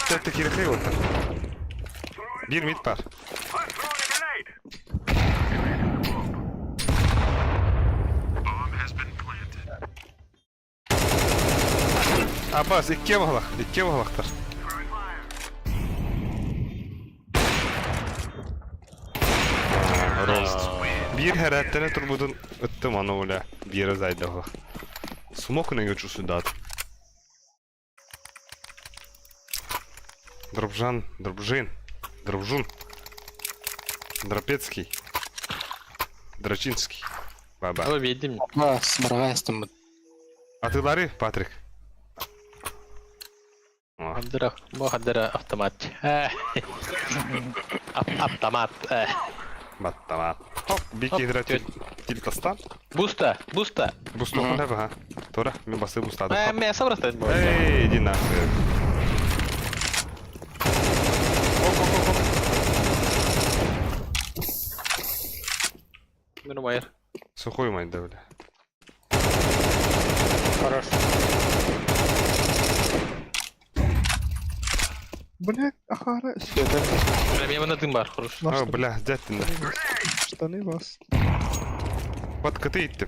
Битте киреха вот. Bir mid var. Abbas ikkiye bakalak, ikkiye bakalaktır. Bir herәттәне турбудун ыттым аны уля. Бир зайда Смок не хочу сюда. Дробжан, Дробжин, Дробжун, Дропецкий, Драчинский. Баба. Ала бедим. Бас, баргайстым. А ты Ларри, Патрик? О, Хандыра, бу хандыра автомат. Автомат. баттамат. Хоп, бики Хоп, играть тильтастан. Буста, буста. Бусту ха. Тора, мен басы бустады. Мен сабырастайын бу. Эй, иди нахуй. Оп, оп, оп, оп. Мен умайыр. Сухой май, да, бля. Хорош. Бля, ахара. Бля, мен мында дым бар, хорош. О, бля, дядь ты на. Штаны вас. Под коты идти.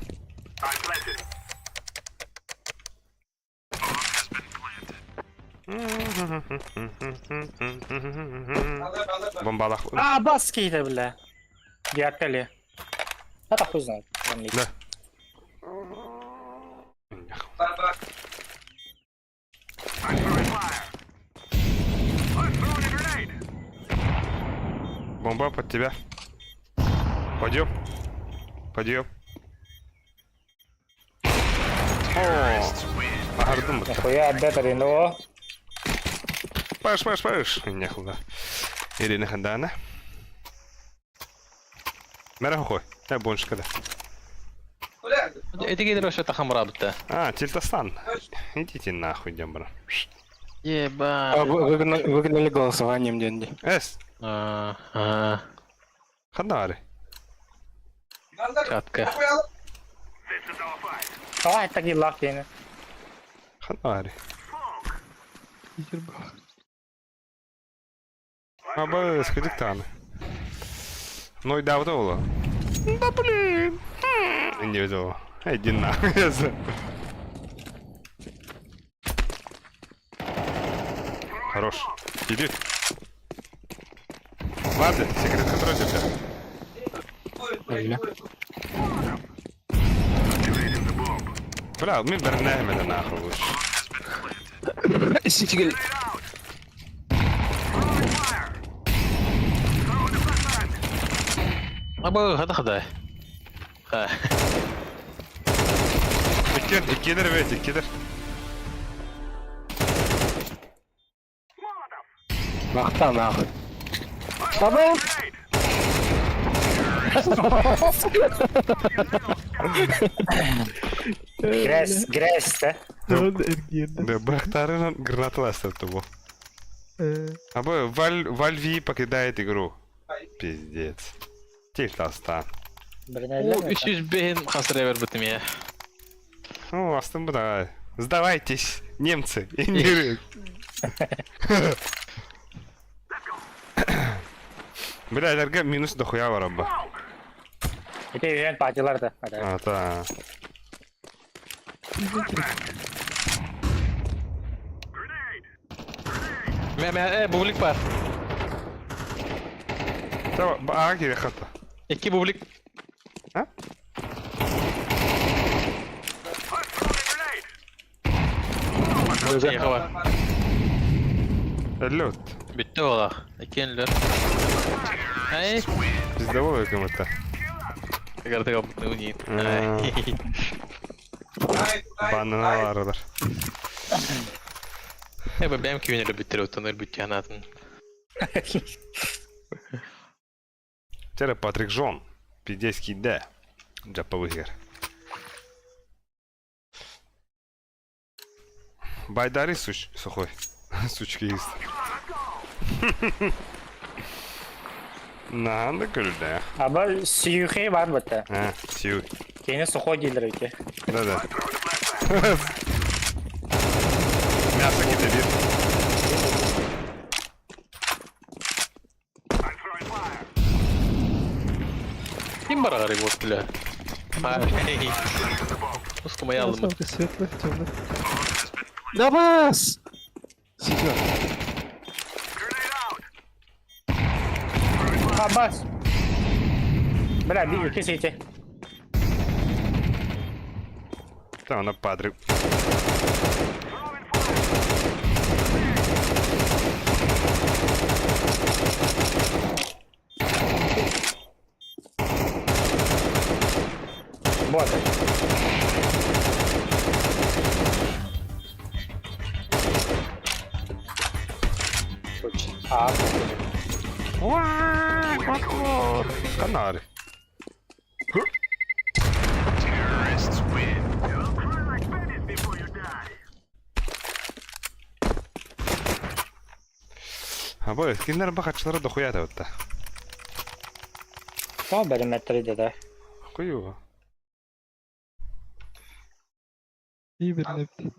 Бомбалах. А, бас кейді, бля. Диакали. Это хуй знает. Там Да. Бомба под тебя. Пойдем. Пойдем. О, Ардым. Нихуя, бетер, но. Паш, паш, паш. Нехуда. Ирина Хандана. Мера хой. Я больше когда. Эти гидро что-то хамра бітті. А, Тильтастан. Идите нахуй, дембра. Еба. Выгнали голосованием деньги. Эс, А, Хандари. Чатка. Давай, таки лак дейні. Хандари. Питер был. Абы, скидик таны. Нойдаабыта буолуо. Да блин! Инде ол. Иди нахуй. Хорош. Иди. Ладно, секрет контроль тебя. Öyle. Бля, мин бэрнэһим это нахуй лучше. Ситигил. Абы, хада хада. Ха. Иккен, иккилер бет, иккилер. Махта нахуй. Бабам! Грязь, грязь, да? Да, бырахтарынан граната бу. Абы, Вальви покидает игру. Пиздец. Тильт астан. О, 305 хасыр бер бутым я. Ну, астын бу давай. Сдавайтесь, немцы. И не Бля, эрге минус дохуя бар абы. Это үйен патилар да. А, та. Мә, мә, бублик бар. Та, ага кире хата. Ики бублик. А? Тихо бар. Лед. Битте ола. Икенлер. Ай, Пиздовой кому-то. Карты капытны уни. Банана аралар. Э, бэм күйінер биттер өттөнөр бүт янатын. Тере Патрик Жон. Пиздецкий да. Жаппа выгер. Байдари суч сухой. Сучки есть. Надо күлді. Аба сүйіхи бар бітті. А, сью. Кейіне сухой дейлер өте. Да-да. Мясо кидали. Ким бар ағары вот, бля. Ускумай алдым. Светлых, темных. Давас! Сидя. Абас! Бля, би кесите. Там на Патрик. Вот. А, Канары. Абы, киндер бахачылары дохуя да отта. О, бәрі да. Хуево. İyi bir nefti.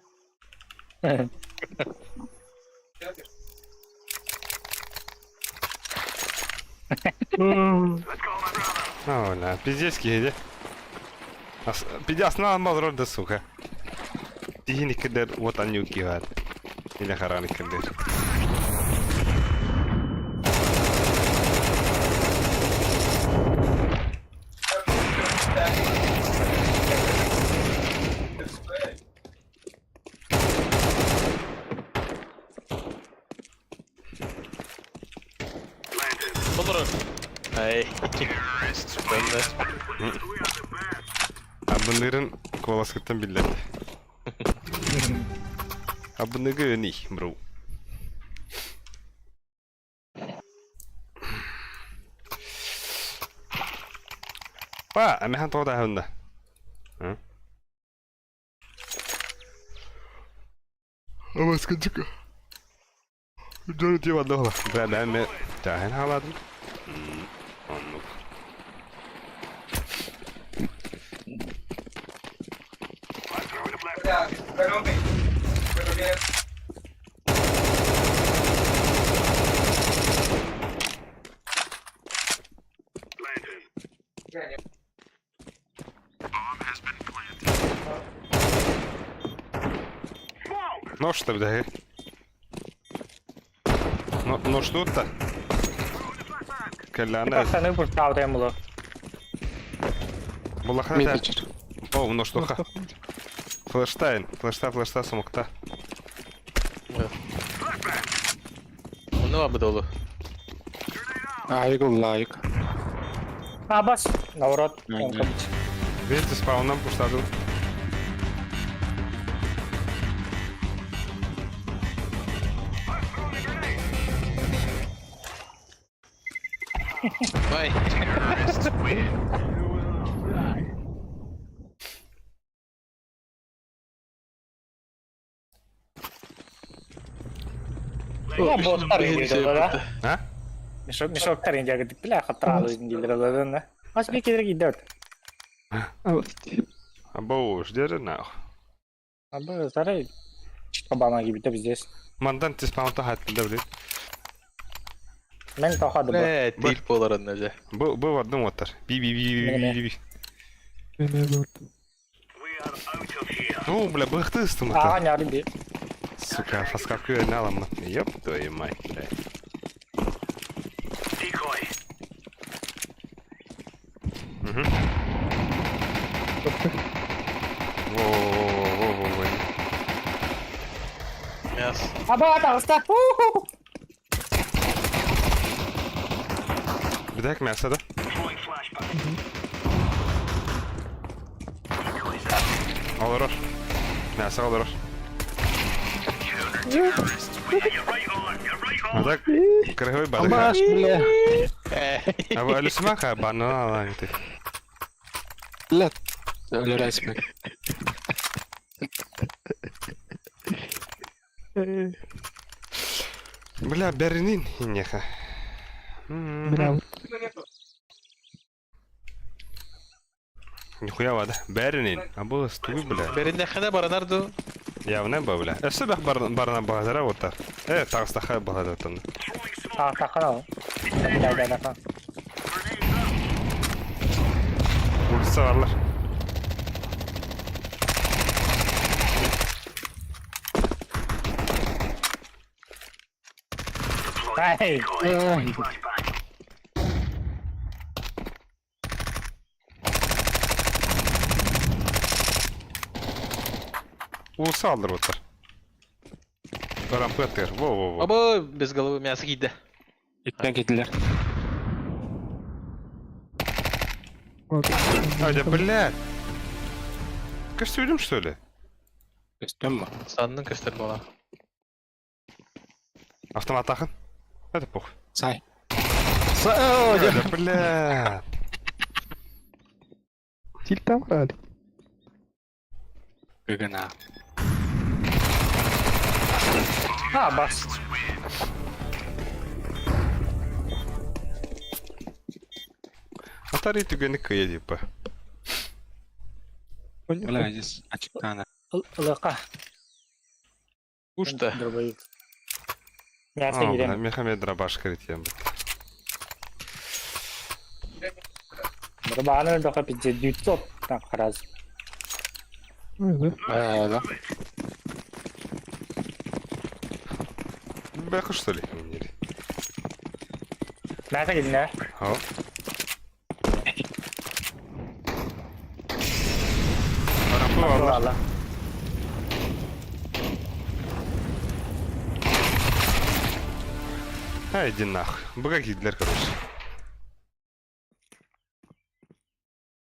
О, бля, пиздец киһи Пиздец, на мал роль сука. Тихини кидер вот они кигат. Или хараны кидер. Толору. Ай. Абынырын коласкыттан биллер. Абыныгы ни, бро. Па, амихан тода хунда. Абаскынчык. Жonu тип аддола. Бля, да, ме. Тахен халадым. Оннук. Нож-то, бля. Но, нож тут-то. Коляна. Пацаны пустаутайм було. Булахата. Мид О, нож туха. Флештайн. Флешта, флешта, смокта. Онно баар буолуо. Айык ылла айык. А, бас. Наоборот. Мгм. Видите, спауном пуштадыл. Ай. Ну, боттар индирде да. А? Мешоктар индирде. Бля, хатыралы индирде да. Ас би кидер кидер. Абоуш, дери нахуй. Абы сарай Обама gibi de bizdeyiz. Мандан ти спаунта хат да, блин. Мен тохады бу. Э, тил буоларын дьэ. Бу бу бардым оттар. Би би би би би би. Мені борт. Ну, бля, быхтыстым Ага, это. не би. Сука, фаскапку я налом. Ёб твою мать, бля. Угу. Во-во-во-во-во-во. Мяс. Аба, атаҕыста. Бедек мясо, да? Олорор. Мясо олорор. А так, крыговый бадык. Абаш, бля. Э, А вы алюсмаха банана ты. Бля. Өлөрөөс бля. Бля, бернин инеха. Бля, Нихуя вода. Бернин. А было стуй, бля. Бэриннэххинэ баранар дуу. Явно ба, бля. Өссө бэх барна баҕадара оттар. Э, таҕыстаха баҕадаттан. А, тахана. Да, да, да. Улица барлар. Ай, Улица алдыр оттар. Барампы аттыгар. Во-во-во. Абы без головы мясо киирдэ. Иттэн киирдилэр. А, да, блядь. Костюм, что ли? Көстөн бу. Саннын көстөр буола. Автомат ахын. Это похуй. Сай. А, да, бля. Тильтам рали. Гыгына. а, бас. Атари түгені кыя типа. Бля, здесь ачыктаана. Лыка. Кушта. Дробовик. Мясо А, бля, киирем. Мехамед дробаш кырытьям. Дробаны дока пизде 900 так раз. Да. Э, да. Бэха, что ли? Мясо киирдэ. О. Барампы барлар. Алла. А, иди нахуй. Быга киирдилэр, короче.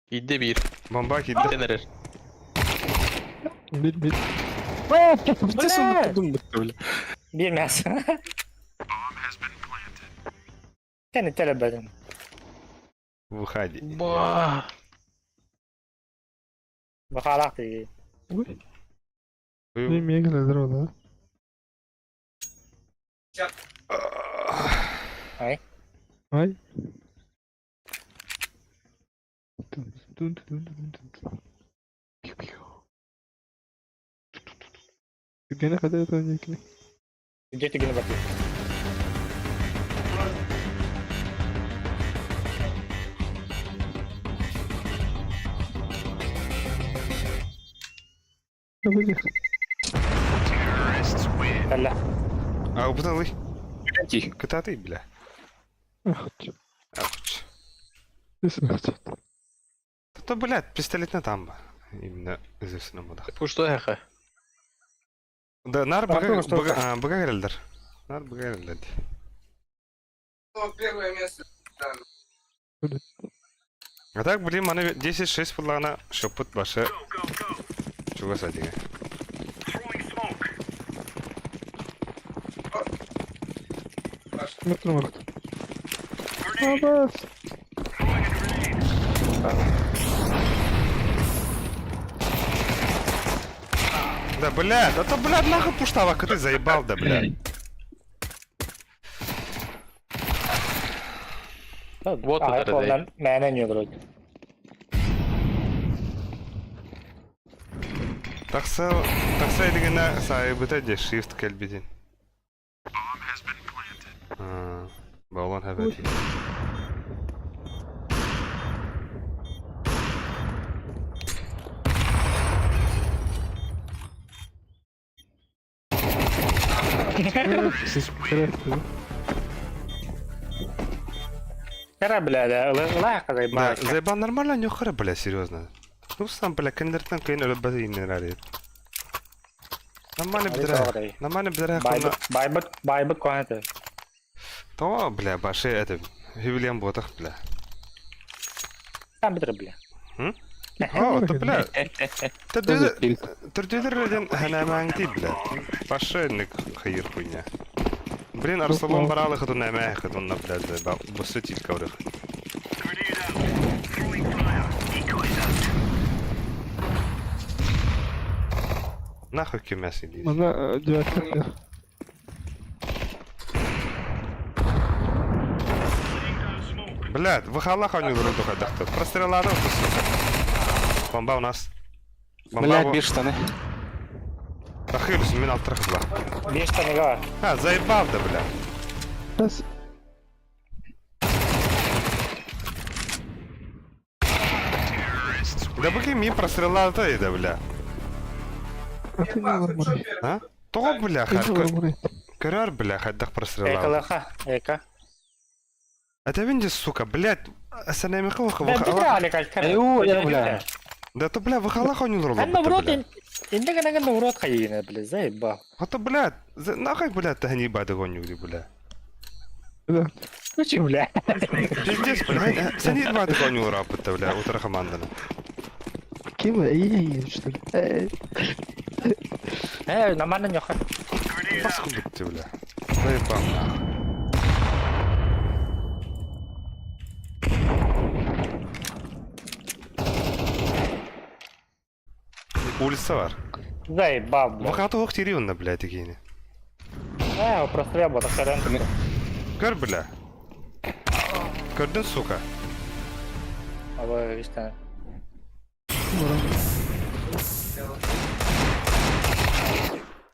Киирдэ биир. Бомба киирдэ. Бүтэн эрэр. Мид, мид. Бля! Бля. Биир мясо. Кени телебедин. Выходи. Ба. Бахалах ты. Ой. Не мега здорово, да? Ай. Ай. Тун, тун, тун, тун, тун. Пиу-пиу. Где находится это некий? Где ты гнебати? Кэллэ. Аҕабытын ылый. Ти. Кытаатый, бля. Ауч. То, блядь, пистолетна там ба. Именно известно модах. Пушто эха. Да, нар Артур, бага что бага это? а, бага гэрэллэр. Нар бага гэрэллэр дии. А так, блин, маны 10-6 буоллаҕына шоппут башы чугас этигэ. Да, блядь, а то, блядь, нахуй пуштава, ты заебал, да, блядь. Вот А, это да. онон мээнэ ньугурут. Тахса, тахса дегенэ саайбыта дьэ shift кэлбитин. Аа, Баллон хэбэт. Кара, бля, да, ылаах Да, заебал. заебал нормально, нюхара, бля, серьезно. Ну сам, бля, кендертен кыйын өлөбөт иннер Нормально бедра. Нормально бедра. Байбыт, байбыт, байбыт куанаты. То, бля, баши это, юбилеем ботах, бля. Там битр, бля. О, то, бля. Тоже тильт. Түрдүлер ханамаң ти, бля. Башы ник хайыр хуйня. Блин, Арсалон баралы хату нәмә хату на, бля, заебал. Бусы тилька урых. Нахуй кемәс иди. Мана девятка. Блядь, в халах они вроде хайдахты. Прострелады, сука. Бомба у нас. Бомба. Блядь, бир штаны. Тахырс, мин алтрах бла. Беш таныга. А, заебал да, бля. Раз. Да быки мин прострелады да, бля. А ты не ломай. А? То, бля, Ты не хат. ломай. Көрөр, бля, хайдах прострелады. Экалаха, эка. Это винди, сука, блядь. Санамиху Да, битр алика, кара. Ю, я, бля. Да то, бля, в халах они Эн наоборот, инде гына наоборот хайына, бля, заебал. А то, блядь, нахуй, блядь, ты не бады гоню, бля. Да. Ну че, бля. Пиздец, блядь, сани бады гоню рапыта, бля, утра команданы. Кем? Эй, что ли? Эй. Э, нормально нюха. Пасху будьте, бля. Заебал, нахуй. Улица бар. Заебал, бля. Вакаты оқ тири онна, бля, дегені. Э, прострел был, так Көр, бля. Көрдің, сука. Абы, истина.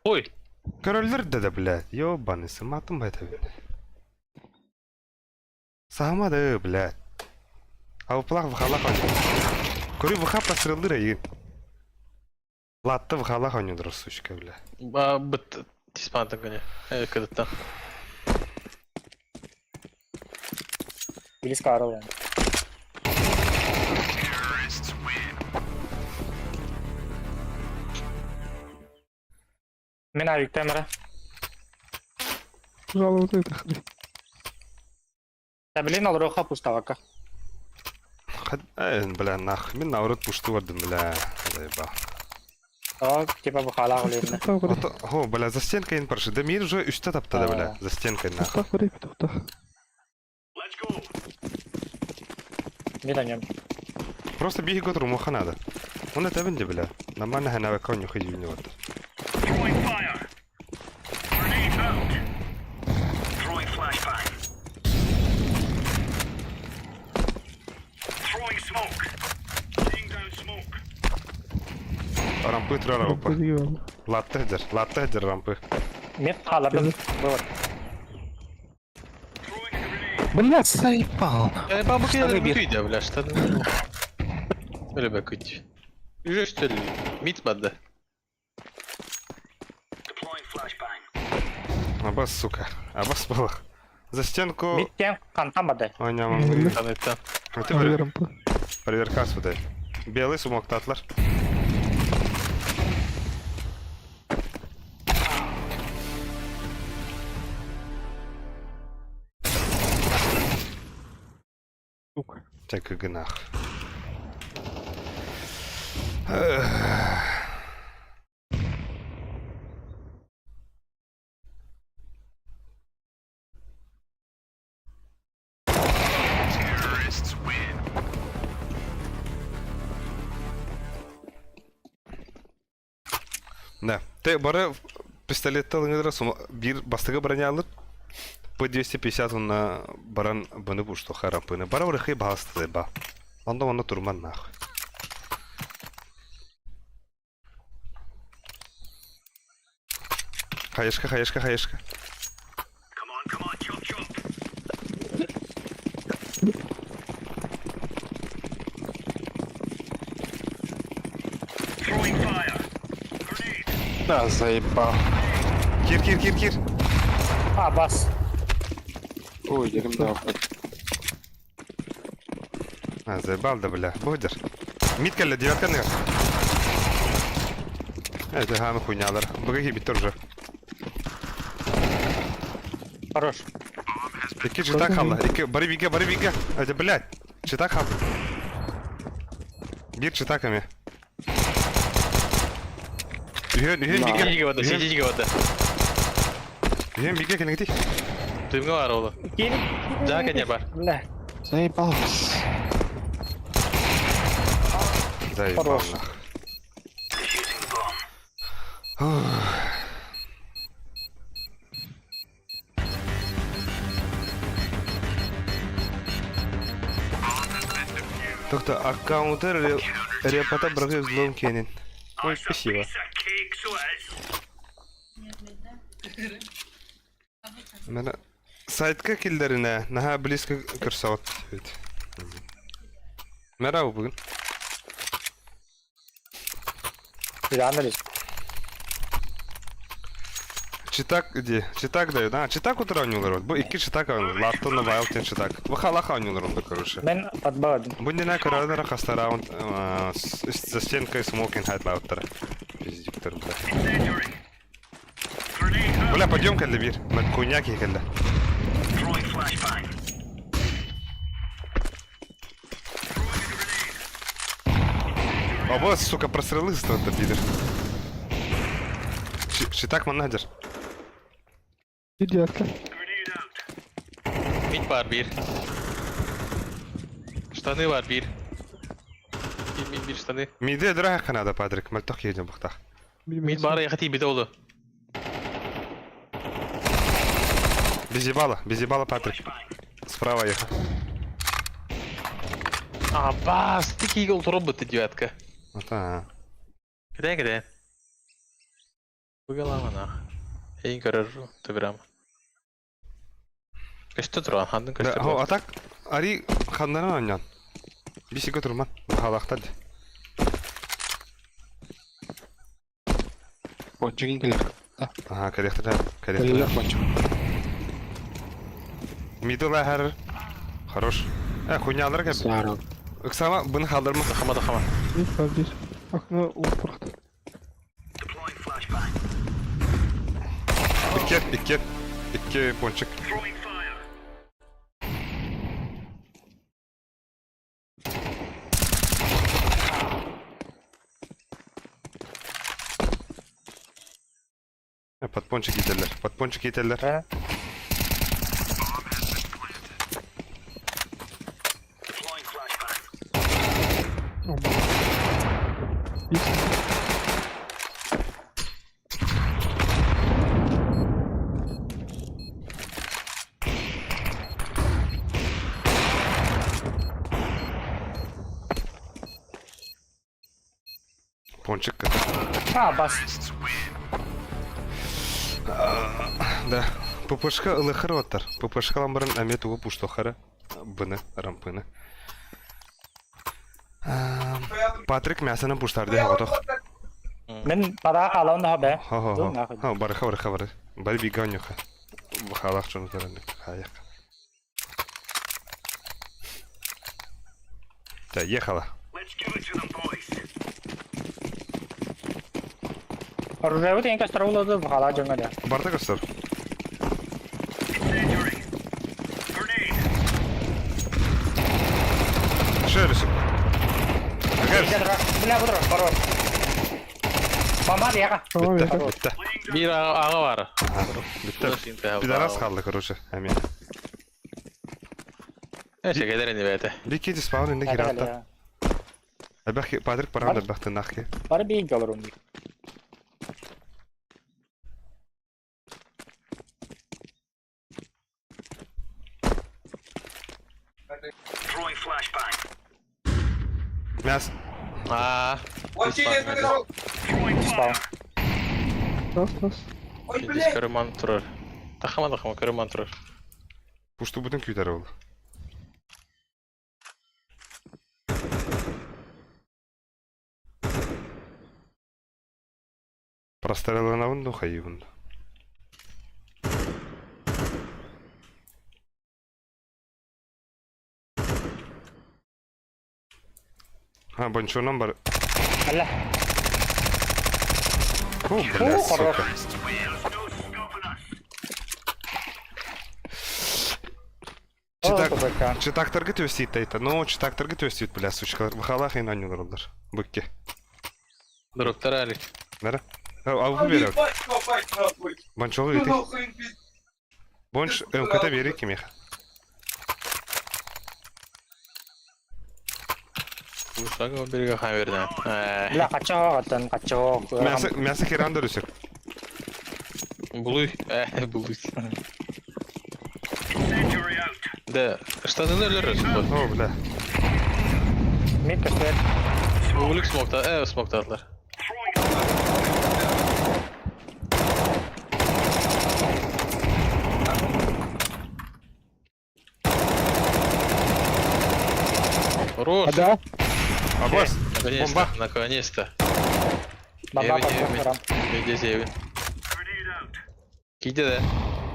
Ой, Көрөлөр да, бля. Ёбанысы, матым байта бля. Саамады, бля. Ауплах вахалах они. Көрі ваха прострелдыр айын. Латты вахалах они сучка, бля. а, быт диспантан көне. Э, кыдыттан. Близко орал. Мен авиктемера. Пожалуй, вот это хрень. Да, блин, алроха пуставака. Хад... Э, бля, нах. Мен наоборот пушты бардым, бля. Заебал. О, типа бухала глебна. Тохта Вот, о, бля, за стенкой прошли. Да мир уже үсті тапты да, бля. За стенкой, нах. Тохта время, тохта. Не на нем. Просто беги готру муха надо. Он это винди, бля. Нормально хана коню ходил не вот. Рампы трарапа. Латте латте рампы. Мет халабын. Вот. Блядь, заебал. Э, бабы Штаны бир. кыйда, бля, штаны. Өлө бөкүт. Уже что ли? Мит бады. Абас, сука. Абас балах. За стенку... Миттен хантан барды. Ойнамам. Таныттан. Ты Рампа. проверка асыдай. Белый смоктатлар. Сука. Так и гнах. Да. Ты бары пистолеттан ылыңыдыра биир бастакы бронялыр. П-250 уонна баран быны буштуха рампыны. Бара урыхый баастыдай ба. Онда онно турман нахуй. Хаешка, хаешка, хаешка. Да, заебал. Кир, кир, кир, кир. А, бас. Ой, дерем да. А, заебал да, бля. Будешь. Мид кэллэ, девятканы. Это хам хуйнялар. Быгы бит тоже. Хорош. Икки читак халла. Икки бары бигэ, бары бигэ. Это, блядь. Читак хал. Бир читаками. Үһүн, үһүн бигэ. Сидите вода, сидите вода. Үһүн бигэ кэнэгити. Дымга бар олу. Кин. Жака не бар. Бля. Заебал. Заебал Хорош. нах. Тоқта, аккаунты репота брагы взлом кенин. Ой, спасибо. Мена сайтка килдерine наха близко көрсөт. Мерабы бүгүн. Анализ. Читак где? Читак дают, а? Читак утра ойнуулар. Бу икки читак ойнуулар. Латтон Вайлтен читак. Бу халаха ойнуулар онда, короче. Мен подбадым. Бу не көрөдөр хаста раунд за стенкой смокинг хайтлауттар. Пиздиктер, бля. Бля, пойдем кэллэ бир. Мен хуйня кэллэ. А вот, сука, прострелы это пидор. Читак манадер. Идиотка. Мид бар бир. Штаны бар бир. Мид, мид, бир штаны. Миде драха канада, Патрик. Мальтох едем бухтах. Мид бар яхати бит олу. Без ебала, без ебала, Патрик. Справа ехал. А, бас, ты кигл робот девятка. Вот, а. Где, где? Выголама нах. Эй, гаражу, табирам. Көстө туран, хандын Да, көстө. хо, а так, ари ханнаран ойнан. Бисиге турман, бахалахтад. Пончик келер. Ага, корректор, Келер корректор. пончик. Мидл әһәр. Хорош. Э, хуйнялар кәп. Сарыл. Ыксама, бұны халдырма. Дахама, дахама. Мид бар бир. Окно упырхты. Икки, икки, икки пончик. Э, Под пончик етелер, под пончик етелер. Э? Бир. Пончик. А, бас. Да. ППшка ылыхыр оттар. ППшка ламбарын әме тугу пуштохары. Быны, рампыны. Патрик мясаны пуштарды хаготох. Мен бара халаун да бе. Хо-хо-хо. Хо, барыха, барыха, бары. Бары биганюха. Бахалаах дьону көрөннүк хаайах. Да, ехала. Оружиебыт ең көстөр буолуо бухалаа дьоҥҥо да. Барда көстөр. Шерісіп. Бля, бұдыр, хорош. Бомба яға. Бітті, бітті. Биир аҕа баара. Бітті. Пидорас қалды, короче, әмен. Эче кэлэр ини бэйэтэ. Бикки спаун инде киратта. Әбәх Патрик баран да бәхтен нахи. Бары бейін олар оны. Мяс. Аа. Спаун. Тас, тас. Көрүман турар. Тахама тахама көрүман турар. Пушту бүтін күйдері ол. Простреланабын ду хайыбын. А, бончонан бар. Алла. О, бля, сука. Читак, читактарга төстейт айта. Ну, читактарга төстейт, бля, сучкалар. Бахалах ин анюлар Быкке. Дроптар алик. Нара? Алгы берер. Бончолу ити. Бонч МКТ бери кимеха. Ушага берге хан берден. Бля, қача аттан, қача. Мясо, мясо херан дөрүсүк. Булуй. Булуй. Да, штаны өлөрөс. О, бля. Мид көстөр. Булук смокта, смоктатлар. Хорош. А да? Абас. Наконец-то, Бомба. наконец-то. Бомба Евин, Евин. барам. Здесь Евин. Киде да.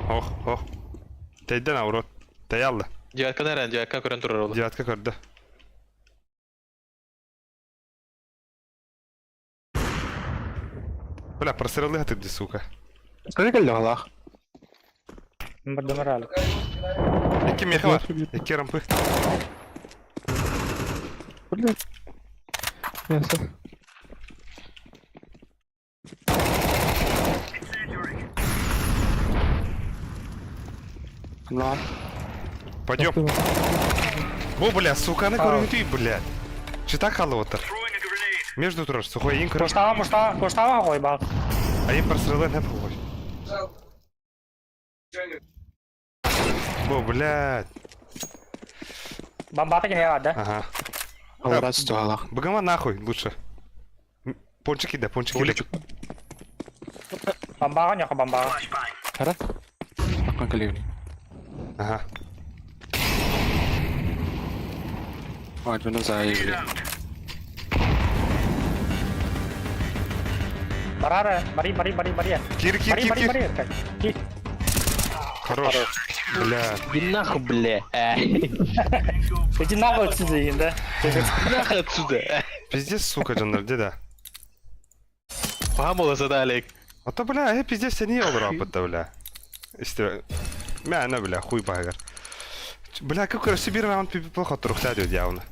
Ох, ох. Тейден аврот. Теялды. Девятка нэрэн, девятка көрөн турар ол. Девятка көрдө. Бля, прострелы ты, сука. Скажи, кэллэҕэлээх. Бардымар алик. Икки меха бар. Икки рампы. Блядь. Мясо. На. Пойдем. О, бля, сука, на көрүнүтүй, бля. Чита халуотар. Между турар, сухой ин көрөр. Коштава, коштава, коштава қой бал. А им прострелы не похуй. О, блядь. Бомбата кене да? Ага. Аларас туһалаах. Быгама нахуй лучше. Пончики да, пончики да. Бомбаға нёқа бомбаға. Хара. Аккан кэлэбин. Ага. Аджуна заайы. Барара, бари, бари, бари, бари. Кир, кир, Бари, кир, бари, кир. бари. Кир. Хорош. Бля. Иди нахуй, бля. Иди нахуй отсюда, да? Нахуй отсюда. Пиздец, сука, жандар, где да? Кухам да, Олег. А то, бля, пиздец, не olur аппытта, бля. Исте... Мә, на, бля, хуй багар. Бля, как раз бир раунд плохо турухта дед явно.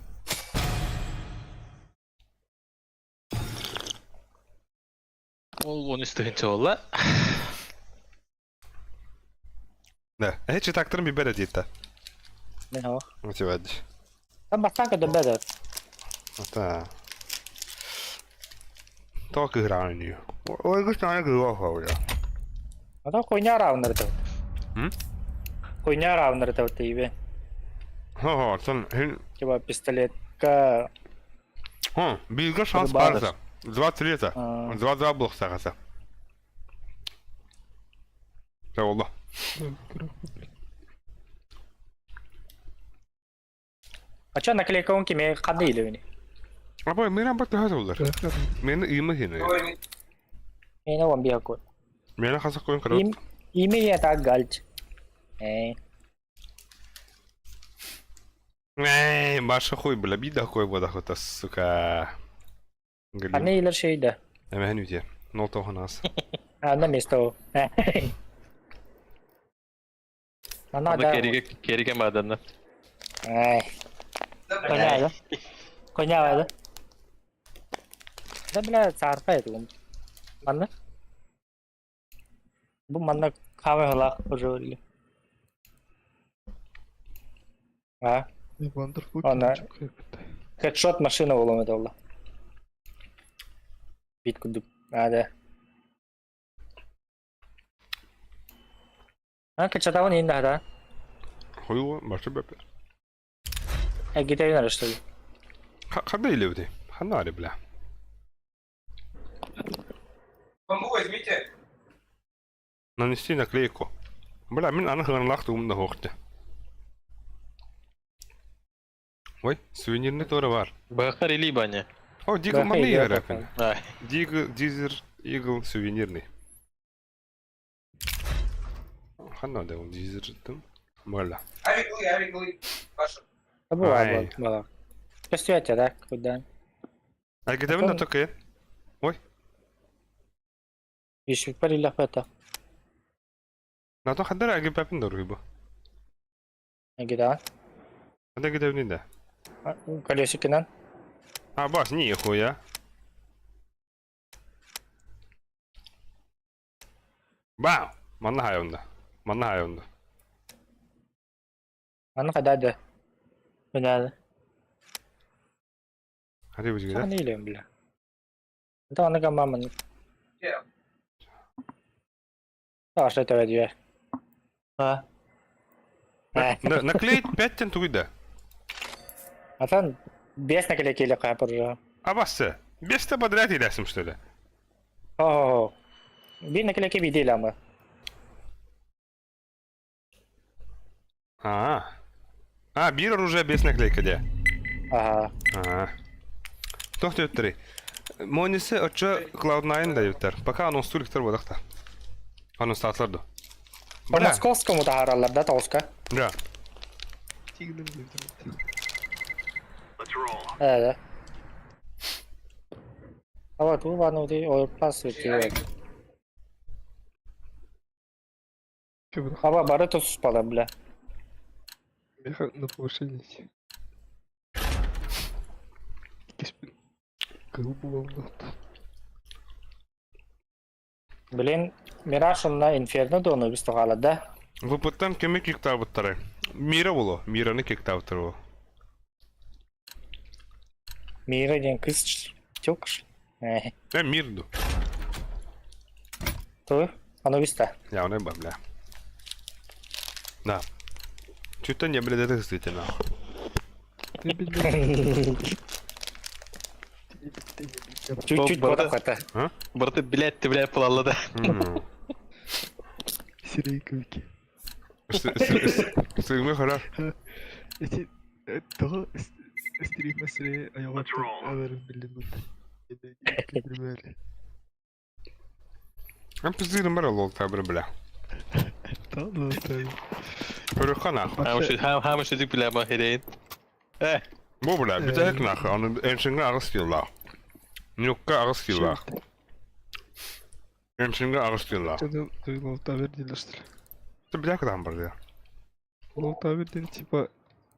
Ол он үстігінші олла. Да. Читакторым бибер дит. Не хо. Мотивадди. Там бастан көдөбөдө. Ата. Тоқ играю. Ой, гүстана гыва бля. Ата хуйня раундер М? Хуйня раундер тибе. Хо, сон хин Типа пистолетка. Хо, бирге шанс Рыбалыш. барса. 2-3 это. 2-2 был сағаса. Да, олла. А чё наклейка он кеме қандай илебини? Абай, мен амбат хат олар. Мен име хин. Мен он бия кой. Мен хасак койын карап. Им име я так гальч. Эй. Эй, Маша хуй, бля, бида хуй бодахыта, сука. Ханна иилэр шейда? Эмэһин үтүө. Нол тоһунаас. Анна место ол. Ана Аны да. кериге кериге маданна. Эй. Коня да. Коня да. Да бля, саарка этим. Манна? Бу манна хаамыһалаах уже А? Ана хедшот машина буолуом этэ буолла. Бит курдук. А, да. А, кычатабын иин да Хуйло, башы бөпе. Эгитэбин эрэ что ли? Ханда илебити? Ханна ари, бля. Бамбу возьмите. Нанести наклейку. Бля, мин аны хыгынлах тугум да хоохте. Ой, сувенирный тоже бар. Бахар или баня. О, Дигл Баха маны идет играпин. Ай. Дигл, Дизер, Игл, сувенирный. Ханна да, он Дизер там. Бля. Авиглы, авиглы. Паша. Ай. Была, была. Көстүөтэ да, куда? А где вы на такие? Ой, Еще парилях это. на то хадара аги папин дорогу. Гида. Хада где вы да? Колесикинан. А, бас, не хуя. Бау! Манна хайонда. Манна хайонда. Аны кадады. Бинады. Хады бузгида. Аны илем бля. Да аны гамамын. Аша төбө А. Наклеить 5 тен тугида. Атан без наклейки или капыр уже. А бассы. Бесте подряд иләсем, что ли? О, бир наклейки биде ламы. А. А, бир оружие без наклейка де. Ага. А. Тох төттери. Монисы очо Cloud9 да юттер. Пока анон стуликтер бодакта. Анон статларды. По московскому тахаралар да тоска. Да. Да, да. А вот у вану ты ой пас Аба бары туспала, бля. На повышение. Блин, Мираж онна Инферно дону бис тоғала да. Выпыттан кеми киктабыттары? Мира боло. Мираны киктабыттары боло. Мира ден кыз тёкш. Э, мирду. Ту, аны биста. Я он бля. Да. Чуть-то не, блядь, это действительно. Чуть-чуть бодап хата. Браты, блядь, ты, блядь, пылалла да. Сирейковики. Сыгмы хара. Эти того стрима сирей аяғаттан аларын билин Ам пиздырым бар лол табыр, бля. Көрөхкан нахуй. Хамыш үдүк бля ма херейин. Э. Бу бля, бүтәк нахуй. Аны эншинге агыс килла. Нюкка агыс килла. Эншинге агыс килла. Лол табер что ли? Ты бля кадан бар я. Лол табер типа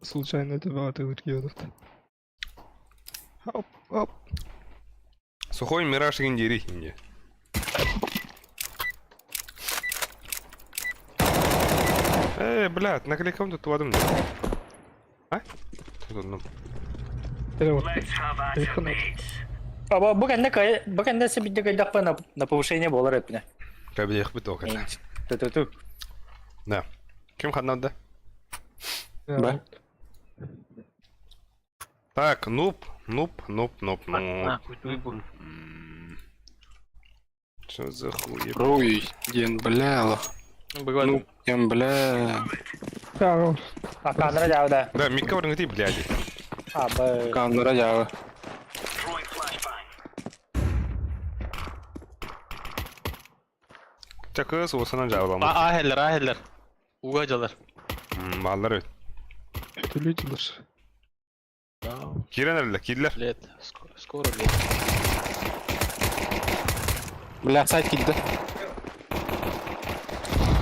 случайно тебя атылыр Оп, оп. Сухой мираж индири хинде. Э, блядь, наклейкам тут вадым. А? Тут ну. Аба бу кэннэ кай бу кэннэ себидде кайдахпа на на повышение болар эпине. Кабе бит оката. Ту-ту-ту. Да. Ким ханнада? Да. Так, нуб, нуб, нуб, нуб, нуб. Что за хуй? Руй, ден, бля. Ну, ден, бля. А камера жау да. Да, микка барыңы блядь. А, б. Камера жау. Чакы суосынан жауламы. А, хеллер, а, хеллер. Уга дьалар. Бааллар эбит. Төлөйдүлэр. Киирэн эрэллэр, киирдилэр. Лет. Скоро, скоро лет. Бля, сайт киирдэ.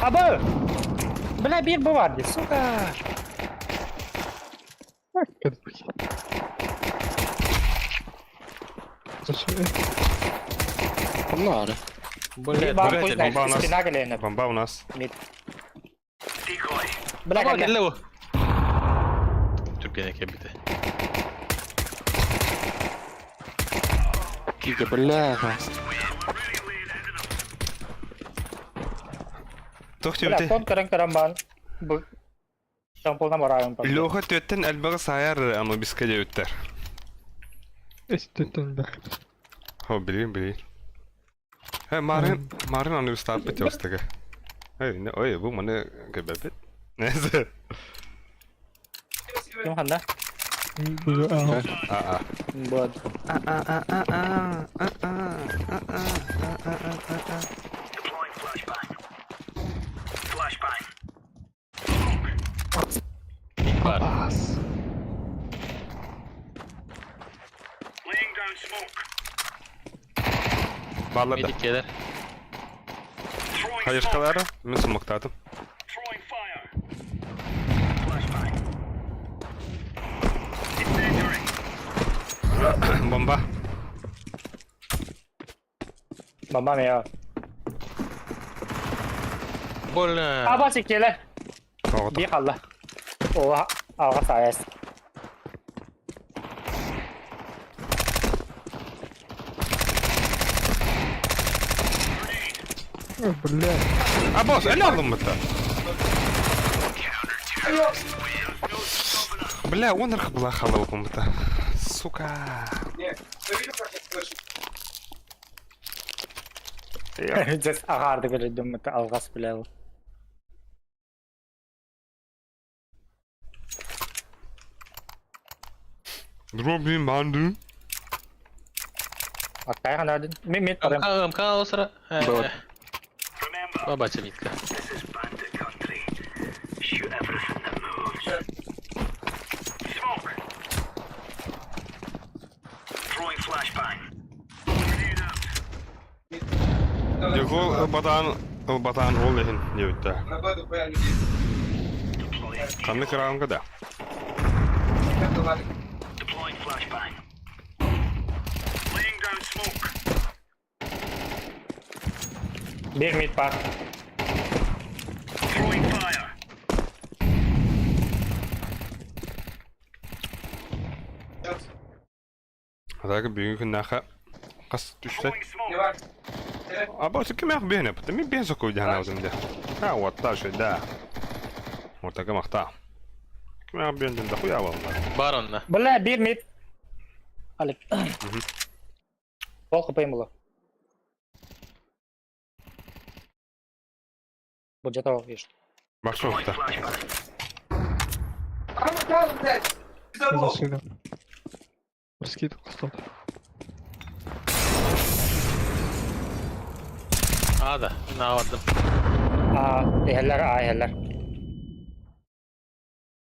Абы! Бля, биир бу бар дии, сука! Онно Биир Бля, бар Бля, хуй бомба у знает, нас. спина кэлээнэ. Бомба у нас. Мид. Бля, Бля, кэллэ. кэллэ бу. Түргэнэ кэлбитэ. Киирдэ, бля. Туох Бля, диэбитий? тон көрөн көрөн баан. Бу Тамполна барайын папа. Леха түөттэн элбэҕи саайар Анубиска диэбиттэр. Эстеттен бэх. Хо, билигин билигин. Э, Марын, Марын Анубистааппыт явыстыга. Ой, не, ой, бу маны көрбөппүт. Несе. Ким ханна? А, а. Вот. Бар. Бааллар да. Медик кэлэр. Хайышкалары мин суммуктаатым. Бомба. Бомба мия. Больно. Аба сиккеле. Тоҕото. Биир халла. О, алға саяс. Бля. А, босс, эле алдым бытта. Бля, он была халава бытта. Сука. Я. Just ағарды көрдім, алғас бля. Дробин банду. Актай ғана Мен мид барам. МК, МК алысыра. Вот. Бабача митка. Дегол батан батан ол лехин диэбиттэ. Ханнык кыраанга да. Биир мид бар. Атака бүгүн күннээхэ хас түстэ. Аба ким бэйнэ бу мен бэйэн сокуй дьаһана бутум дьэ. А уоттаа шүйдээ. Ортака махтаа. Ким бэйэн да хуя буолла. Бар онно. Бля, биир мид. Алик. Пол хп было. Бюджетов видишь. Маршрутта. Засыган. Раскидку стал. Ада, наавардым. А, эхеллер, а, эхеллер.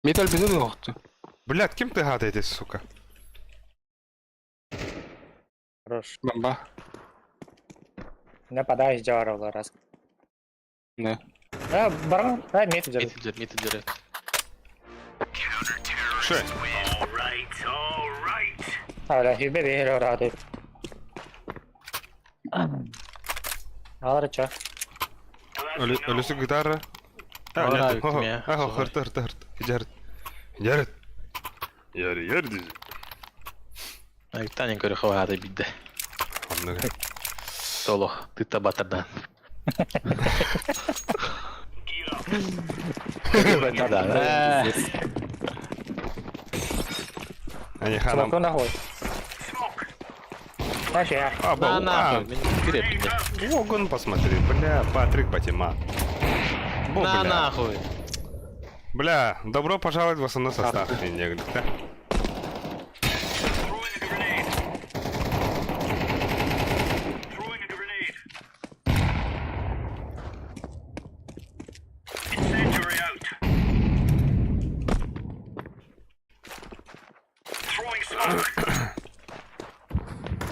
Металл безумно охту. Блядь, кем ты гадаете, сука? Хорош. Бомба. Не подай жарова раз. Не. А, баран, а, мид жар. Мит идет, мит идет. Ши. А, бля, хүйбе бейхел орады. Алар ча. Өлүсү гитара. А, Ора, нет. үтүмэ. Ага, хырт, хырт, хырт. Жарыт. Жарыт. Яры, яры дизи. Танин көрө хаваада бидде. Оннуга. Толо, ты табатардан. Да. Они ханам. Смоку нахуй. Знаешь, я. А, На ба, нахуй, мен кире бидде. Огон посмотри, бля, Патрик Батима. Бо, На бля. нахуй. Бля, добро пожаловать в основной состав. Не, не, да?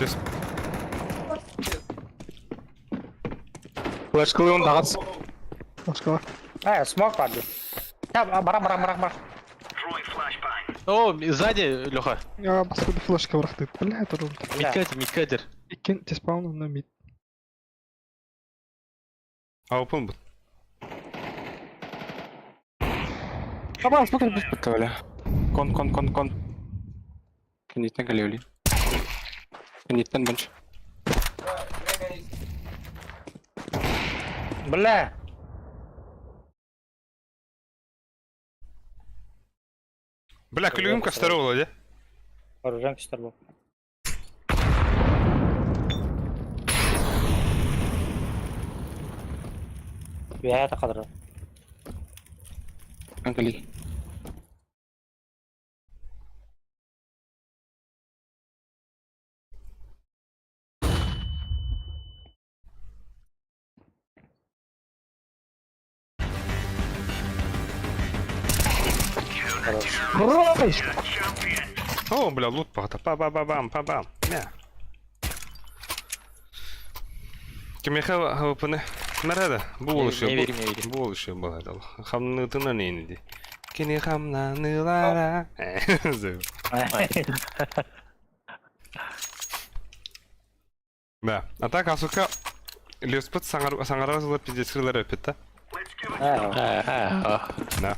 Түс. Флешкалыын даҕас. Флешкалар. Э, смок бар дии. Бара, бара, бара, бара. О, сзади, Леха. Я басқа флешка бырахтыт. Бля, это руль. Мидкатер, мидкатер. Иккен теспаун на мид. Аупын бут. Абаас бу кэлбит бля. Кон, кон, кон, кон. Кэнниттэн кэлиэли. Кэнниттэн бенч. Бля. Бля, күлүгүм көстөрө буолуо дии. Оружием көстөр бу. Үөһээ тахадыр. Ангали. О, бля, лут пахта. Па-ба-ба-бам, па-бам. Мя. Кимиэхэ ХВП-ны Мэрэ бу уол Не верим, не верим. Бу уол еще был это. Хамнытынан ини Кини хамнанылара. Да. А так, асука Леспыт саңарар сылар пиздец кырылар өппүт да. Да.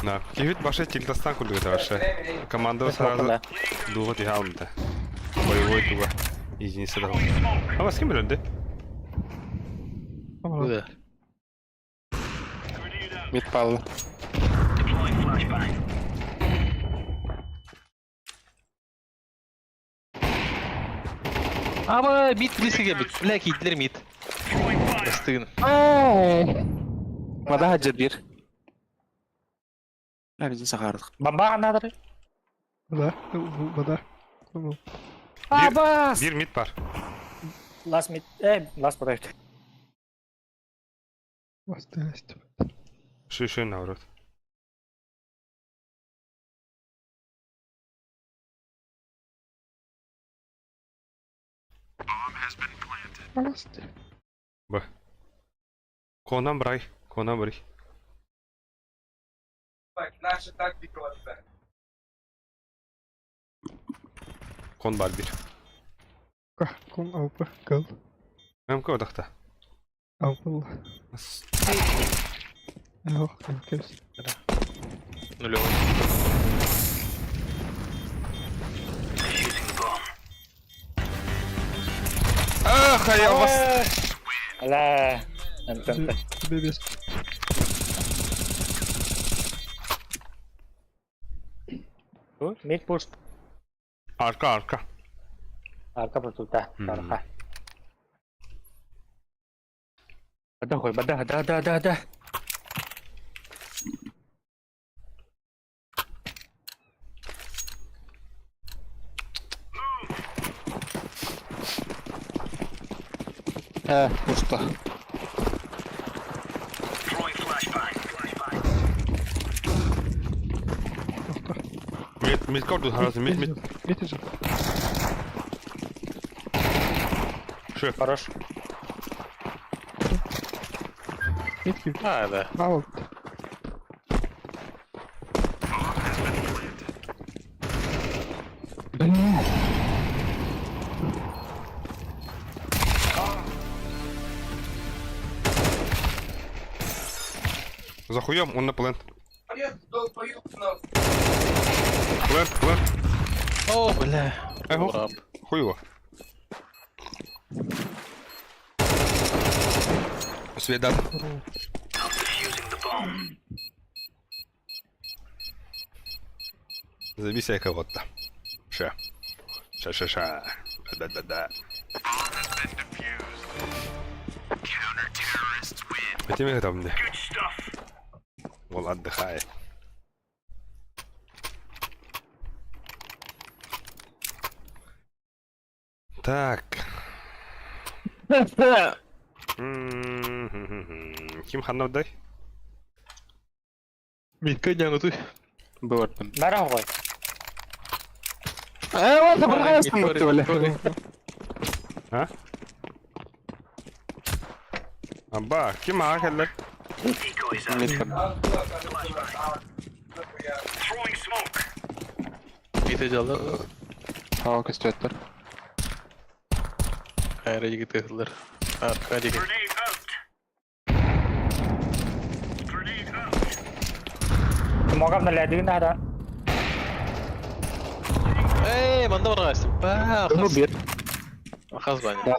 Да. Киһит башы тилтастан курдук это вообще. Команда сразу дуга тиһэ алмыта. Боевой туга. Единица да. А вас ким билэрди? Да. Мид палла. Аба, мид близко бит. Бля, киитлер мид. Бастыгын. Мада хаджар бир. Бля, бізді сағардық. Бомба надо. Да, вода. Ну, Абас! Бир мид бар. Last mid. Э, last подойдет. остались. Шу шу наоборот. Остались. Б. Конан брай. Конан брай. Кон бар бир. Кон АВП, гал. МК одахта. АВП. Ох, кэс. Нулевой. Ах, а я вас... Ла. МТМТ. Тебе без. Мид пуш. Арка, арка. Арка протута. Арка. Бада хой, бада, да, да, да, да. Э, пусто. Мид, мид кордус харасы, мид, мид. Мид же. Шу. Хорош. Мид кип. А, да. Аут. Бля. За хуем, он на плент. Плент, плент. О, бля. Эх, Ура. хуево. Свет Забейся кого-то. Ша. Ша-ша-ша. Да-да-да. Этими там мне. Вол отдыхает. Так. Ким ханна дай? Мидка няңытый. Бывар там. Бара хой. А? Аба, ким аҕа кэллэр? Ити дьалла Хава көстүөттөр. Хайра диги тыһыллар. Арка диги. Могам нэлээдигин наада. Эй, манна барҕаастым. Баа, Ну хас. бир. Хас баня.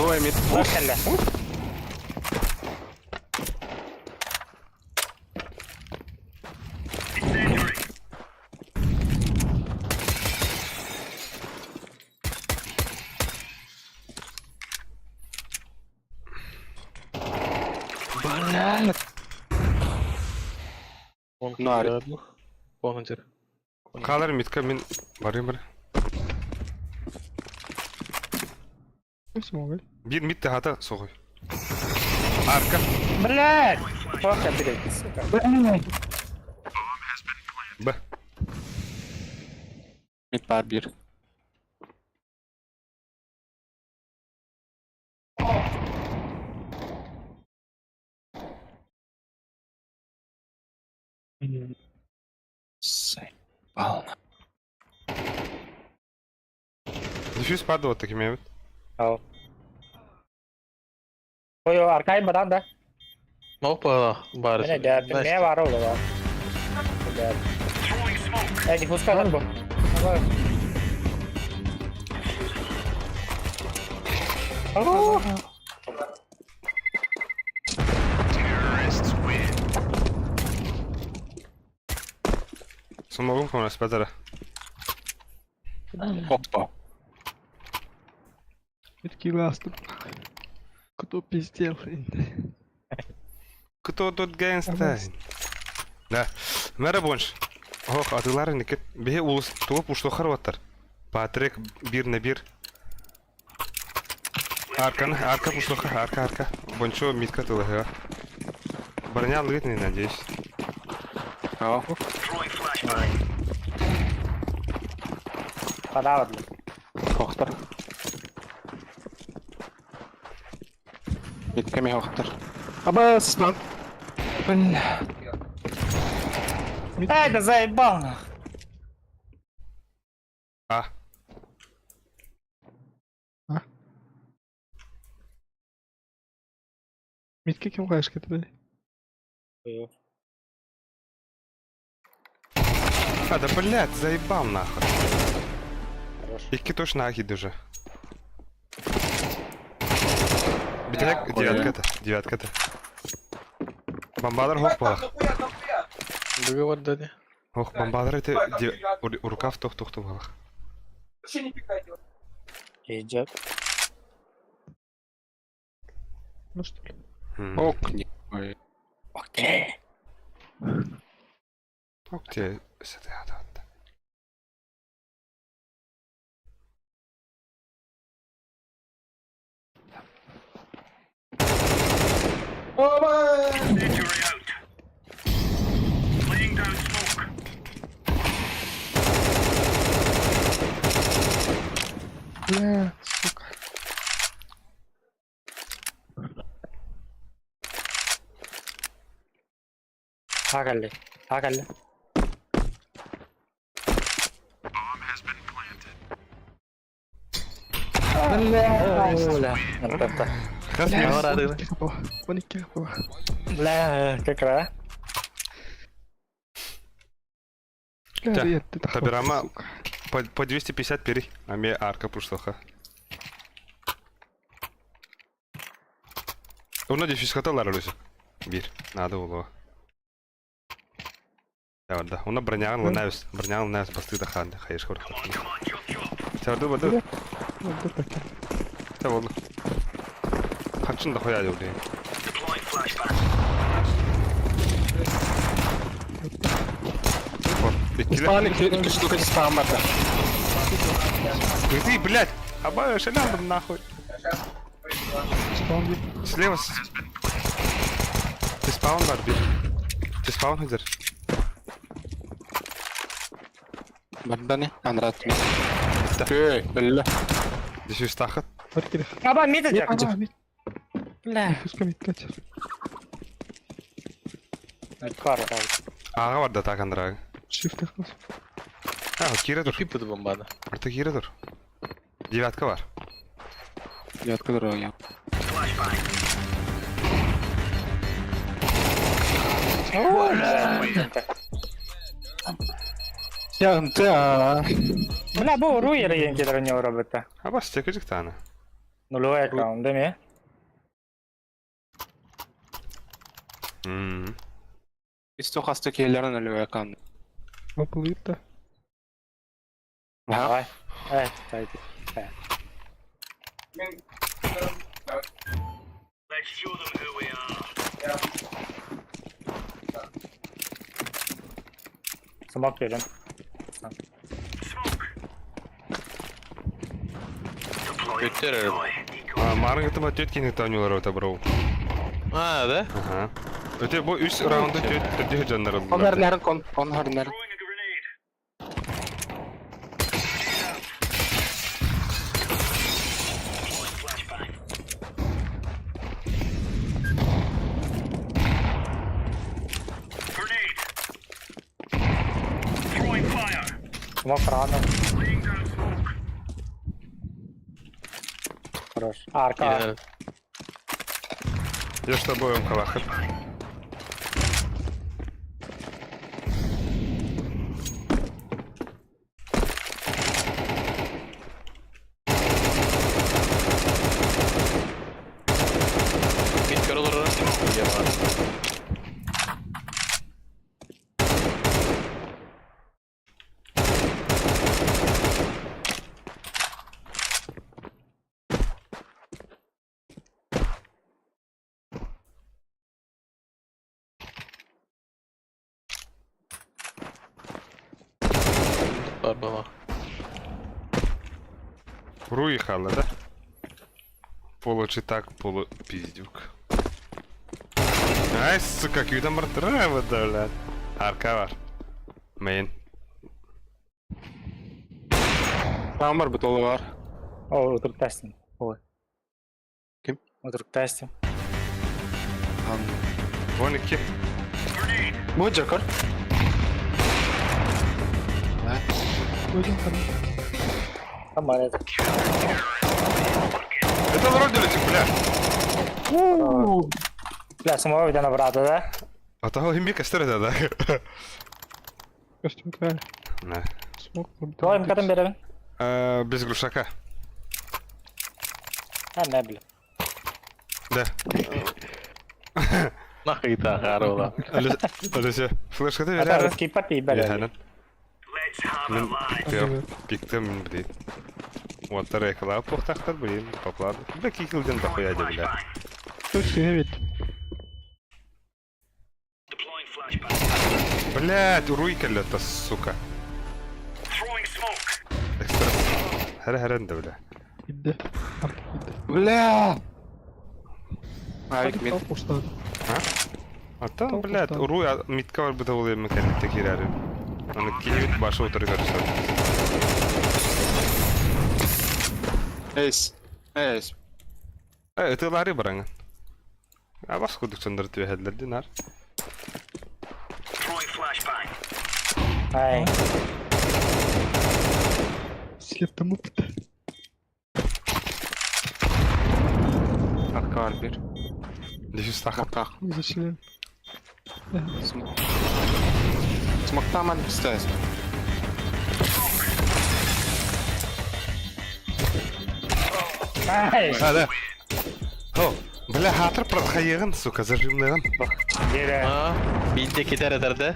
Ой, мид. Бар кэллэ. Нар. Контер. Хаалар митка мин барыым бар. Смогли. Биир мит тахата соҕуй. Арка. Блядь! Туох кэлбитий? Сука. Б. Мид бар бир. Заебал. Дефьюз падал таким эбит. Ау. Ой, аркай бадан да. Опа, бар. Мене дә, мен бар ол да. Блядь. Эй, диффуз калар бу. Ау. Смогум көмөлөспөт эрэ. Опа. Киластым. Кто пиздел? Кто тут гангста? Да. Мэра бонш. Ох, атылар никет. Бе улус туып ушлохар ваттар. Патрик бир на бир. Аркан, арка пушлоха, арка, арка. Бончо митка тылыга. Броня лытный, надеюсь. Ау. Падават. Хохтар. Мидками хохтар. Абас, ман. Бля. Эй, да заебал нах. А. Мидке ким кайш кетти? А, да блядь, заебал нахуй. Икки точно ахи даже. Битек, девятка-то, девятка-то. Бомбалар хох балах. Договор дали. Ох, бомбалар это рукав тох-тох-тох балах. Идет. Ну что ли? Ок, не. Ой. Ох ты. Ох ты, сюда, да. Бля, сука. Акалли. Акалли. Бля. Бля. Хас минус. Он икки была. Бля, как раз. Бля, Табирама по 250 пери. А мне арка пуштаха. Уна дефис хаталар алысы. Бир. Надо было. Да, да. Уна бронян ланавис. Бронян ланавис басты да хан. Хаеш хор. Сарду баду. Та болду. Хачин да хоя деді. Спан, икки штука спам это. Ты, блядь, аба шалям нахуй. Слева. Ты спаун бар, бир. Ты спаун хазыр. Барданы, анрат. Эй, өллө. Десюстахыт. Бар кире. Аба мид А, это. мид. Бля. Диффузка мидка чер. Кар. Ага бар да так андраг. Shift хас. А, кире тур. Кипит бомбаны. Арта кире тур. Девятка бар. Девятка дорога. Я, Бля, бу руй реген келер не робите. А бас текежик таны. Нулевой аккаунт, да ми? Мм. Исто хаста кейлерин өлү акан. Бабл да. Давай. Эй, стой. Смок берем. Көтөр. Марын гытыма төт кени танюлар өтө бро. А, да? Ага. Өтө бу үс раунда төт төт жандар Оннар кон, оннар. Смок рано. Хорош. Арка. Я что боем калахат. Мид көр олорор. Я бар. Бар бала. Руїхала, да? Получи так, полупиздюк. Ай, сука, күйден бар тұрады, блядь. Арка бар. Мейн. Там бар бутылы бар. О, отырып тастым. Ой. Ким? Отырып тастым. 12. Бу жакыр. Өзүң кара. Там бар это. Это вроде летит, бля. Бля, самого вида брата, да? А того химби кастер это, да? Костюм твоя. На. Смок. Давай, МК-тан беремин. Без глушака. А, не, бля. Да. Нахуй та харола. Алисе, флешка ты А веряра? там скипать и бля. Мен пиктем, пиктем, мен блин. Вот рекла пухтахтар, блин, поплады. Бля, кикилден дохуя, бля. Точно ведь. Блядь, уруйка лето, сука. Экспресс. Хара-харан да, бля. Идде. Арка идде. Бля. Авик мид. Устады. А там, Толку блядь, там. уруй, а митка бар быта ол еме кәнетте кирәрі. Аны кенебит башы отыры көрсө. Эйс. Эйс. Э, это лари бараңа. А бас кудук чындыр түбәһәдләр динар. Ай. Слептім ұпты. Арка бар бир. Дефис тахат. Смоктах. Зачем? Смок. Смоктаман пистес. Ай. А, да. О, бля, хатыр прохайыгын, сука, зажимныгын. Дере. А, бинде кетер этерде.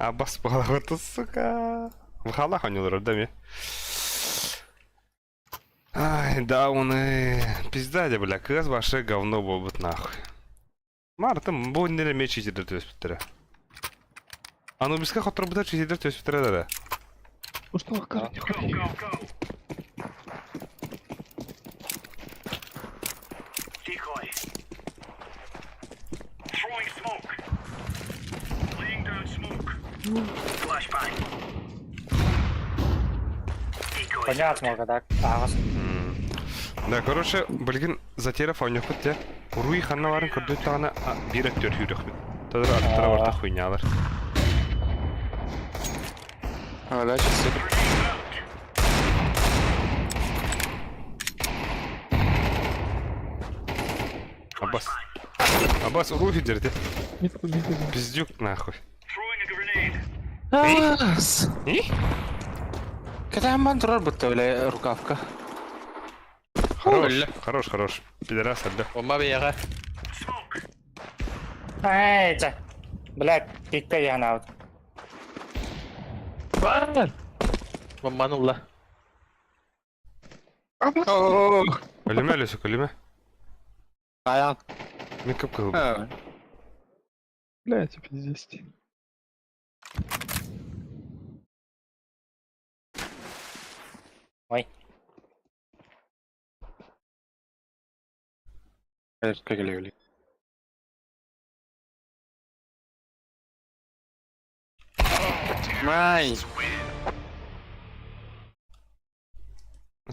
Аббас балаваты, сука. Вхала ханюлар, да ми. Ай, дауны. Пизда, бля, кыз башы говно болбут нахуй. Мартым, бу неле меч читердер төспүттөрө. Анубиска хотор бутар читердер төспүттөрө да. Устала кара не ходи. Коня смога так. Ааҕас. Да, короче, билигин Затеров оонньуохпут дьэ. Уруй ханна баарын көрдөт даҕаны биир өттүгэр сүүрүөхпүт. Тодор аттара барыта хуйнялар. А, да, сейчас. Аббас. Аббас, уруй дерди. Мид, мид, мид. Пиздюк нахуй. И? Кэтэн бан турар бутта бile рукавка. Хорош, Өллө. хорош, хорош. Пидорас өллө. Бомба бэйэҕэ. Эй, чэ. Блядь, пикка янаут. Бар! Бомбаны ылла. Өлүмэ өлөсүк, өлүмэ. Аян. Мин кып-кыһыл. Бля, типа здесь. Ой. Кэлэ Май.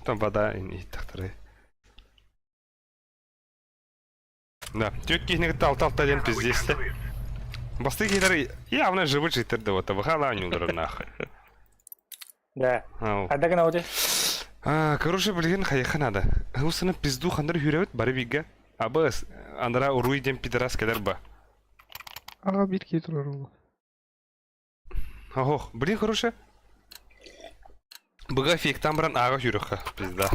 Там вода иһиттэхтэрэ. Да, түөрт киһини кытта алта-алта диэн пиздец. Бастакы киһилэр явно живы життер да вот, бахала анюлар нахуй. Да. Ау. Хайда гына оди. А, короче, билигин хайыха надо. Усына пизду хандар хүрәбит бары бигэ. Абыс, андара уруй диэн пидорас кэлэр ба. Ага, биир киһи турар ол. Ох, блин, короче. Быга фиктан баран ага хүрөххэ, пизда.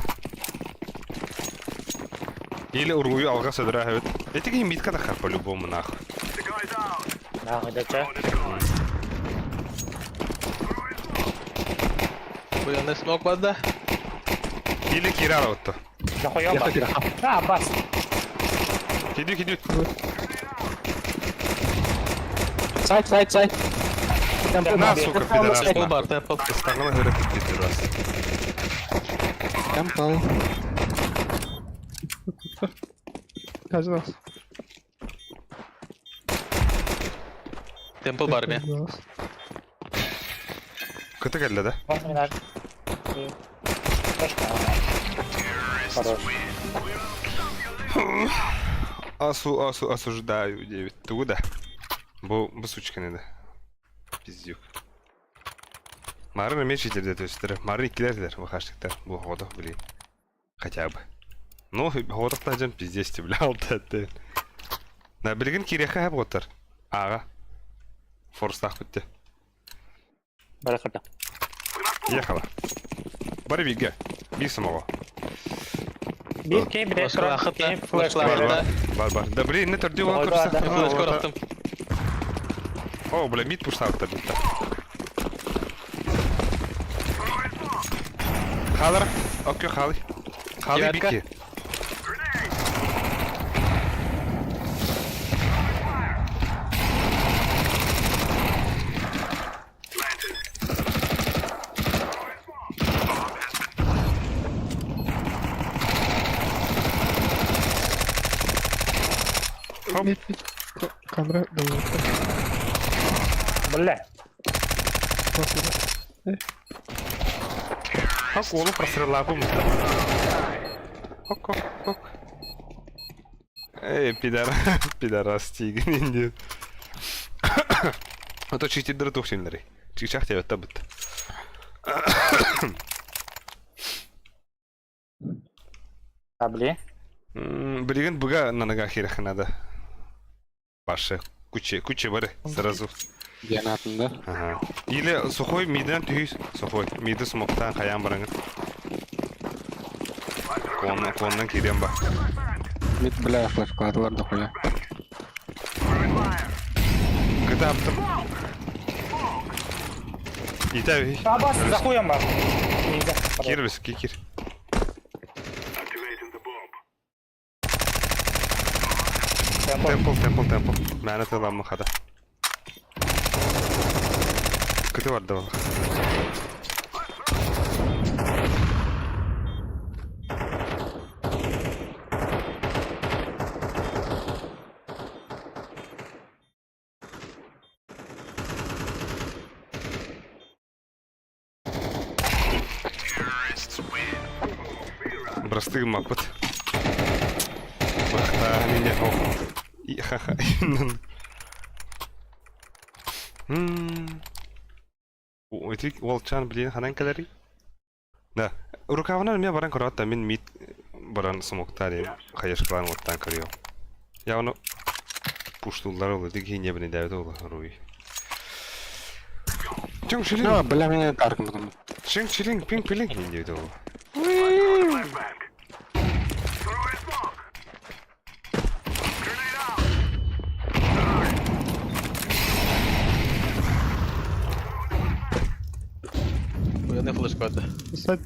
Или уруй алга сөдөрө хэбит. Эти киһи митка тахар по-любому нахуй. Нахуй да чэ. Буянный смог бада. Или кирара отто. Нахуй ба. А, бас. Киди киди. Сайт, сайт, сайт. На, сука, пидорас. Темпл бар, темпл. Ыстаҥала хөрө пидорас. Темпл. Каждый раз. Темпл бар мен. Каждый раз. Кыты кэллэ да? Бас мен Точка. Хорош. Асу, асу, осуждаю, девять. Тугу да. Бу, бу сучканы да. Пиздюк. Марын эмиэ читерде төстөр. Марын иккилердер бахаштыктар. Бу ходох, блин. Хотя бы. Ну, ходох тажан пиздец бля, алта На билигин кириэхэ хэп готтар. Ага. Форстах битте. Бара кырда. Ехала. Бары бигэ. Би самого. Биир кей билет Флешка турар. Кей ахыта. флешка Флешка берет. ахыта. Бар, бар. Да блин, не төрдүү Ой, болон да, да. Флешка көрсө. ыраттым. О, бля, мид пуштаптар битте. Халар. Окей, халы. Халы Девятка. бики. Хоп. Мид, мид. Камера, давай. Бля. Классно. Хок, уолу простреллаапым. Хок, хок, хок. Эй, пидор, пидорас тиигин инди. Ото читердер туох синнэрий. Чичах тебетта быт. А, бли. Билигин быга нанага хирэхэ надо. Башы. Куче, куче бары сразу. Диэн атында. Ага. Или сухой миден түйүс, сухой. Миди смоктан хаян бараңын. Коннан, коннан кирен ба. Мид бля флешкалатылар да хуя. Кыта аптым. Итә А, бас, за хуем ба. Нельзя. Кир бис, кир. Темпл. Темпл, темпл, темпл. Мәне тыламы хада. Кыты бар да бар. Бырастыы гыммаппыт. Бахтааһын инньэ ох. Ха-ха. Ити уолчаан билигин ханан кэлэрий? Да. Рукавынан эмиэ баран көрөөт да мин мид баран смоктаа диэн хаешкалаан уоттаан көрүөм. Я ону пуштуллар ол ити киһи ньиэбин идэбит ол руй. Чуҥ чилиҥ. Ну, бля, меня тарком потом. Чиҥ чилиҥ пиҥ пилиҥ диэбит ол. Военный флешкарта. Сайт.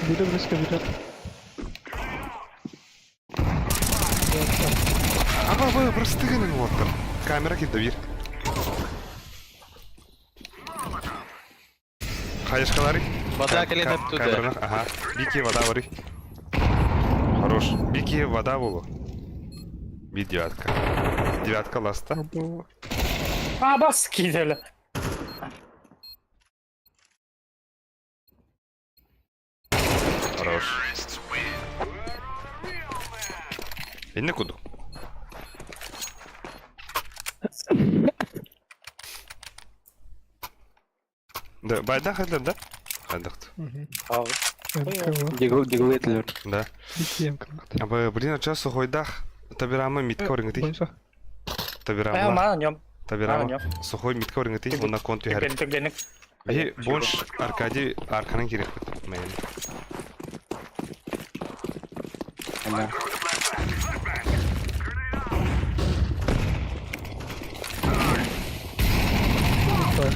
Бире близко берет. Аба аба бырастыы гынан уоттар. Камера кирдэ биир. Хайышкалары. Вода кэлэн өптүдэ. Камераны, ага. Бики вода бары. Хорош. Бики вода болу. Би девятка. Девятка ласта. А, бас киирдэ. Хорош. Инне курдук. Да, байдах этилэр да? Хайдахт. Дигл, дигл этилэр. Да. Абы, блин, ача сухойдах табирама митка орынгыты. Табирама. Табирама. Сухой митка орынгыты, онна кон түһэр. Биһи бонш Аркадий арканан кириэхпит. Мэйэн.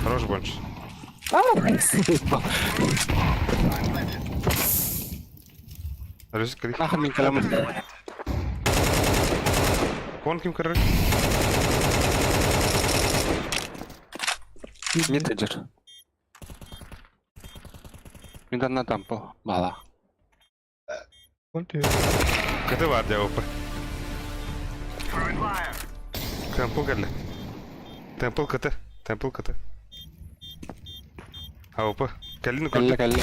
Хорош бонш. Рөсүк кэлик. Нахуй мин кэлэммин. Кон ким көрөр? Мид Мин данна тампо бала. Кыты бар дьэ Темпл кэллэ. Темпл кыты. Темпл кыты. АВП. Кэллин Кэллэ кэллэ.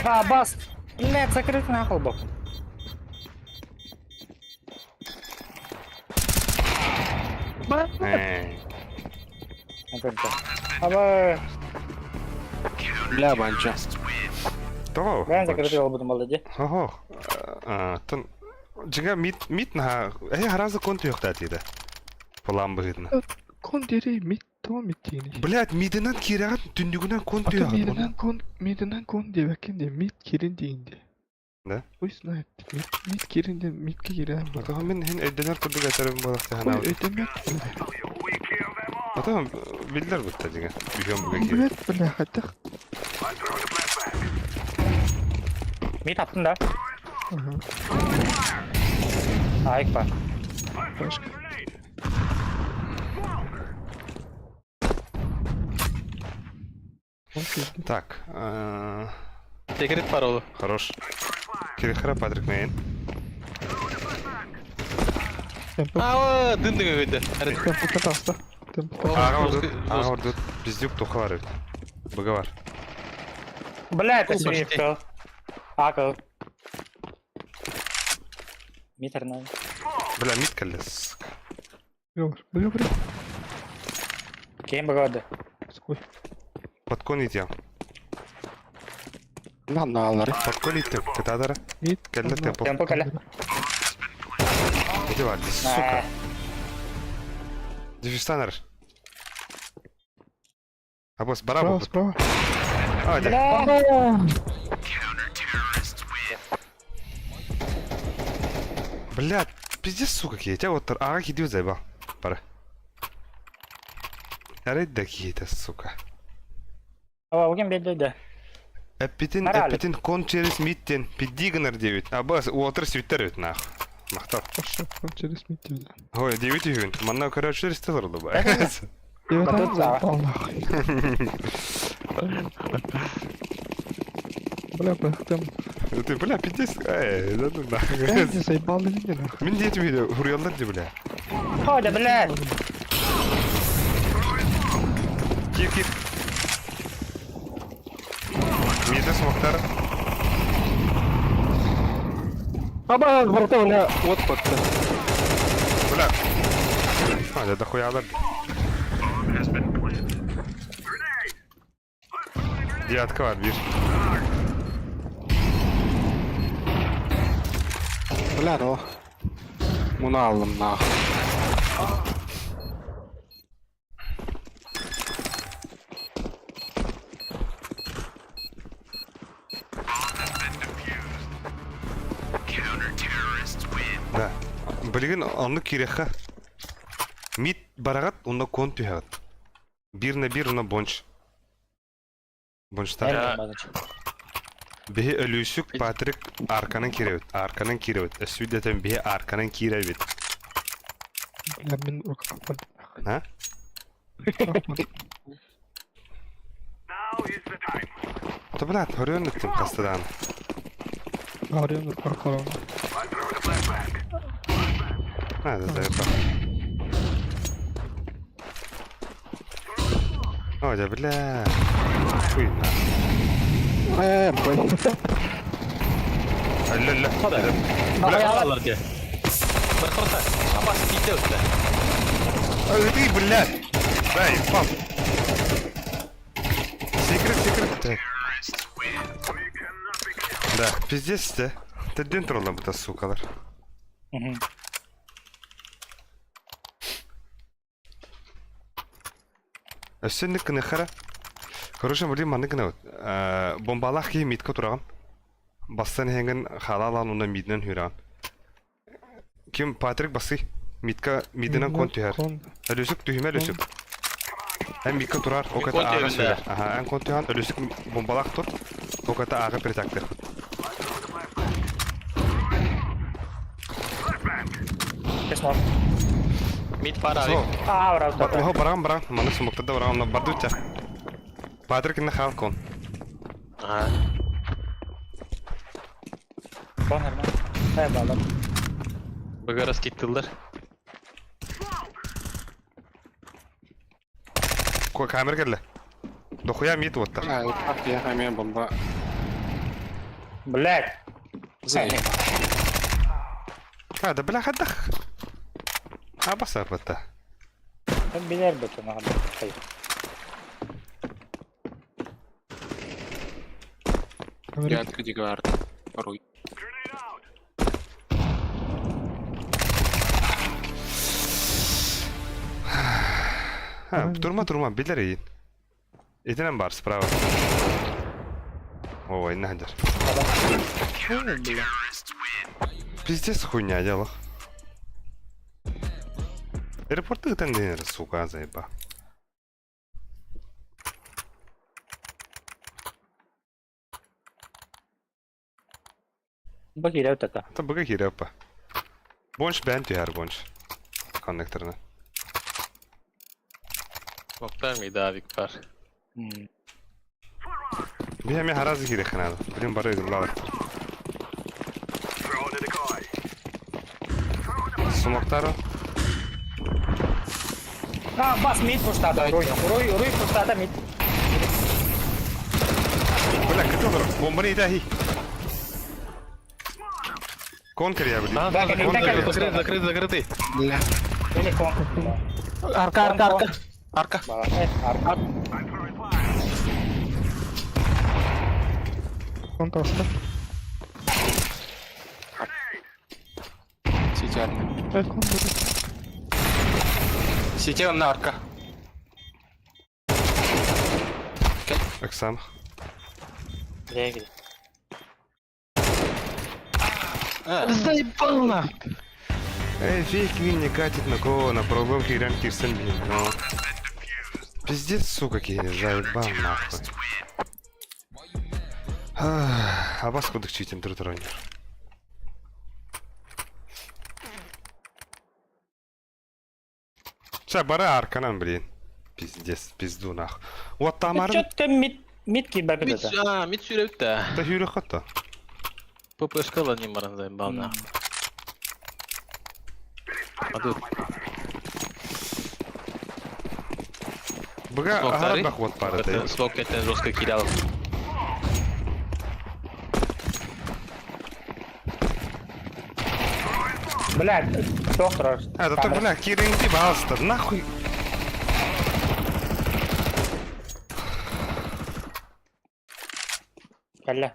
А, бас! Блядь, закрыт нахуй бок. Аба... Бля, банча. Тоҕо? Бэйэн закрытый буолбутум буолла дии. Оһо. Тон дьиҥэ мид мид наһаа эһи харазы кон түһүөхтээх диэтэ. План быһыытынан. Кон диэри мид тоҕо мид диэний? Блядь, мидынан киирэҕин түннүгүнэн кон Ата түһэҕин. мидинэн кон мидинэн кон диэбэккин диэ мид киирин диин диэ. Да? Пусть знает. Мид мид киирин диэн мидке киирэн барар. Тоҕо мин иһин өйдөнөр курдук этэрим буолах Ой санаабыт. өйдөммөт бля. Потом биллэр бутта дьиҥэ. Үһүөн буга киирэн. Блядь бля хайдах. Мид аттын да? Ага. Айык бар. Флешка. Так. Секрет паролу. Хорош. Кирихара Патрик Мейн. Аа, дын-дын өйдө. Темпо таста. Темпо. Аға ордут, аға ордут. Пиздюк тоха бар эбит. Быга бар. Бля, это свифт. Акыл. Метр на. Бля, мид кэллэ, сука. Быга бар. Быга бар. Кем быгады? Ской. Подкон итиям. Наалары. Подкон иттим. Кытаадара. Мид. Кэллэ темпо. Темпо кэлэ. Ити бар, сука. Дефистанер. Абос, бара Справа, буолбут. справа. А, дьэ. Бля. Бля, пиздец, сука, киһитэ оттор аҕа киирдибит заебал. Бары. Арай да киһитэ, сука. Ава, угем бедде. Эппитин, Арали. эппитин кон через миттен пидди гынар диэбит. Абас, уотыр сүттэр эбит нах. Махтал. Хорошо, он через мид диэбит. Ой, диэбит үһүн. Манна көрөөччүлэр истэ олордо ба. Диэбит Батут аҕа саҕа. заебал нахуй. Бля, бахтым. Ты, бля, пиздец. Эй, да ну нахуй. Я не заебал ли не нахуй. Мин диэтим видео, хуруйаллар дии, бля. Хода, бля. Киир, киир. Миэтэ смоктар. Аба, братан, я вот подта. Бля. А, да дохуя Девятка var bir. Бля, ну. Муна аллым нахуй. Да. Билигин оннук киириэххэ. Мид бараҕыт уонна кон түһэҕит. Биир на биир уонна бонч. Бончтар. Биһи Өлүүсүк Патрик арканан киирэбит. Арканан киирэбит. Өссө биһи арканан киирэбит. Бля, мин рука А? Да блядь, хорён ыттым хастадан. Арыйан рука А, да, заебал. Ой, да бля. Хуй на. Э, блядь. Алла, Бля, алар дии. Бырхырта. Абас кийтэ өттө. Ой, ты, блядь. Дай, пап. Секрет, секрет. Так. Да, пиздец, да. Ты ден тураллар бута, сукалар. Мгм. Өссө кыныхара. Короче, блин, манны гына вот. Бомбалах ки митка тураган. Бастан хенген халалан уна миднен хүран. Ким Патрик басы? Митка мидинен кон түһэр. Өлүсүк түһүмэ өлүсүк. Эн митка турар, оката Кон ага түһүм сүрэр. Аха, эн кон түһэн өлүсүк бомбалах тур. Оката ага притактыр. Кесмор. Мид пара. Со, Аа, бра, бра. Бо баран баран, маны сумуктада баран, онно бардуча. Патрик инне хал кон. Ага. Кон нормально. Э, балам. Быга раскиттылар. Ко камера келле. Дохуя мид оттар. А, я хамия бомба. Блядь. Заебал. А, да бля хадах. А баса бата. Билер бөтөн ага. Я открыть Порой. Ha, durma durma biler iyi. Итинен бар справа. Ой, нахер. Пиздец хуйня делах. Аэропорты тендер, сука, заеба. Бу киирэ өтөтө. Та быга кииреппа. Бонч бэн түһэр бонч. Коннекторна. Моктар мид авик бар. Биһэ ме харазы киирэ ханада. Блин бары ыгыллалар. Сумоктары. А, бас мид пуштата. Руй, руй, руй пуштата мид. Бля, кытылыр. Бомбаны ида хи. Конкер я, блин. Да, Да, закрыт, закрыт, закрыт, закрытый. Бля. Или кон. Арка, арка, арка. Арка. Э, арка. Кон таста. Сити арка. Э, кон Сити на арка. Оксана. Легри. Заебал на. Эй, фиг не катит на кого, на пролом кирян кирсен блин, но... Пиздец, сука, кири, заебал нахуй. А вас кудых читим трутронер. Ча, бара арканан, блин. Пиздец, пизду нах. Вот там Чё ты мид мид киирбэ Мид, өтө. а, мид сүрэ бүттэ. Да хүрэ хатта. ППшка не баран заебал на. Аду. Быга Смоктары. ахара бах вот пара ты. Смок кеттен жестко кидал. Блядь, доктор. А, да то, бля, киринди, пожалуйста, нахуй. Кэллэ.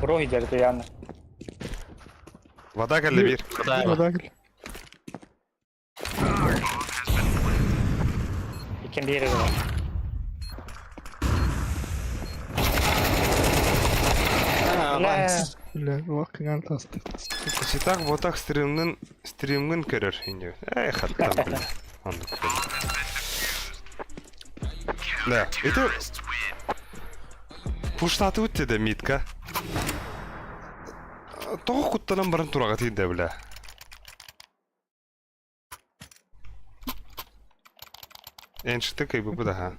Бро иһэр Яна. Вода кэллэ биир. Вода кэллэ. Иккиэн биир эрэ. Бля. Бля, лох кыҥаан таҕыста. Ситак ботак стримнын стримҥын көрөр инде. Эй, хаттан, бля. Оннук. Бля, это... Пуштаты өтте митка. Тоҕо куттанан баран тураҕа тиийдэ, бля. Энште кайбы да ха.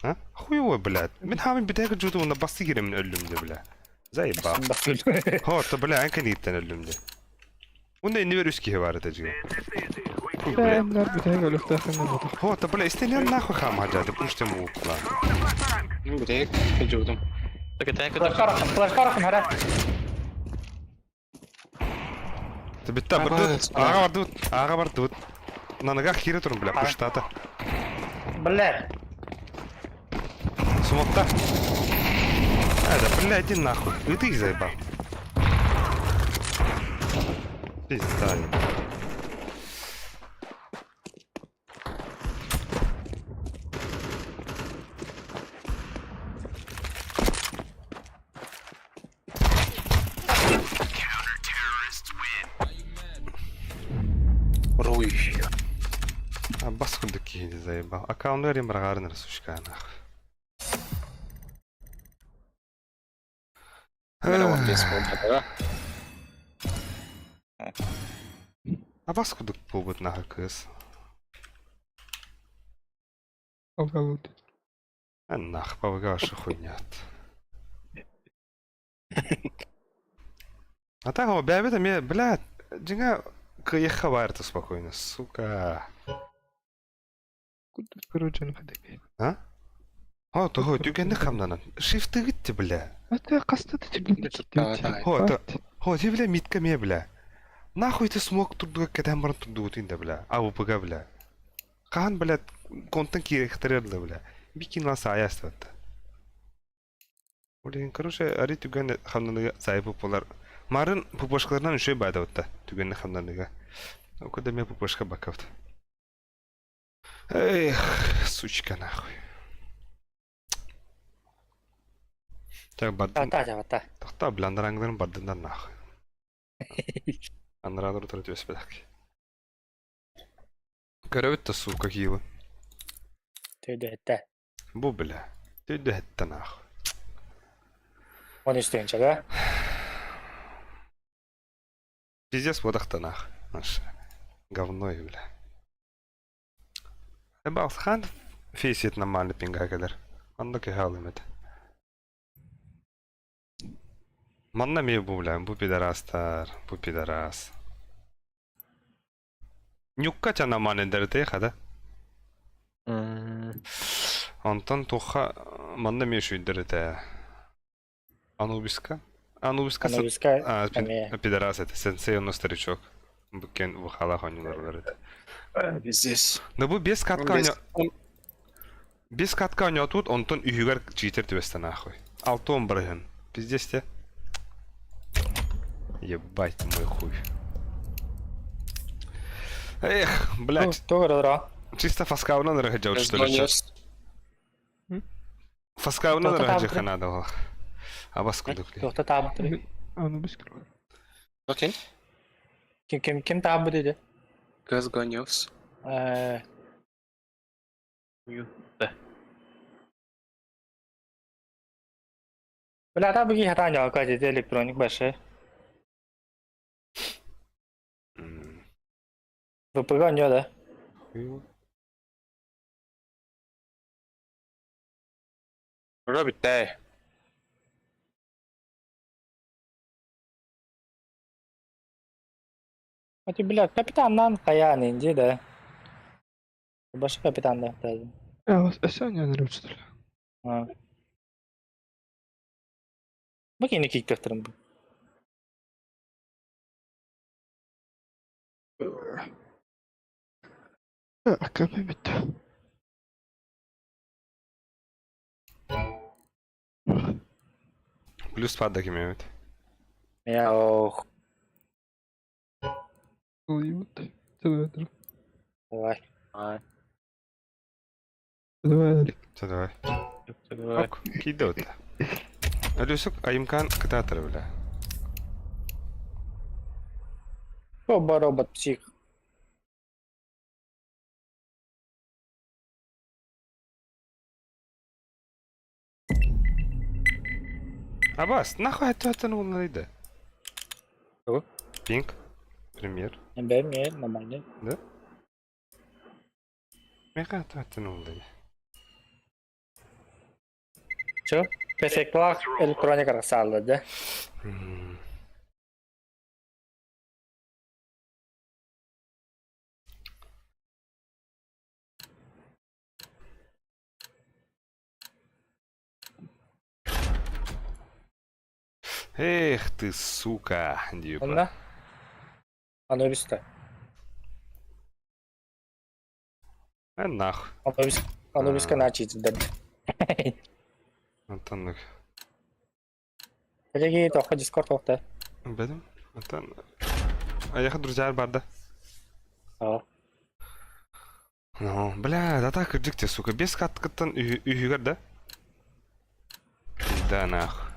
А? Хуево, блядь. Мин хамын битәге жуты онда басы киремин өллүм де, бля. Заебал. Хо, то бля, анка ниттен өллүм де. Онда инни бер үс киһи бар этэ дьиҥэ. Хуй, бля. Бля, бүтэһик өлүөхтээхпин буолбатах. Хо, то бля, истэнэр нахуй хаама дьады, пуштем укла. Бүтэһик жуудум. Так это Флешка флешка хара. Битта бардут, аҕа бардут, аҕа бардут. Наныга киирэ турун, бля, пуштата. Бля. Смокта. А, да, бля, иди нахуй. И ты заебал. Пизда. Руй. А бас курдук киһини заебал. Аккауннар барҕаарынар сучка нахуй. Мен он бес буолбатаҕа. А бас курдук буолбут нахуй кыыс. Алгалут. А нах, павга ваша хуйня. А так, о, бля, мне, бля, дьиҥэ кыайыахха баар это спокойно, сука. Курдук короче, хадык. А? О, того, түгэнник хамнанан. Шифтыгытты, бля. А ты хаста да Давай. Хо, это, хо, ти, бля, митка ме, бля. Нахуй ты смог турдуга кэтээн баран турдугутун да, бля. АВП-га, бля. Хаһан, бля, контан киирэхтэрэр да, бля. Бикин ласа аястыбатта. Блин, короче, ари түгэн хамнаныга сайып болар. Марын пупошкаларынан үшөй байдабытта. Түгэнни хамнаныга. Окуда ме пупошка бакавт. Эх, сучка нахуй. Так, бардын. Та та та. Тохта, бля, андараңдарын бардындар нахуй. Андарадыр утары түөспедак. Көрөбүт да сука киилы. Төйдө этте. Бу бля. Төйдө хэтте нахуй. Он үстүнче да. Пиздец бодахта нах. Наш говно и бля. Эбалсхан фейсит нормально пинга кэлэр. Онно кэһаалымет. Манна ми бу бля, бу пидорастар, бу пидорас. Нюкка ча нормально дэрте хада. Онтон туха манна ми шүйдерте. Анубиска? Анубиска Анубиска А, эмиэ. пидорас это, сенсей он старичок. Букен вахала хонюлар это. Здесь. Да бу без катка Он без катка у тут, онтон үһүгэр читер түбэстэ нахуй. Алтон барыһын. Пиздец те. Ебать мой хуй. Эх, блядь, Тугу чисто фаскауна нарахаджал, что ли? Гонес. Фаскауна Кто-то там нарахаджа ханада. А бас кудукли. Туохта таабыт. Анубис Окей. Ким ким ким таабыт диде? Газ Гонес. Э, Бля, та буги хатан жака же электроник башы. ВПГ не да. Робит дай. А ты, бля, капитан нам каян инди да. Башы капитан да. А, өссө нөрүчтөр. А. Бу кини киктехтерим бу. АКП бүттэ. Плюс падда ким эбит. Я ох. Ылыйбыт. Давай, Давай. давай, Алик. Чэ давай. Давай. Ок, киирдэ бытта. Алүсүк айымкаан кытаатар бля. Оба робот псих. Абас, нахуй это уолларыйда? Тугу? Пинг. Пример. Бэм ээ, нормально. Да? Меха туаттан уолларыйда. Чё? Перфектлах электроника саалла да. Эх ты, сука, диэбит. Онно? Анубиста. Э, нах. Анубис Анубиска начать да. Антон Коллеги, тоха Дискорд тоқта. Бедим. Антон. А друзья барда. Аа. Ну, бля, да так кырдьык те, сука, без каткыттан үһүгэр да? Да нах.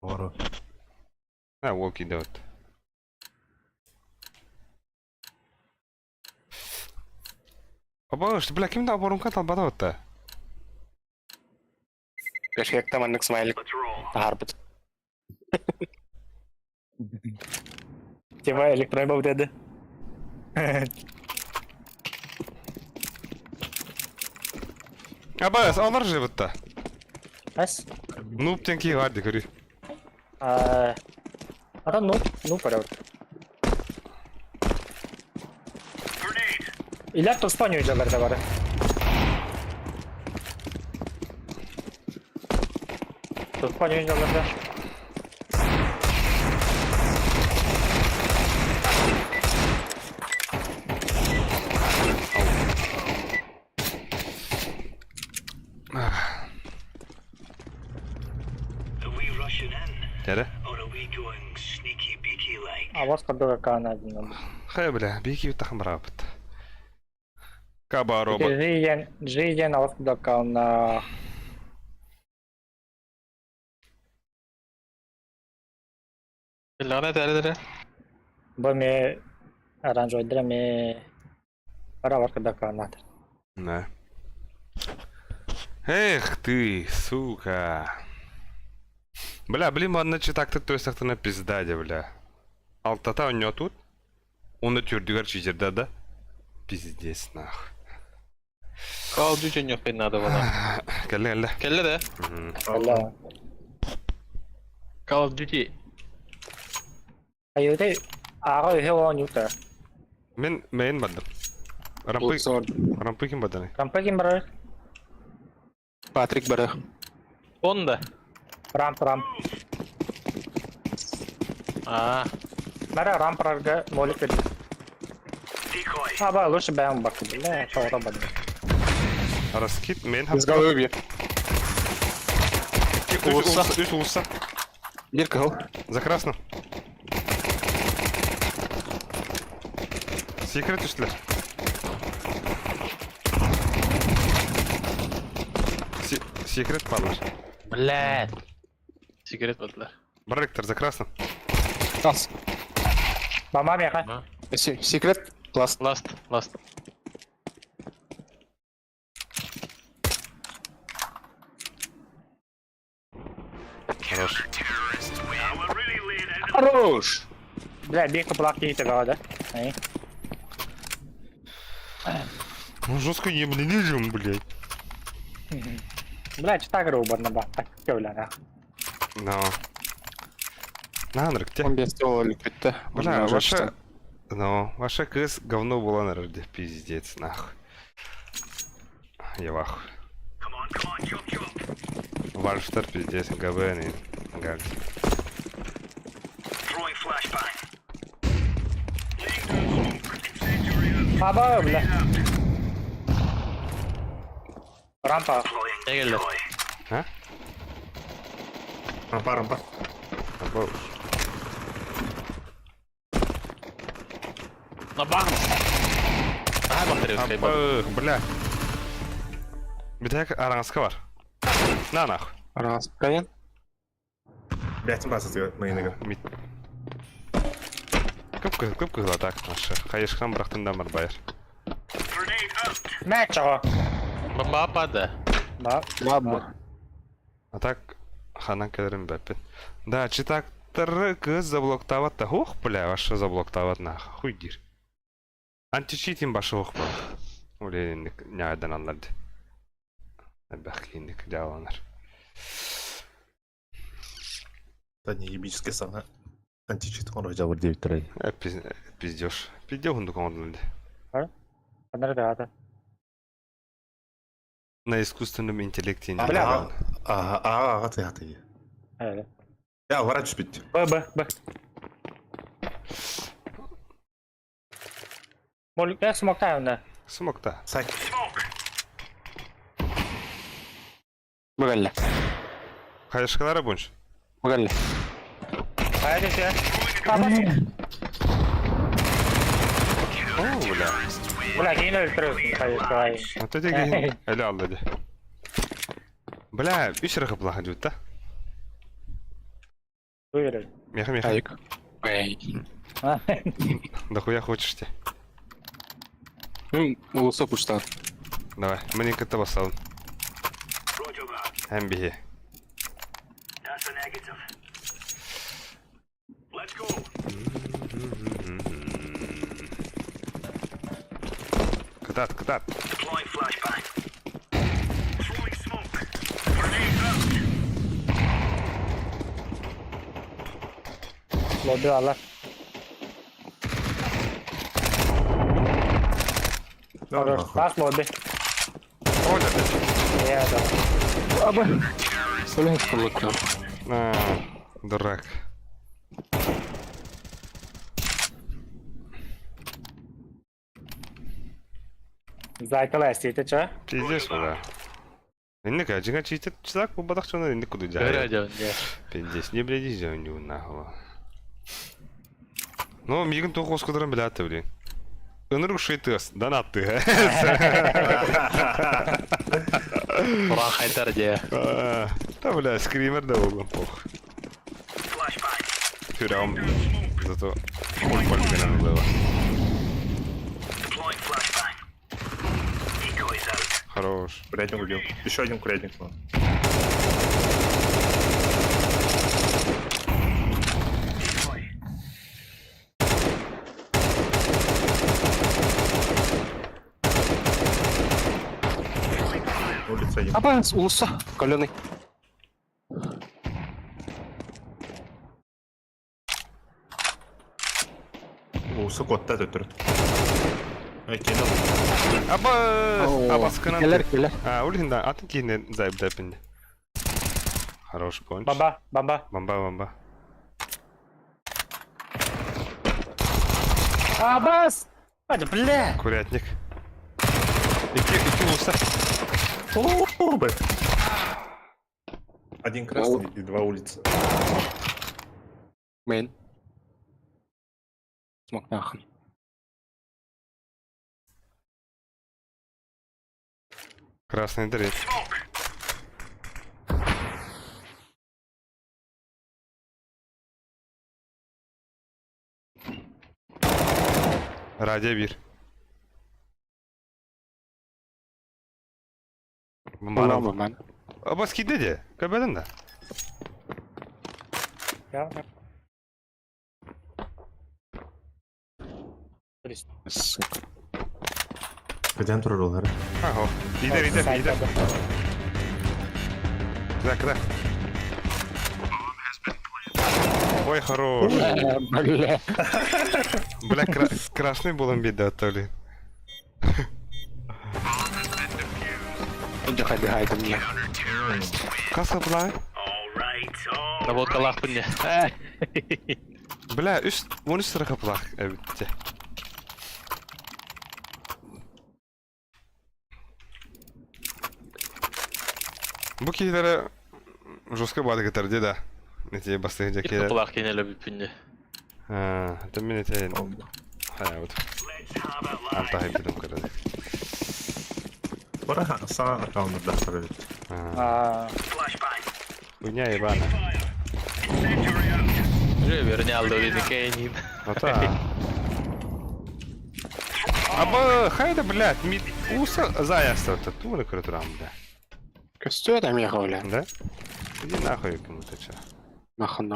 Ору. А, уол киирдэ вот. Обош, бля, ким да оборумка талбата вот Перфекта маннык смайлик таһаарбыт. Типа электронный был деді. Абас, олар же вот Ас? Нуб тенки гарды, говори. А А ну, ну, порядок. Илер туспан үйділер бар. Туспан үйділер. Тере. Авас кадыга каана дин. Хай, бля, бики тахым рабыт. Каба робот. Жизнь, жизнь авас кадыга каана. Лана тәрі Бу ме оранжевый ме Ара кадыга каана. Да. Эх ты, сука. Бля, блин, манна читакты төсәктіні пиздаде, бля. Алтата у него тут. Он түрдігер читерді, да? Пиздец, нах. Call of Duty нөхпен надо было. Кәлі, кәлі. Келді де. Алла. Call of Duty. Айыты ага үйе он юта. Мен мен бардым. Рампы, рампы ким бардым? Рампа ким бар? Патрик бары. Он да. Рамп рамп. А, Бара рампарга молик берди. Аба лучше бәм бак. Бля, тоғра бады. Раскид мен Из головы бьет. Үс үс улса. Бир кыл. За красным. Секрет үстілер. Секрет парлар. блядь. Сигарет бардылар. Бар за красным. Тас. Мама меха. Секрет. Ласт. Ласт, ласт. Хорош. Хорош! Бля, бек кыплак кейті да? Ай. Ну жестко не блин, блядь. Бля, чита грубо на ба. Так, кевля, Но. На, где? Он без того ликвидта. Бля, ваша... Ну, ваша кыз говно была на роде, пиздец, нах. Я вах. Вальштар, пиздец, ГБ, не, гальд. Аба, бля. Рампа. Эгеллер. А? Рампа, рампа. Аба. На бам! Аха бахтаревскай бад. Аба, бля. Бүтэһик араҥаска бар. На нахуй. Араҥаскайын. Бятин база мейныгы. Мит. Кып-кызыл, кып-кызыл атак наша. Хайышкан бырахтын да бар байыр. Мэ чого. Бомба пада. Ба. Бабба. А так ханан кэлэрин бэппин. Да, читактары кыз заблоктават та. Ух, бля, вообще заблоктават нах. Хуй дир. Античитин башы ух ба. Улейник няйдан алларды. Бәхкинник дяланар. Да не ебический сана. Античит он жабыр деп турай. Э, пиздеж. Пиздеж хундук оңдун Анар да ата. На искусственном интеллекте не Бля. дал. Ага, ага, ага, ты, ты. Э. Я врач бит. Б, Б, Б. Мол, я смоктаю на. Смокта. Сай. Бөгэллэ. Хайышкалары бойынша. Бөгэллэ. Хайда сен. Аба. О, бля. Бля, кейін өлтіресің, хайда. Вот эти гейн. Әлі алды де. Бля, үш рахы плаха дейт да. Выверил. Меха, меха. Айык. Эй. Да хуя хочешь те. Мен улуса пуштан. Давай, мне кітті басалым. Әм бихе. Кытат, кытат. Лобби алар. Да, Бас лобби. Оля, блядь. Я да. Аба. Блять, кулаком. А, дурак. Зайкала эстейте ча. Пиздец, бля. Инник, а жига читер читак, бу бадах чона инник куду Көрө жай. дьон, дьэ. Пиздец, не блядь, жа не нахуй. Ну, мигин тоқ оскудырын биләтті, блин. Ынырық шейтыс, донатты. Уран хайдар дьэ. Да, бля, скример да болған, пох. Түрәм, зато хуй пальмена было. Хорош. Курятник убил. Еще один курятник. был. Улица один. Аба, улуса. Каленый. Улуса котта төтөр. Ай, кинул. Аба, абаскынан. Келер, келер. А, улинда, атын кейінен зайып дәпінде. Хорош понч. Бомба, бомба. Бомба, бомба. Абас! Hadi бля. Курятник. Iki, iki улуса. О, бля. Один красный и два улицы. Мен. Смок нахуй. Красный дверь. Радио бир. Була мен. Абас киде де. Көбедін да. Я. Сука. Каден турар олар. Ага. Идер, идер, идер. Куда, куда? Ой, хорош. Бля. Бля, красный был беда, то ли. Дыхай, дыхай, ко мне. Каса была? Наводка лахпын не. Бля, үс, он үс сыраха плах, эбитте. Бу киһилэрэ жестко баады кытар дии да. Эти бастыгы дьэкиэлэр. Кылаах кинилэ бүппүннэ. Это мин эти хайабыт. Антаһайбытым кырады. Бара саҥа аккауннардаахтар эбит. Аа. Хуйня ебана. Уже вернял до Кейнин. Ата. Аба, хайда, блядь, мид уса заяста, тура көрө бля. Көстүө да миэхэ бля. Да? Иди нахуй кому-то че. Нахуй.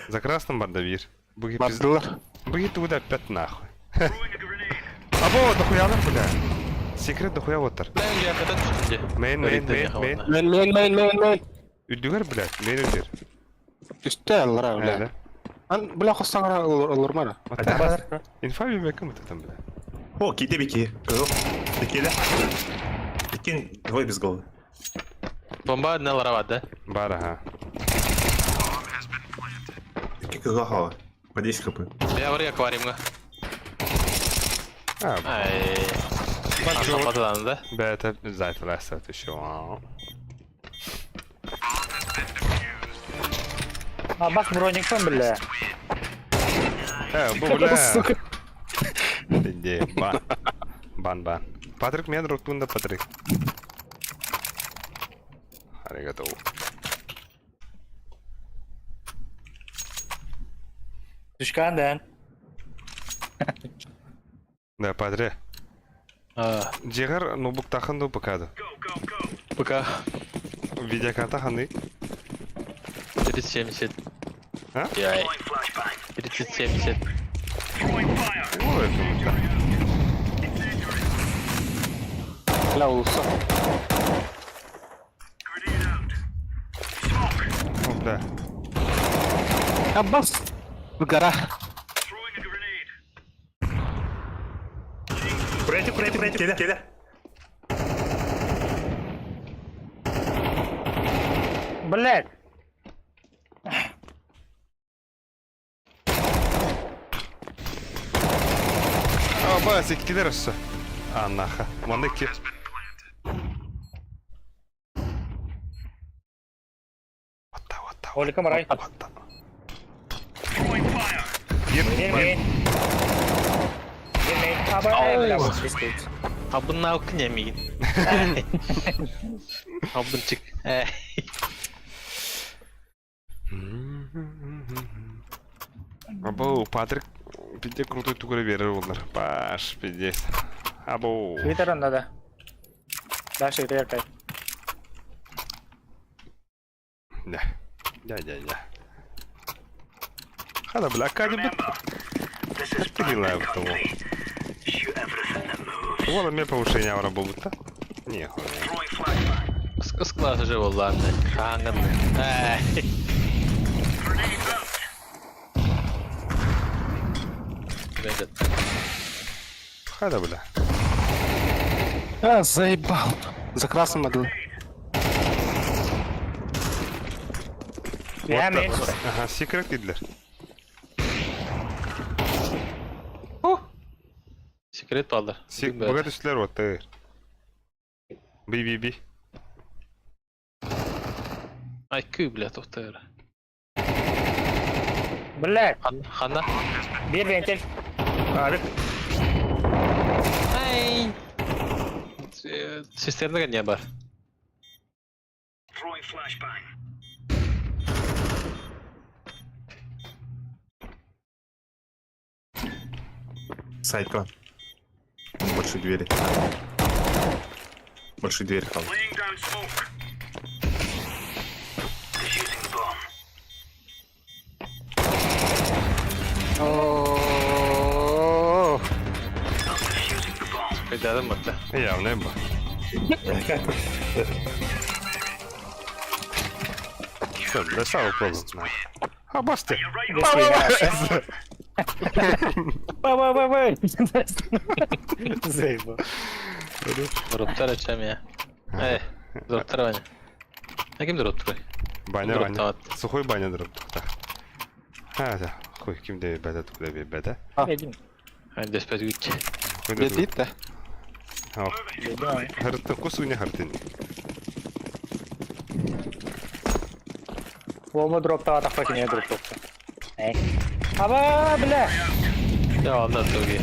За красным бардавир. Буги пиз... Бардылар. Буги туда опять нахуй. Або, дохуя нам, бля. Секрет дохуя оттар. Мейн, мейн, мейн, мейн. Мен мен мен мен мен. Үдүгер, блядь, мейн үдүр. Түстэ аллара бля. Ан бля хостаңара олормара. Инфа бимекем это там, бля. О, киде бики. Кызыл. Бикеле. Икин двое без головы. Бомба не ларава, да? Бар, ага. Икки кызыл хава. По 10 хп. Я варь аквариумга. А, Ай. Патадан, да? бля, это зайтылар еще. А бас броникпын бля. Э, бу, бля. Иди, бан. Бан, бан. Патрик, мен ротунда, Патрик. Аригато. Түшкәндән. Да, Патри. А, Дьиҕэр ноутбуктаахын дуу ПК дуу? ПК Видеокарта ханнык? 3070. А? Яй. 3070. Ой, это Бля улса. О, бля. Аббас. Гора. Курайте, курайте, курайте. Келе, келе. Блядь. А, бас, иккилэр өссө. А, наха. Манна икки. Отта, отта, Олика марай. отта. Ер, Мин мин. Мин мин. Аба, бля, вот здесь. Абын наук не мигин. Абынчык. Абу, Патрик, пизде крутой тугура берер олар. Паш, пиздец. Абу. Твиттер надо. Дальше Твиттер. Да. Да, да, да. Хада, бля, кади бит. Пигила того. Уола мне повышение аура бобута. Не, хуй. Склад уже был, ладно. Анган. Хада, бля. А, заебал. За красным надо. Я мин. Ага, секрет идлер. Секрет балдар. Богат үстілер вот ты. Би би би. Ай, күй, бля, тоқтайыр. Блядь. Ханна. Бир вентиль. Арик. Ай. Сестернеге не бар? Сайка. Большие двери. Большие двери хава. О. Кайдадым бакта. Явно б. Все, бля, сау пробовать. А басты. Ба ба ба. Заебал. Дроптар ачам я. Эй, дроптар Ваня. А ким дроптар? Баня, Дроп Ваня. тават. Сухой баня дроп. А, да. Хуй, ким де беда, туда беда. Един. Ай, 10 güç. Хуй да Бедит да. Харыттан кус уня хартын. Уома дроптаатахпа кинигэ дроптуохта. Аба, бля! Я онно туги.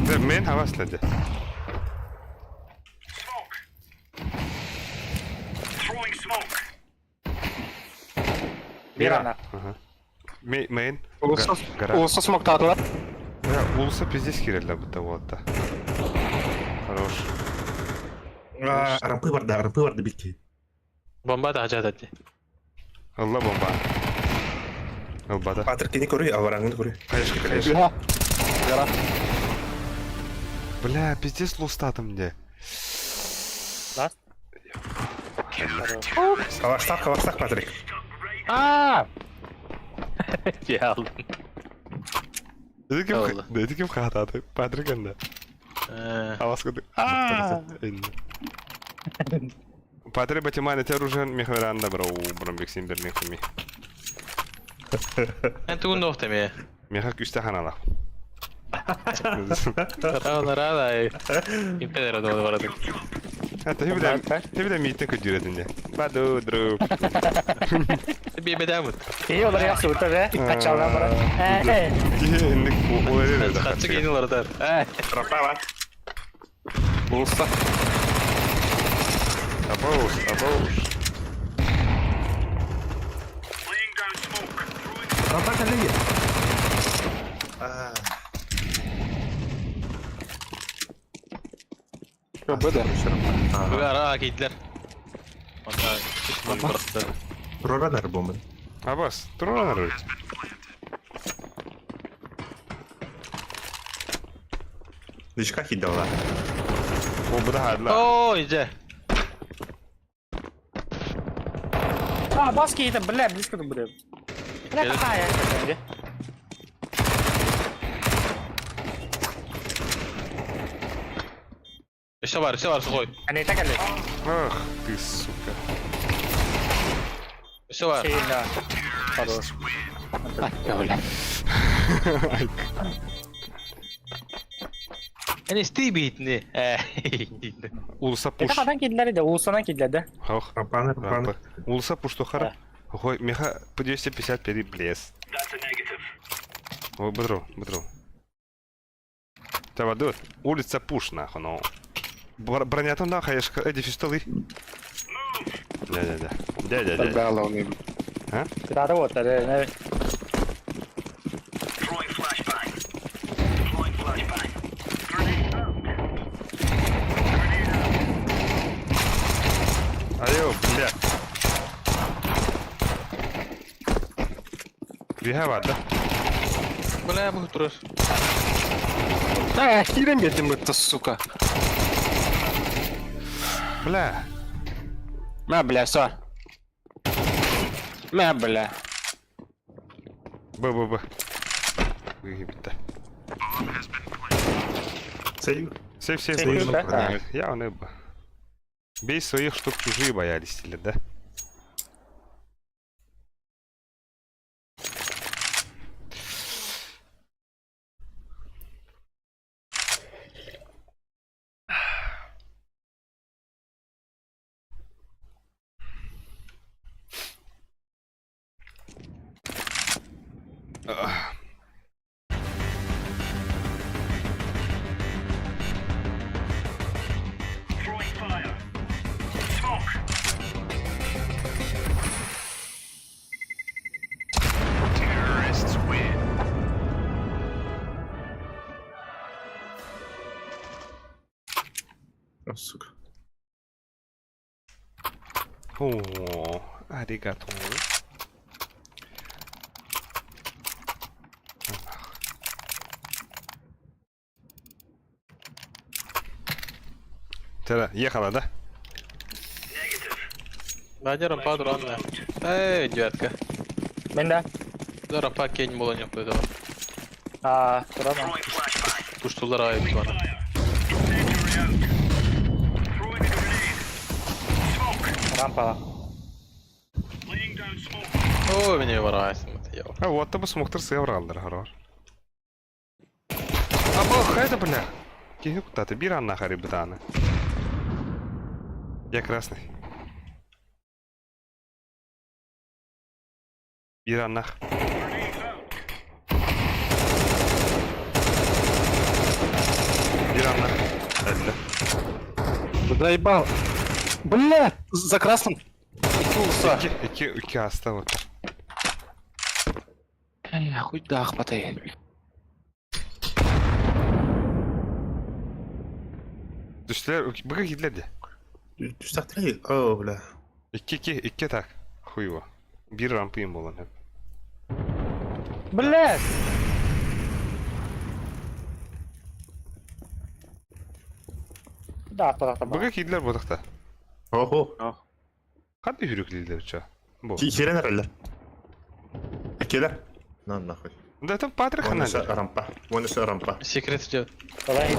Да, мен хавасла де. Биир ана. Ага. Мейн. Улуса Гора. улуса смоктаатылар. Бля, улуса пиздец кирелле будто вот да. Хорош. Рампы барда, рампы барда битки. Бомба да хажат ати. Алла бомба. Албада. Патрик не көрүй, авараңын көрүй. Конечно, конечно. Бля. Гора. Бля, пиздец лустатым де. Ласт. Калаштақ, калаштақ, Патрик. Аа! Я алдым. Dedi kim, Oldu. dedi kim хатады? Патрик енді. Э, Авас кыды. Аа! Патрик Батиман, это оружие Михайланда, бро, бромбек син берлин хими. Эн тугун нохтеме. Миха күсте ханала. Рада рада. Импедер до барады. Это тебе митин көдүрөтүндө. Баду друг. Би бедамыт. Iyi olur ya суыта be. Kaçaldan bana. Инник олар Хатчы кейин олардар. Э. Рампа бар. Улуса. Абоуш, абоуш. Рампа коллеги. БД. Ара кейдилер. Онда үч быракты. Руранар бомба. Абас, туруранар. Дичка хидала. О, буда хадла. О, иже. А, баски это, бля, близко тут будет. Бля, какая это, Еще бар, еще бар, сухой. Они так ли? Ах ты, сука. Еще бар. Сильно. Хорош. Бля. Эни стибитни. Э. Улуса Это пуш. kadan kediler de, Ulusan'dan kediler de. Ох. Рампаны, рампаны. Улуса пуш тухара. Ой, меха по 255 блес. Ой, быдру, быдру. Тавадут. Улица пуш нахуй, ну. Бронятон да, хаешка, эди фистолы. Да-да-да. Да-да-да. Бля, он Кыдары вот, ne? Айо, бля. Биха да? Бля, бу турur. А, хирем бедим это, сука. Бля. Мә, бля, все. Мә, бля. Б, Б, Б. Выебит-то. Сейв. Сейф, сейф, Сейф, сейф. да? Я он и Б. Бей своих, чтоб чужие боялись, или да? О, сука. О, аригато. Тара, ехала, да? Надя рампа дуранна. Эй, девятка. Ben de. Да рампа кейин болан yok dedi. Aa, duramam. Kuştular ayıp bana. Rampa. О, меня варайсың. Я. А вот табы смоктыр сыявралдыр харар. А бо хайда бля. Кихи кутаты бир анна хари бытаны. Я красный. Биир аннах. Биир аннах. Өллө. Заебал. Бля, за красным. Икки уулусса. Икки, икки, икки ааста вот. Хуй да ахпатай. Түстүлэр, быга киирдилэр дии. Түстэхтэрэ О, бля. Икки, икки, икки так. Хуево. Биир рампыйым буолан сөп. Блядь! Да, атпатахта Быга киирдилэр буотахта. Охо. Ханна үһүрүклүүллэр ча? Бу. Киирэн эрэллэр. Кэлэр. На нахуй. Да это Патрик Вон ханна. еще рампа. Вон еще рампа. Секрет идет. Давай.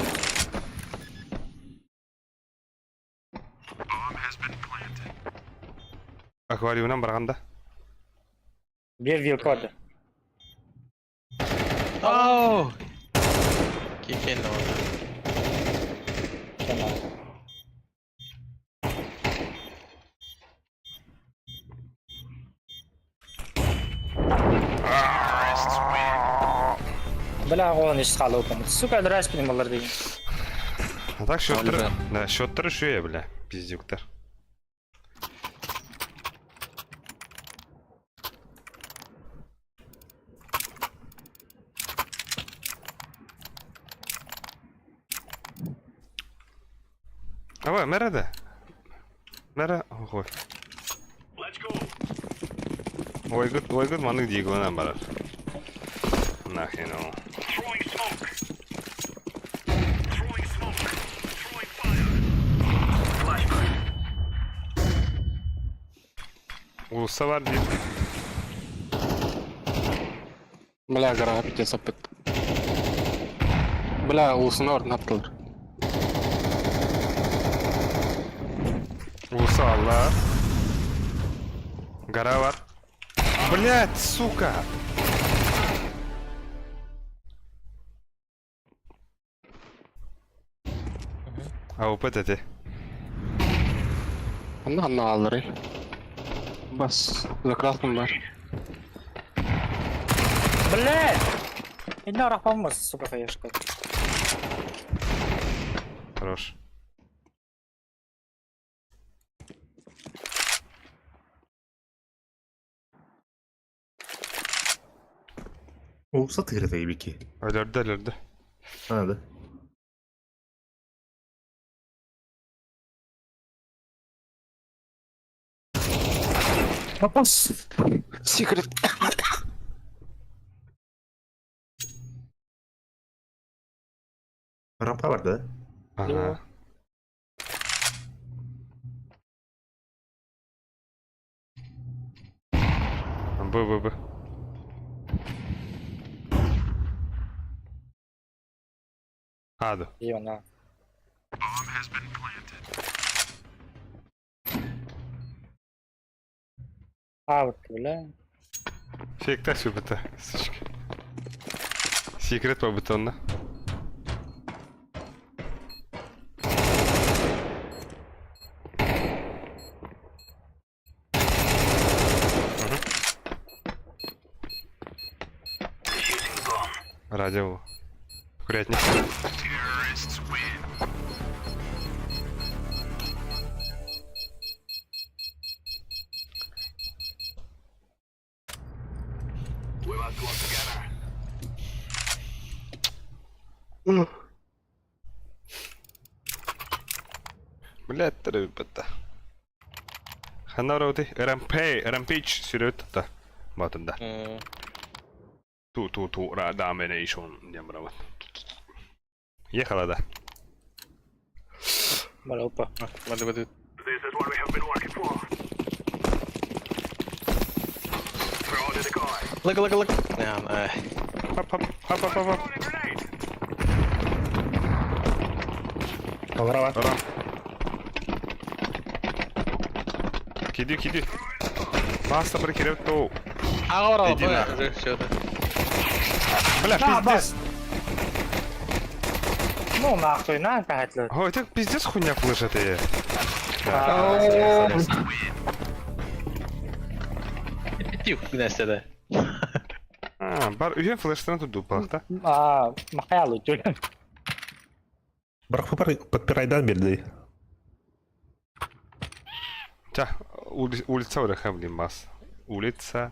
Аквариумнан барган да. Биир вилка барды. Оу! Кикенне ол. Бля, оҕолон ис хаалыппын. Сука, драйспин баллар деген. А так счеттары, да, счеттары шүе, бля, пиздюктар. Давай, мэра да. Мэра, ой. Ойгыт, ойгыт маннык диигылынан барар. Нахрен ол. Уулусса бар диир. Бля, гарага пиздец опыт. Бля, уулуссаны ордун таптылар. Уулусса бааллар. Гора бар. Блять, сука! АВП эти. Онно ханна хаалларый? Бас, за красным бар. Блядь! Инна арахпаммас, сука, хаешка. Хорош. Уулусса тыгырыта ибики. Өлөрдө, өлөрдө. Надо. Попас! Секрет. Рампа бар, да? Ага. Б, Б, Б. А, да. Ена. А, вот, бля. Фиктер сүбэтэ, сучка. Секрет по бетонна. Радио. Курятник. Блядь, төрөбүттэ. Ханна барабытый? Rampage, Rampage сүрөбүт да. Батында. Ту ту ту ра domination диэн барабыт. Ехала да. Бля, опа. Бады бады. Лык лык лык. Хоп хоп хоп хоп хоп. Алрава. Рам. Киди киди. Баста бір керек то. Аҕа Иди нахуй. уже все это. Бля, На, пиздец. бас. Ну нахуй, на, кахатлы. Ой, это пиздец хуйня флеш это. Тихо, да. А, бар үйен флештан тут дупах, да? А, Махайло, тюль. Барахпы подпирайдан берди. Ча, улица ураха блин бас. Улица.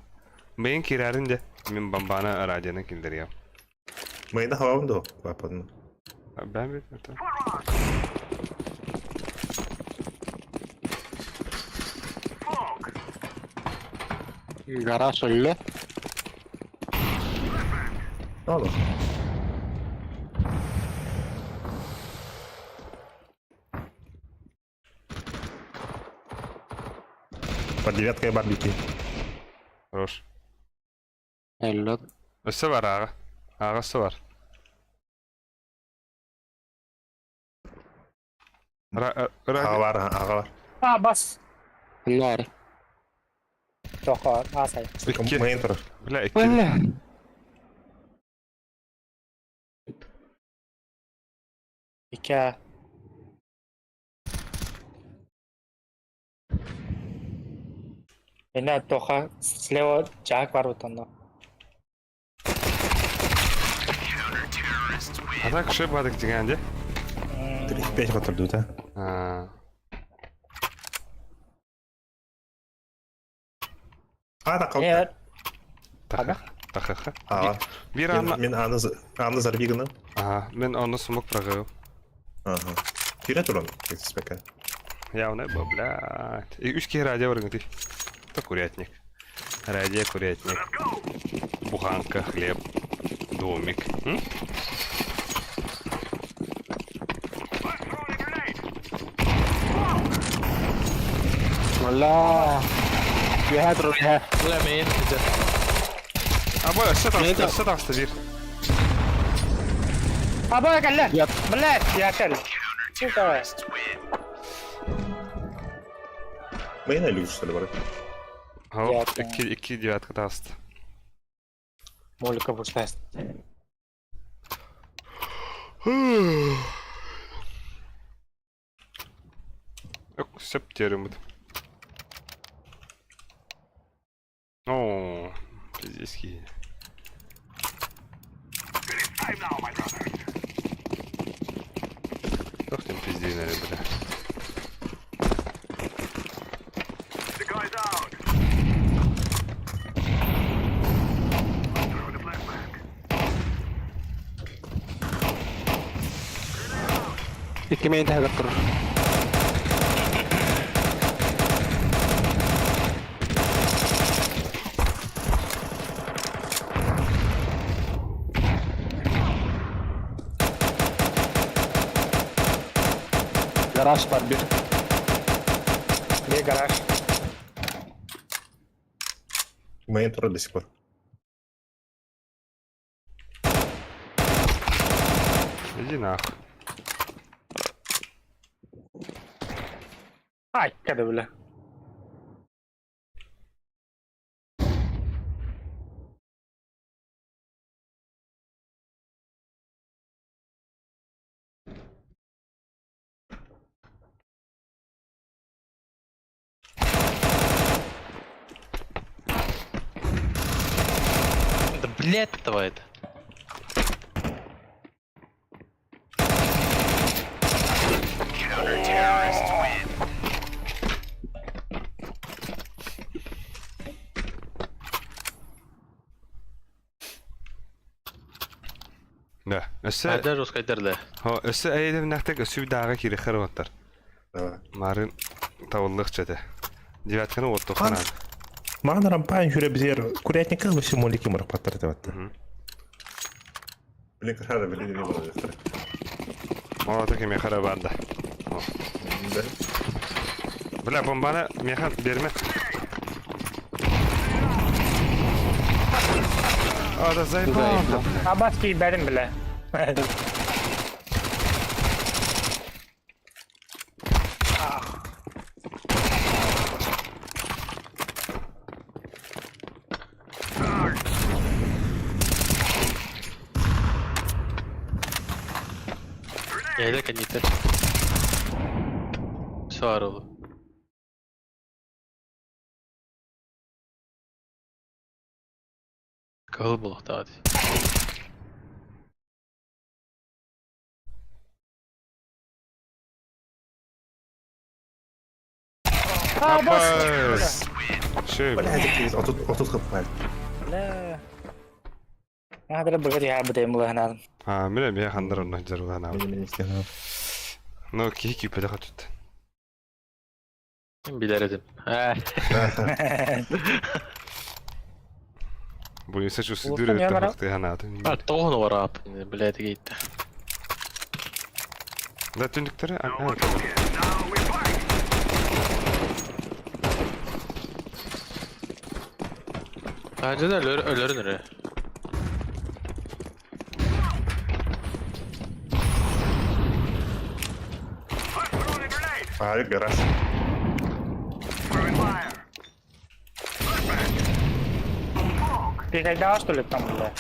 Мен кирәрин де. Мен бомбаны радионы килдерем. Майда хавам до, папа. Ben bir tamam. Гараж өллө. Алло. Под девяткой барбики. Хорош. Өллө. Өссө бар аға. Ағасы бар. Ага бар, ага бар. А, бас. Өллө. Тоқо, асай. Икки. Мейн турар. Бля, икки. Өллө. Икки. Эне тоха слева жак бар бутонда. А так шөп бадык дегенде. 35 которду, да? А, А, да, кал. Э, тахах. Тахаха. Ага. Бир анна. Мен аны аны зарбиганы. Ага, мен оны смок прогыл. Ага. Кире туран, спека. Явно, блядь. И үч киһи радио бар ты. Это курятник. Радио курятник. Буханка, хлеб, домик. М? Өллө. Үөһэ турар үөһэ. Бля, мейн. А бой, өссө таҕыста, өссө таҕыста биир. Аба кэллэ. Ят. Блядь, я кэл. Сука. Мейн әлі что ли бар? Хоп, Ясно. икки, икки девятка таҕыста. Молика буштаст. Ок, сөп терімді. О, пиздецкий. Ох ты пиздейный, бля. Икки мейн таһыгар турар. Гараж бар бир. Бир гараж. Мейн турар до сих пор. Иди нахуй. Ай, кэдэ бля. Да, блядь, этого это. Да. Өссө, Айдар жестко да. хо, өссө әйдем нәхтек өссө дағы кире хырваттар. Да. Марын тавыллық чете. Девятканы отту Хан. ханан. Маған рампайн жүре бізер курятника вообще молики марапаттар деп атты. Блин, кашара, блин, не было. Молота кеме хара банда. Да. Бля, бомбаны механ берме. А, да заебал. Абас кийбэрин бля. Эле канитер. Все арылы. Кыһыл буолуохтаах дии. Абас! Шөй. Блядь, отут отут хаппал. Бля. Наадара быгар яа бытайым булаһынаадым. А, мин эмиэ хандар онно дьарыланаабын. Мин мин истиһэн. Но киһи күүппэтэх өттүттэн. Мин билэр этим. Ээ. Буйса чувствует Улахан өттө ямара. хахтыһанаатын. А тоҕо вараап, блядь, гейт. Да түннүктэрэ Bence de ölür, ölürün öyle. А, гараж. Передал, что ли, там, бля?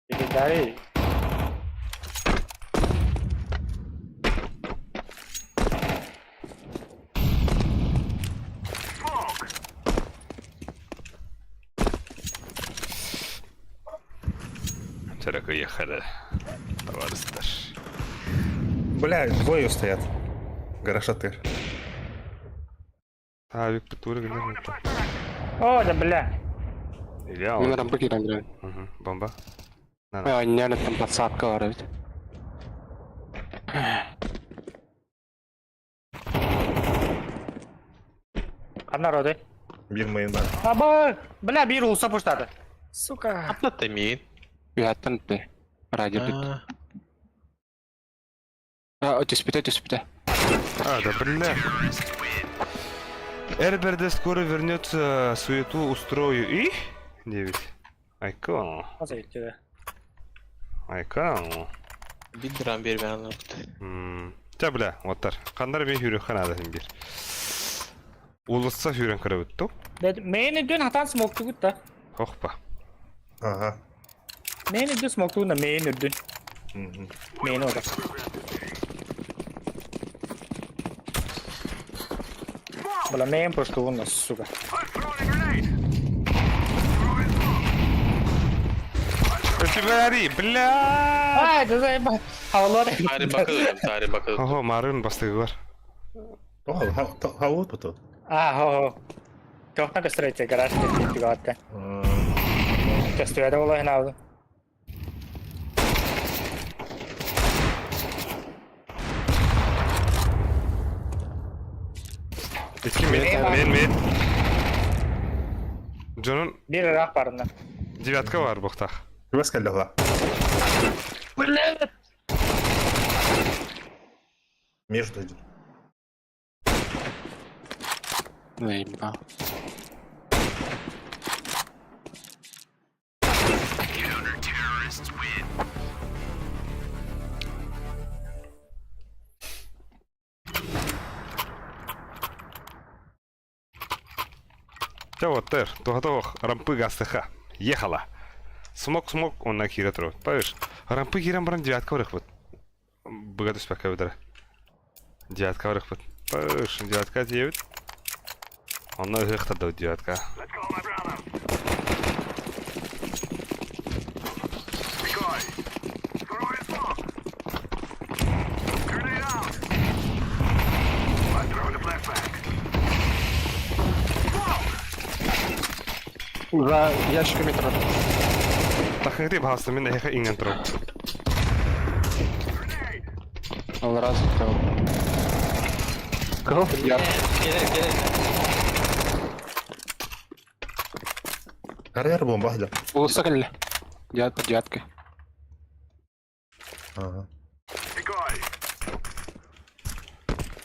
Передай. Чөрөкө ехали. Товарыстар. Бля, двое стоят. Гараж ты. Авик бутура гынар. О, да, бля. Илья. Мин рампа киирэн кэлэн. Бомба. Анньаныттан подсадка бар эбит. Ханна роды. Бир мейн бар. Аба, бля, бир улса пуштады. Сука. Atlat demeyin. Үһэттэн үттэ. Радио бүт. Aa. А, түспүтэ түспүтэ. А, да бля. РБРД скоро вернется, суету устрою и... 9. Айкон. Айкон. Bir liram bir ben anladım. Ча бля, оттар. Қандар мен хүрен қанады бир. Улысса хүрен кіріп өтті. Мени дүн хатан смок тугут да. Хохпа. Ага. Мени дүн смок тугут да, мени дүн. Мгм. Мени ода. Бля, мени просто вон, сука. Өтібәрі, бля! Ай, да заебал. Хавалар. Tarih bakılır, tarih bakılır. Хо-хо, марын бастығы бар. О, хау вот А, хо-хо. Тохна кестрете, гараж кетти гатта. Кестрете ола хнауды. Икки мен, мен, мен. Джонун Бир ыраах барына. девятка бар бұқтақ. Квест калла. Между один. Заебал. Ча вот тер, тугатох, рампы гастыха. Ехала. Смок, смок, он на кира трот. Павиш, рампы кирам баран девятка варых вот. Богатый спека выдара. Девятка варых вот. Павиш, девятка девять. Он на их тогда девятка. За ящиками троп. Тахыңты бахаста мен эхе иңнен троп. Ол раз кыл. Кыл? Я. Gelir, gelir. Карьер бомба, да. Улуса кэллэ. Девятка, девятка. Ага.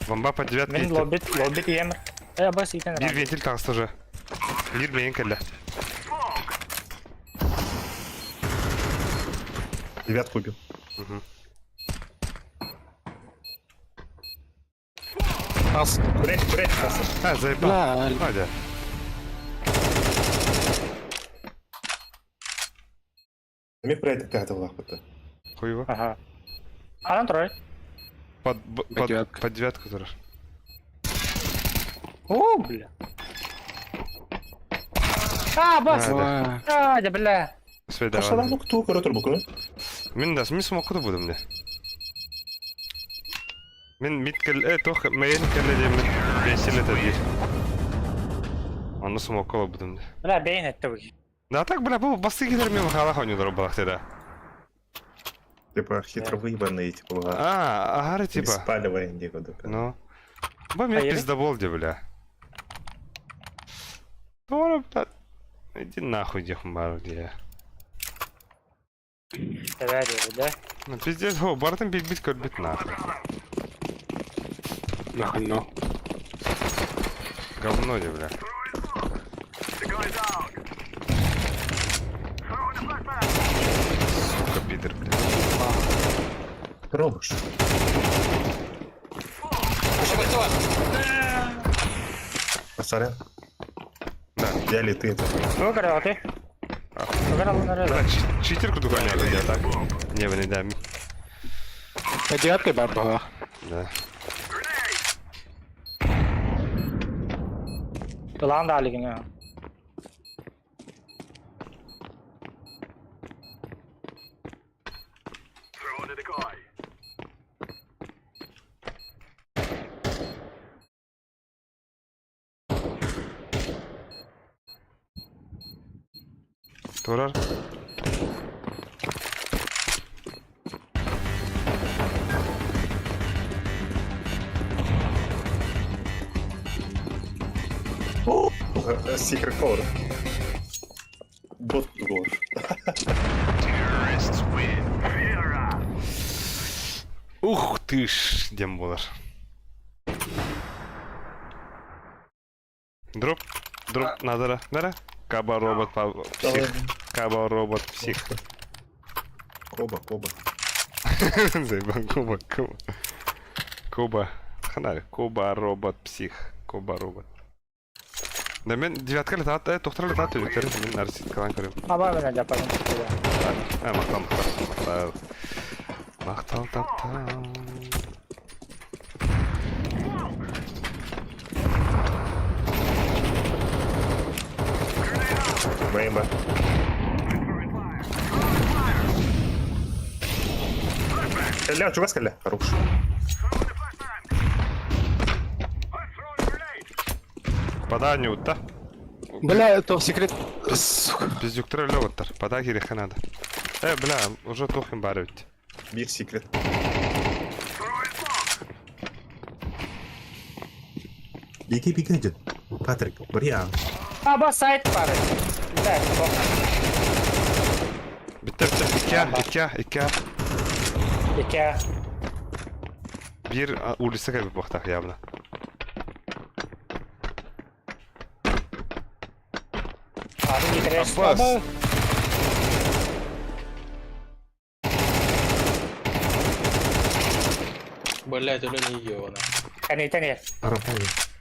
Бомба по девятке. Мен лоббит, лоббит емір. Э, бас итен Бир вентиль тағысты уже. Бир мен кэлле. Девятку убил. Ас. Курять, курять, касса. А, заебал. Бля. Надя. Ми проект какая-то лахпата. Хуево. Ага. Анан трой. Под, под, девятка. под девятку турар. О, бля. А, бас! Да. А, да бля. Хашалар Свидание. туу көрө турбукун. Мин да, мин смокку да будум не. Мин мит кел, э, тох, мейн келле диэммин, бейсил это диир. Онно смокку будум не. Бля, бейн этте бу. Да так, бля, бу басты килер мен хала хонюлар балахты да. Типа хитро выебанные, типа, А, агары не типа. спаливай некуда. Ну. Бу мен Поели? пиздобол де, бля. Тора, бля. Иди нахуй, дехмар, где. Давай, да. Ну, пиздец, о, бартын бит-бит көрбүт нахуй. Нахуй, ну. Говно де, бля. Сука, пидор, бля. Хорош. Сорян. Да. Я ли ты это? Бу көрөтү. Көрө Бля, читер курдук ойнады я так. Не, не да. Девятка бар была. Да. Ылаан да алигин. Турар. Secret code. Бот гор. Ух ты ж, дем болар. Дроп, дроп, надо, надо. Каба робот, псих. Каба робот, псих. Коба, Коба. Заебал, Куба, Куба. Куба. Ханарь, Куба робот, псих. Куба робот. Да мен девятка летат, э, тохтар летат, өтер, мен нарсит калан көрем. Аба мен жапарым. Э, мақтал, мақтал, мақтал. Мақтал, таптал. Меймба. Кэллэ, чугас кэллэ. Хорош. Пода не утта. Бля, это секрет. Сука. Пиздюктер лёготтар. Пода киреха надо. Э, бля, уже тухим бар ведь. Бир секрет. Беги, беги, дед. Патрик, Бриан. Аба сайт бар. Бля, Битте, битте, икя, икя, икя. Ике. Бир улица кайбы бохтах явно. Ары гидрес. Аббас. Блять, өлө не ебана. Кәнейтен ер. Арапай.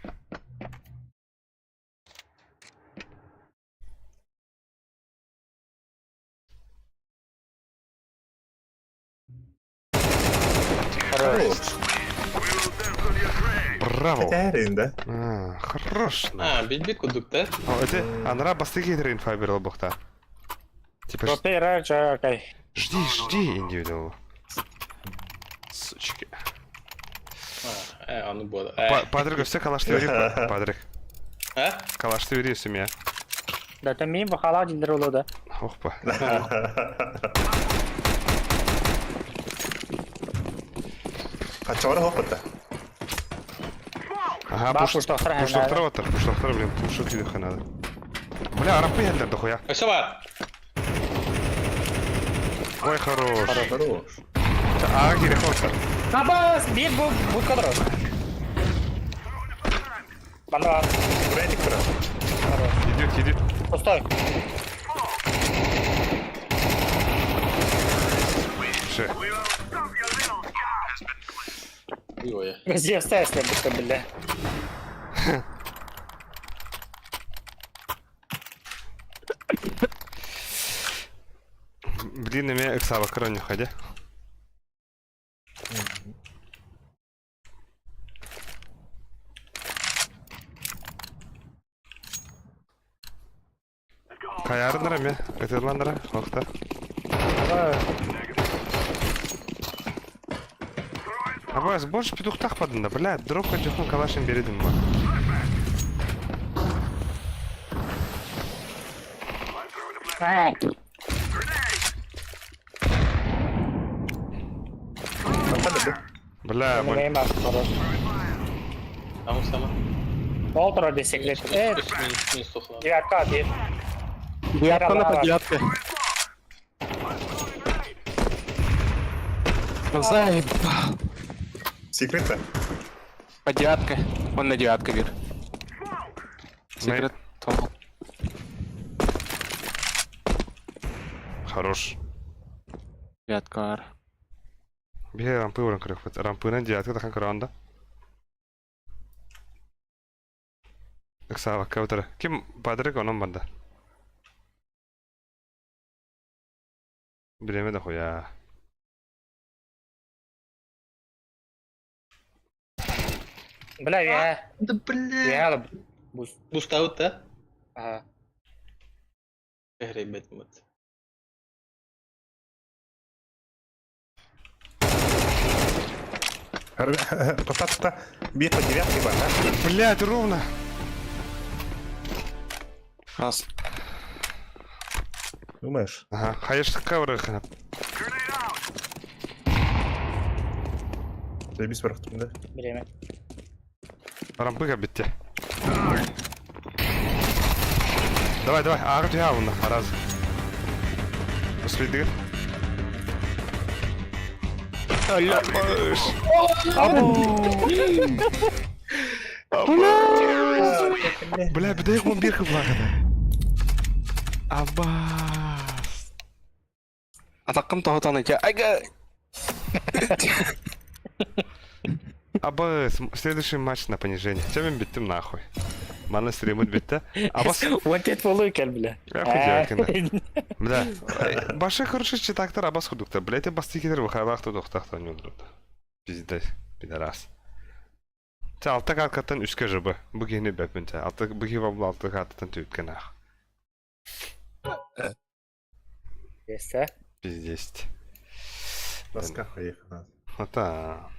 Хорош. Браво. Хотя да? А, хорош. А, бит-бит кудук, да? О, это анра басты китрин файбер бохта. Типа, Пропера, окей. жди, жди индивидуал. Сучки. А, э, аны буду. Патрик, все калаш ты Патрик. А? Калаш ты семья. Да, там мин бахала дилдер олу да. Охпа. Хачора хопота. Ага, Ба, пуш, пуш тохтор пуш надо. тохтор отыр, пуш тохтор, блин, пуш кидыха надо. Бля, арапы елдер дохуя. Все бар. Ой, хорош. Хорош. А, киреха отыр. Абас, бир бу бу кадро. Банда. Бретик брат. Идет, идет. Постой. Ше. Ой. Везде если будто бля. Блин, эме эксава кроню ходи. Хайаарыннар эмиэ, ытыалланнара, охта. Абас, больше петухтах падында, бля, дропка дьохун калашин бередим ба. Бля, Мин бас турар. Там сама. Ол турар десеклет. Э, Минус тухла. девятка один. Девятка на под девяткой. Ну заебал. Секрет-то? Под девяткой. Он на девяткой, Вир. Секрет. Томал. Хорош. Девятка ар. Биһи рампы уран көрөхпүт. Рампынан девятка тахан көрөөн да. Ыксаабакка утары. Ким падрык онон барда. Бириэмэ да хуя. Бля, я. Да бля. Я бус. Бустаут, да? Ага. Ребят, мат. Тоқта, тоқта. Бир по девятке бар, а? Блядь, ровно. Раз. Думаешь? Ага, хаешка врыхна. Заебись барахтым, да? Время. Рампыга битте. Давай, давай, ағы түһә онна, раз. Успейдігір. Абыш. Бля, бідайық он бір қыблағыда. Абас. Атаққым тоғытан еке. Айга! Абас, следующий матч на понижение. Тем биттим нахуй. Мана стримут битте. Абас, Wanted болу екен, бля. Бля, башы короче читактар абас худукта. Бля, это басты кетер выхайлах тут ухтахта не удрута. Пиздец, пидорас. Те алта каркаттан үске жыбы. Бу кихини бәпмін те. Алта бу кихи бабла алта картаттан түйіткен ах. Есте. Пиздец. Тоска поехала. Ата.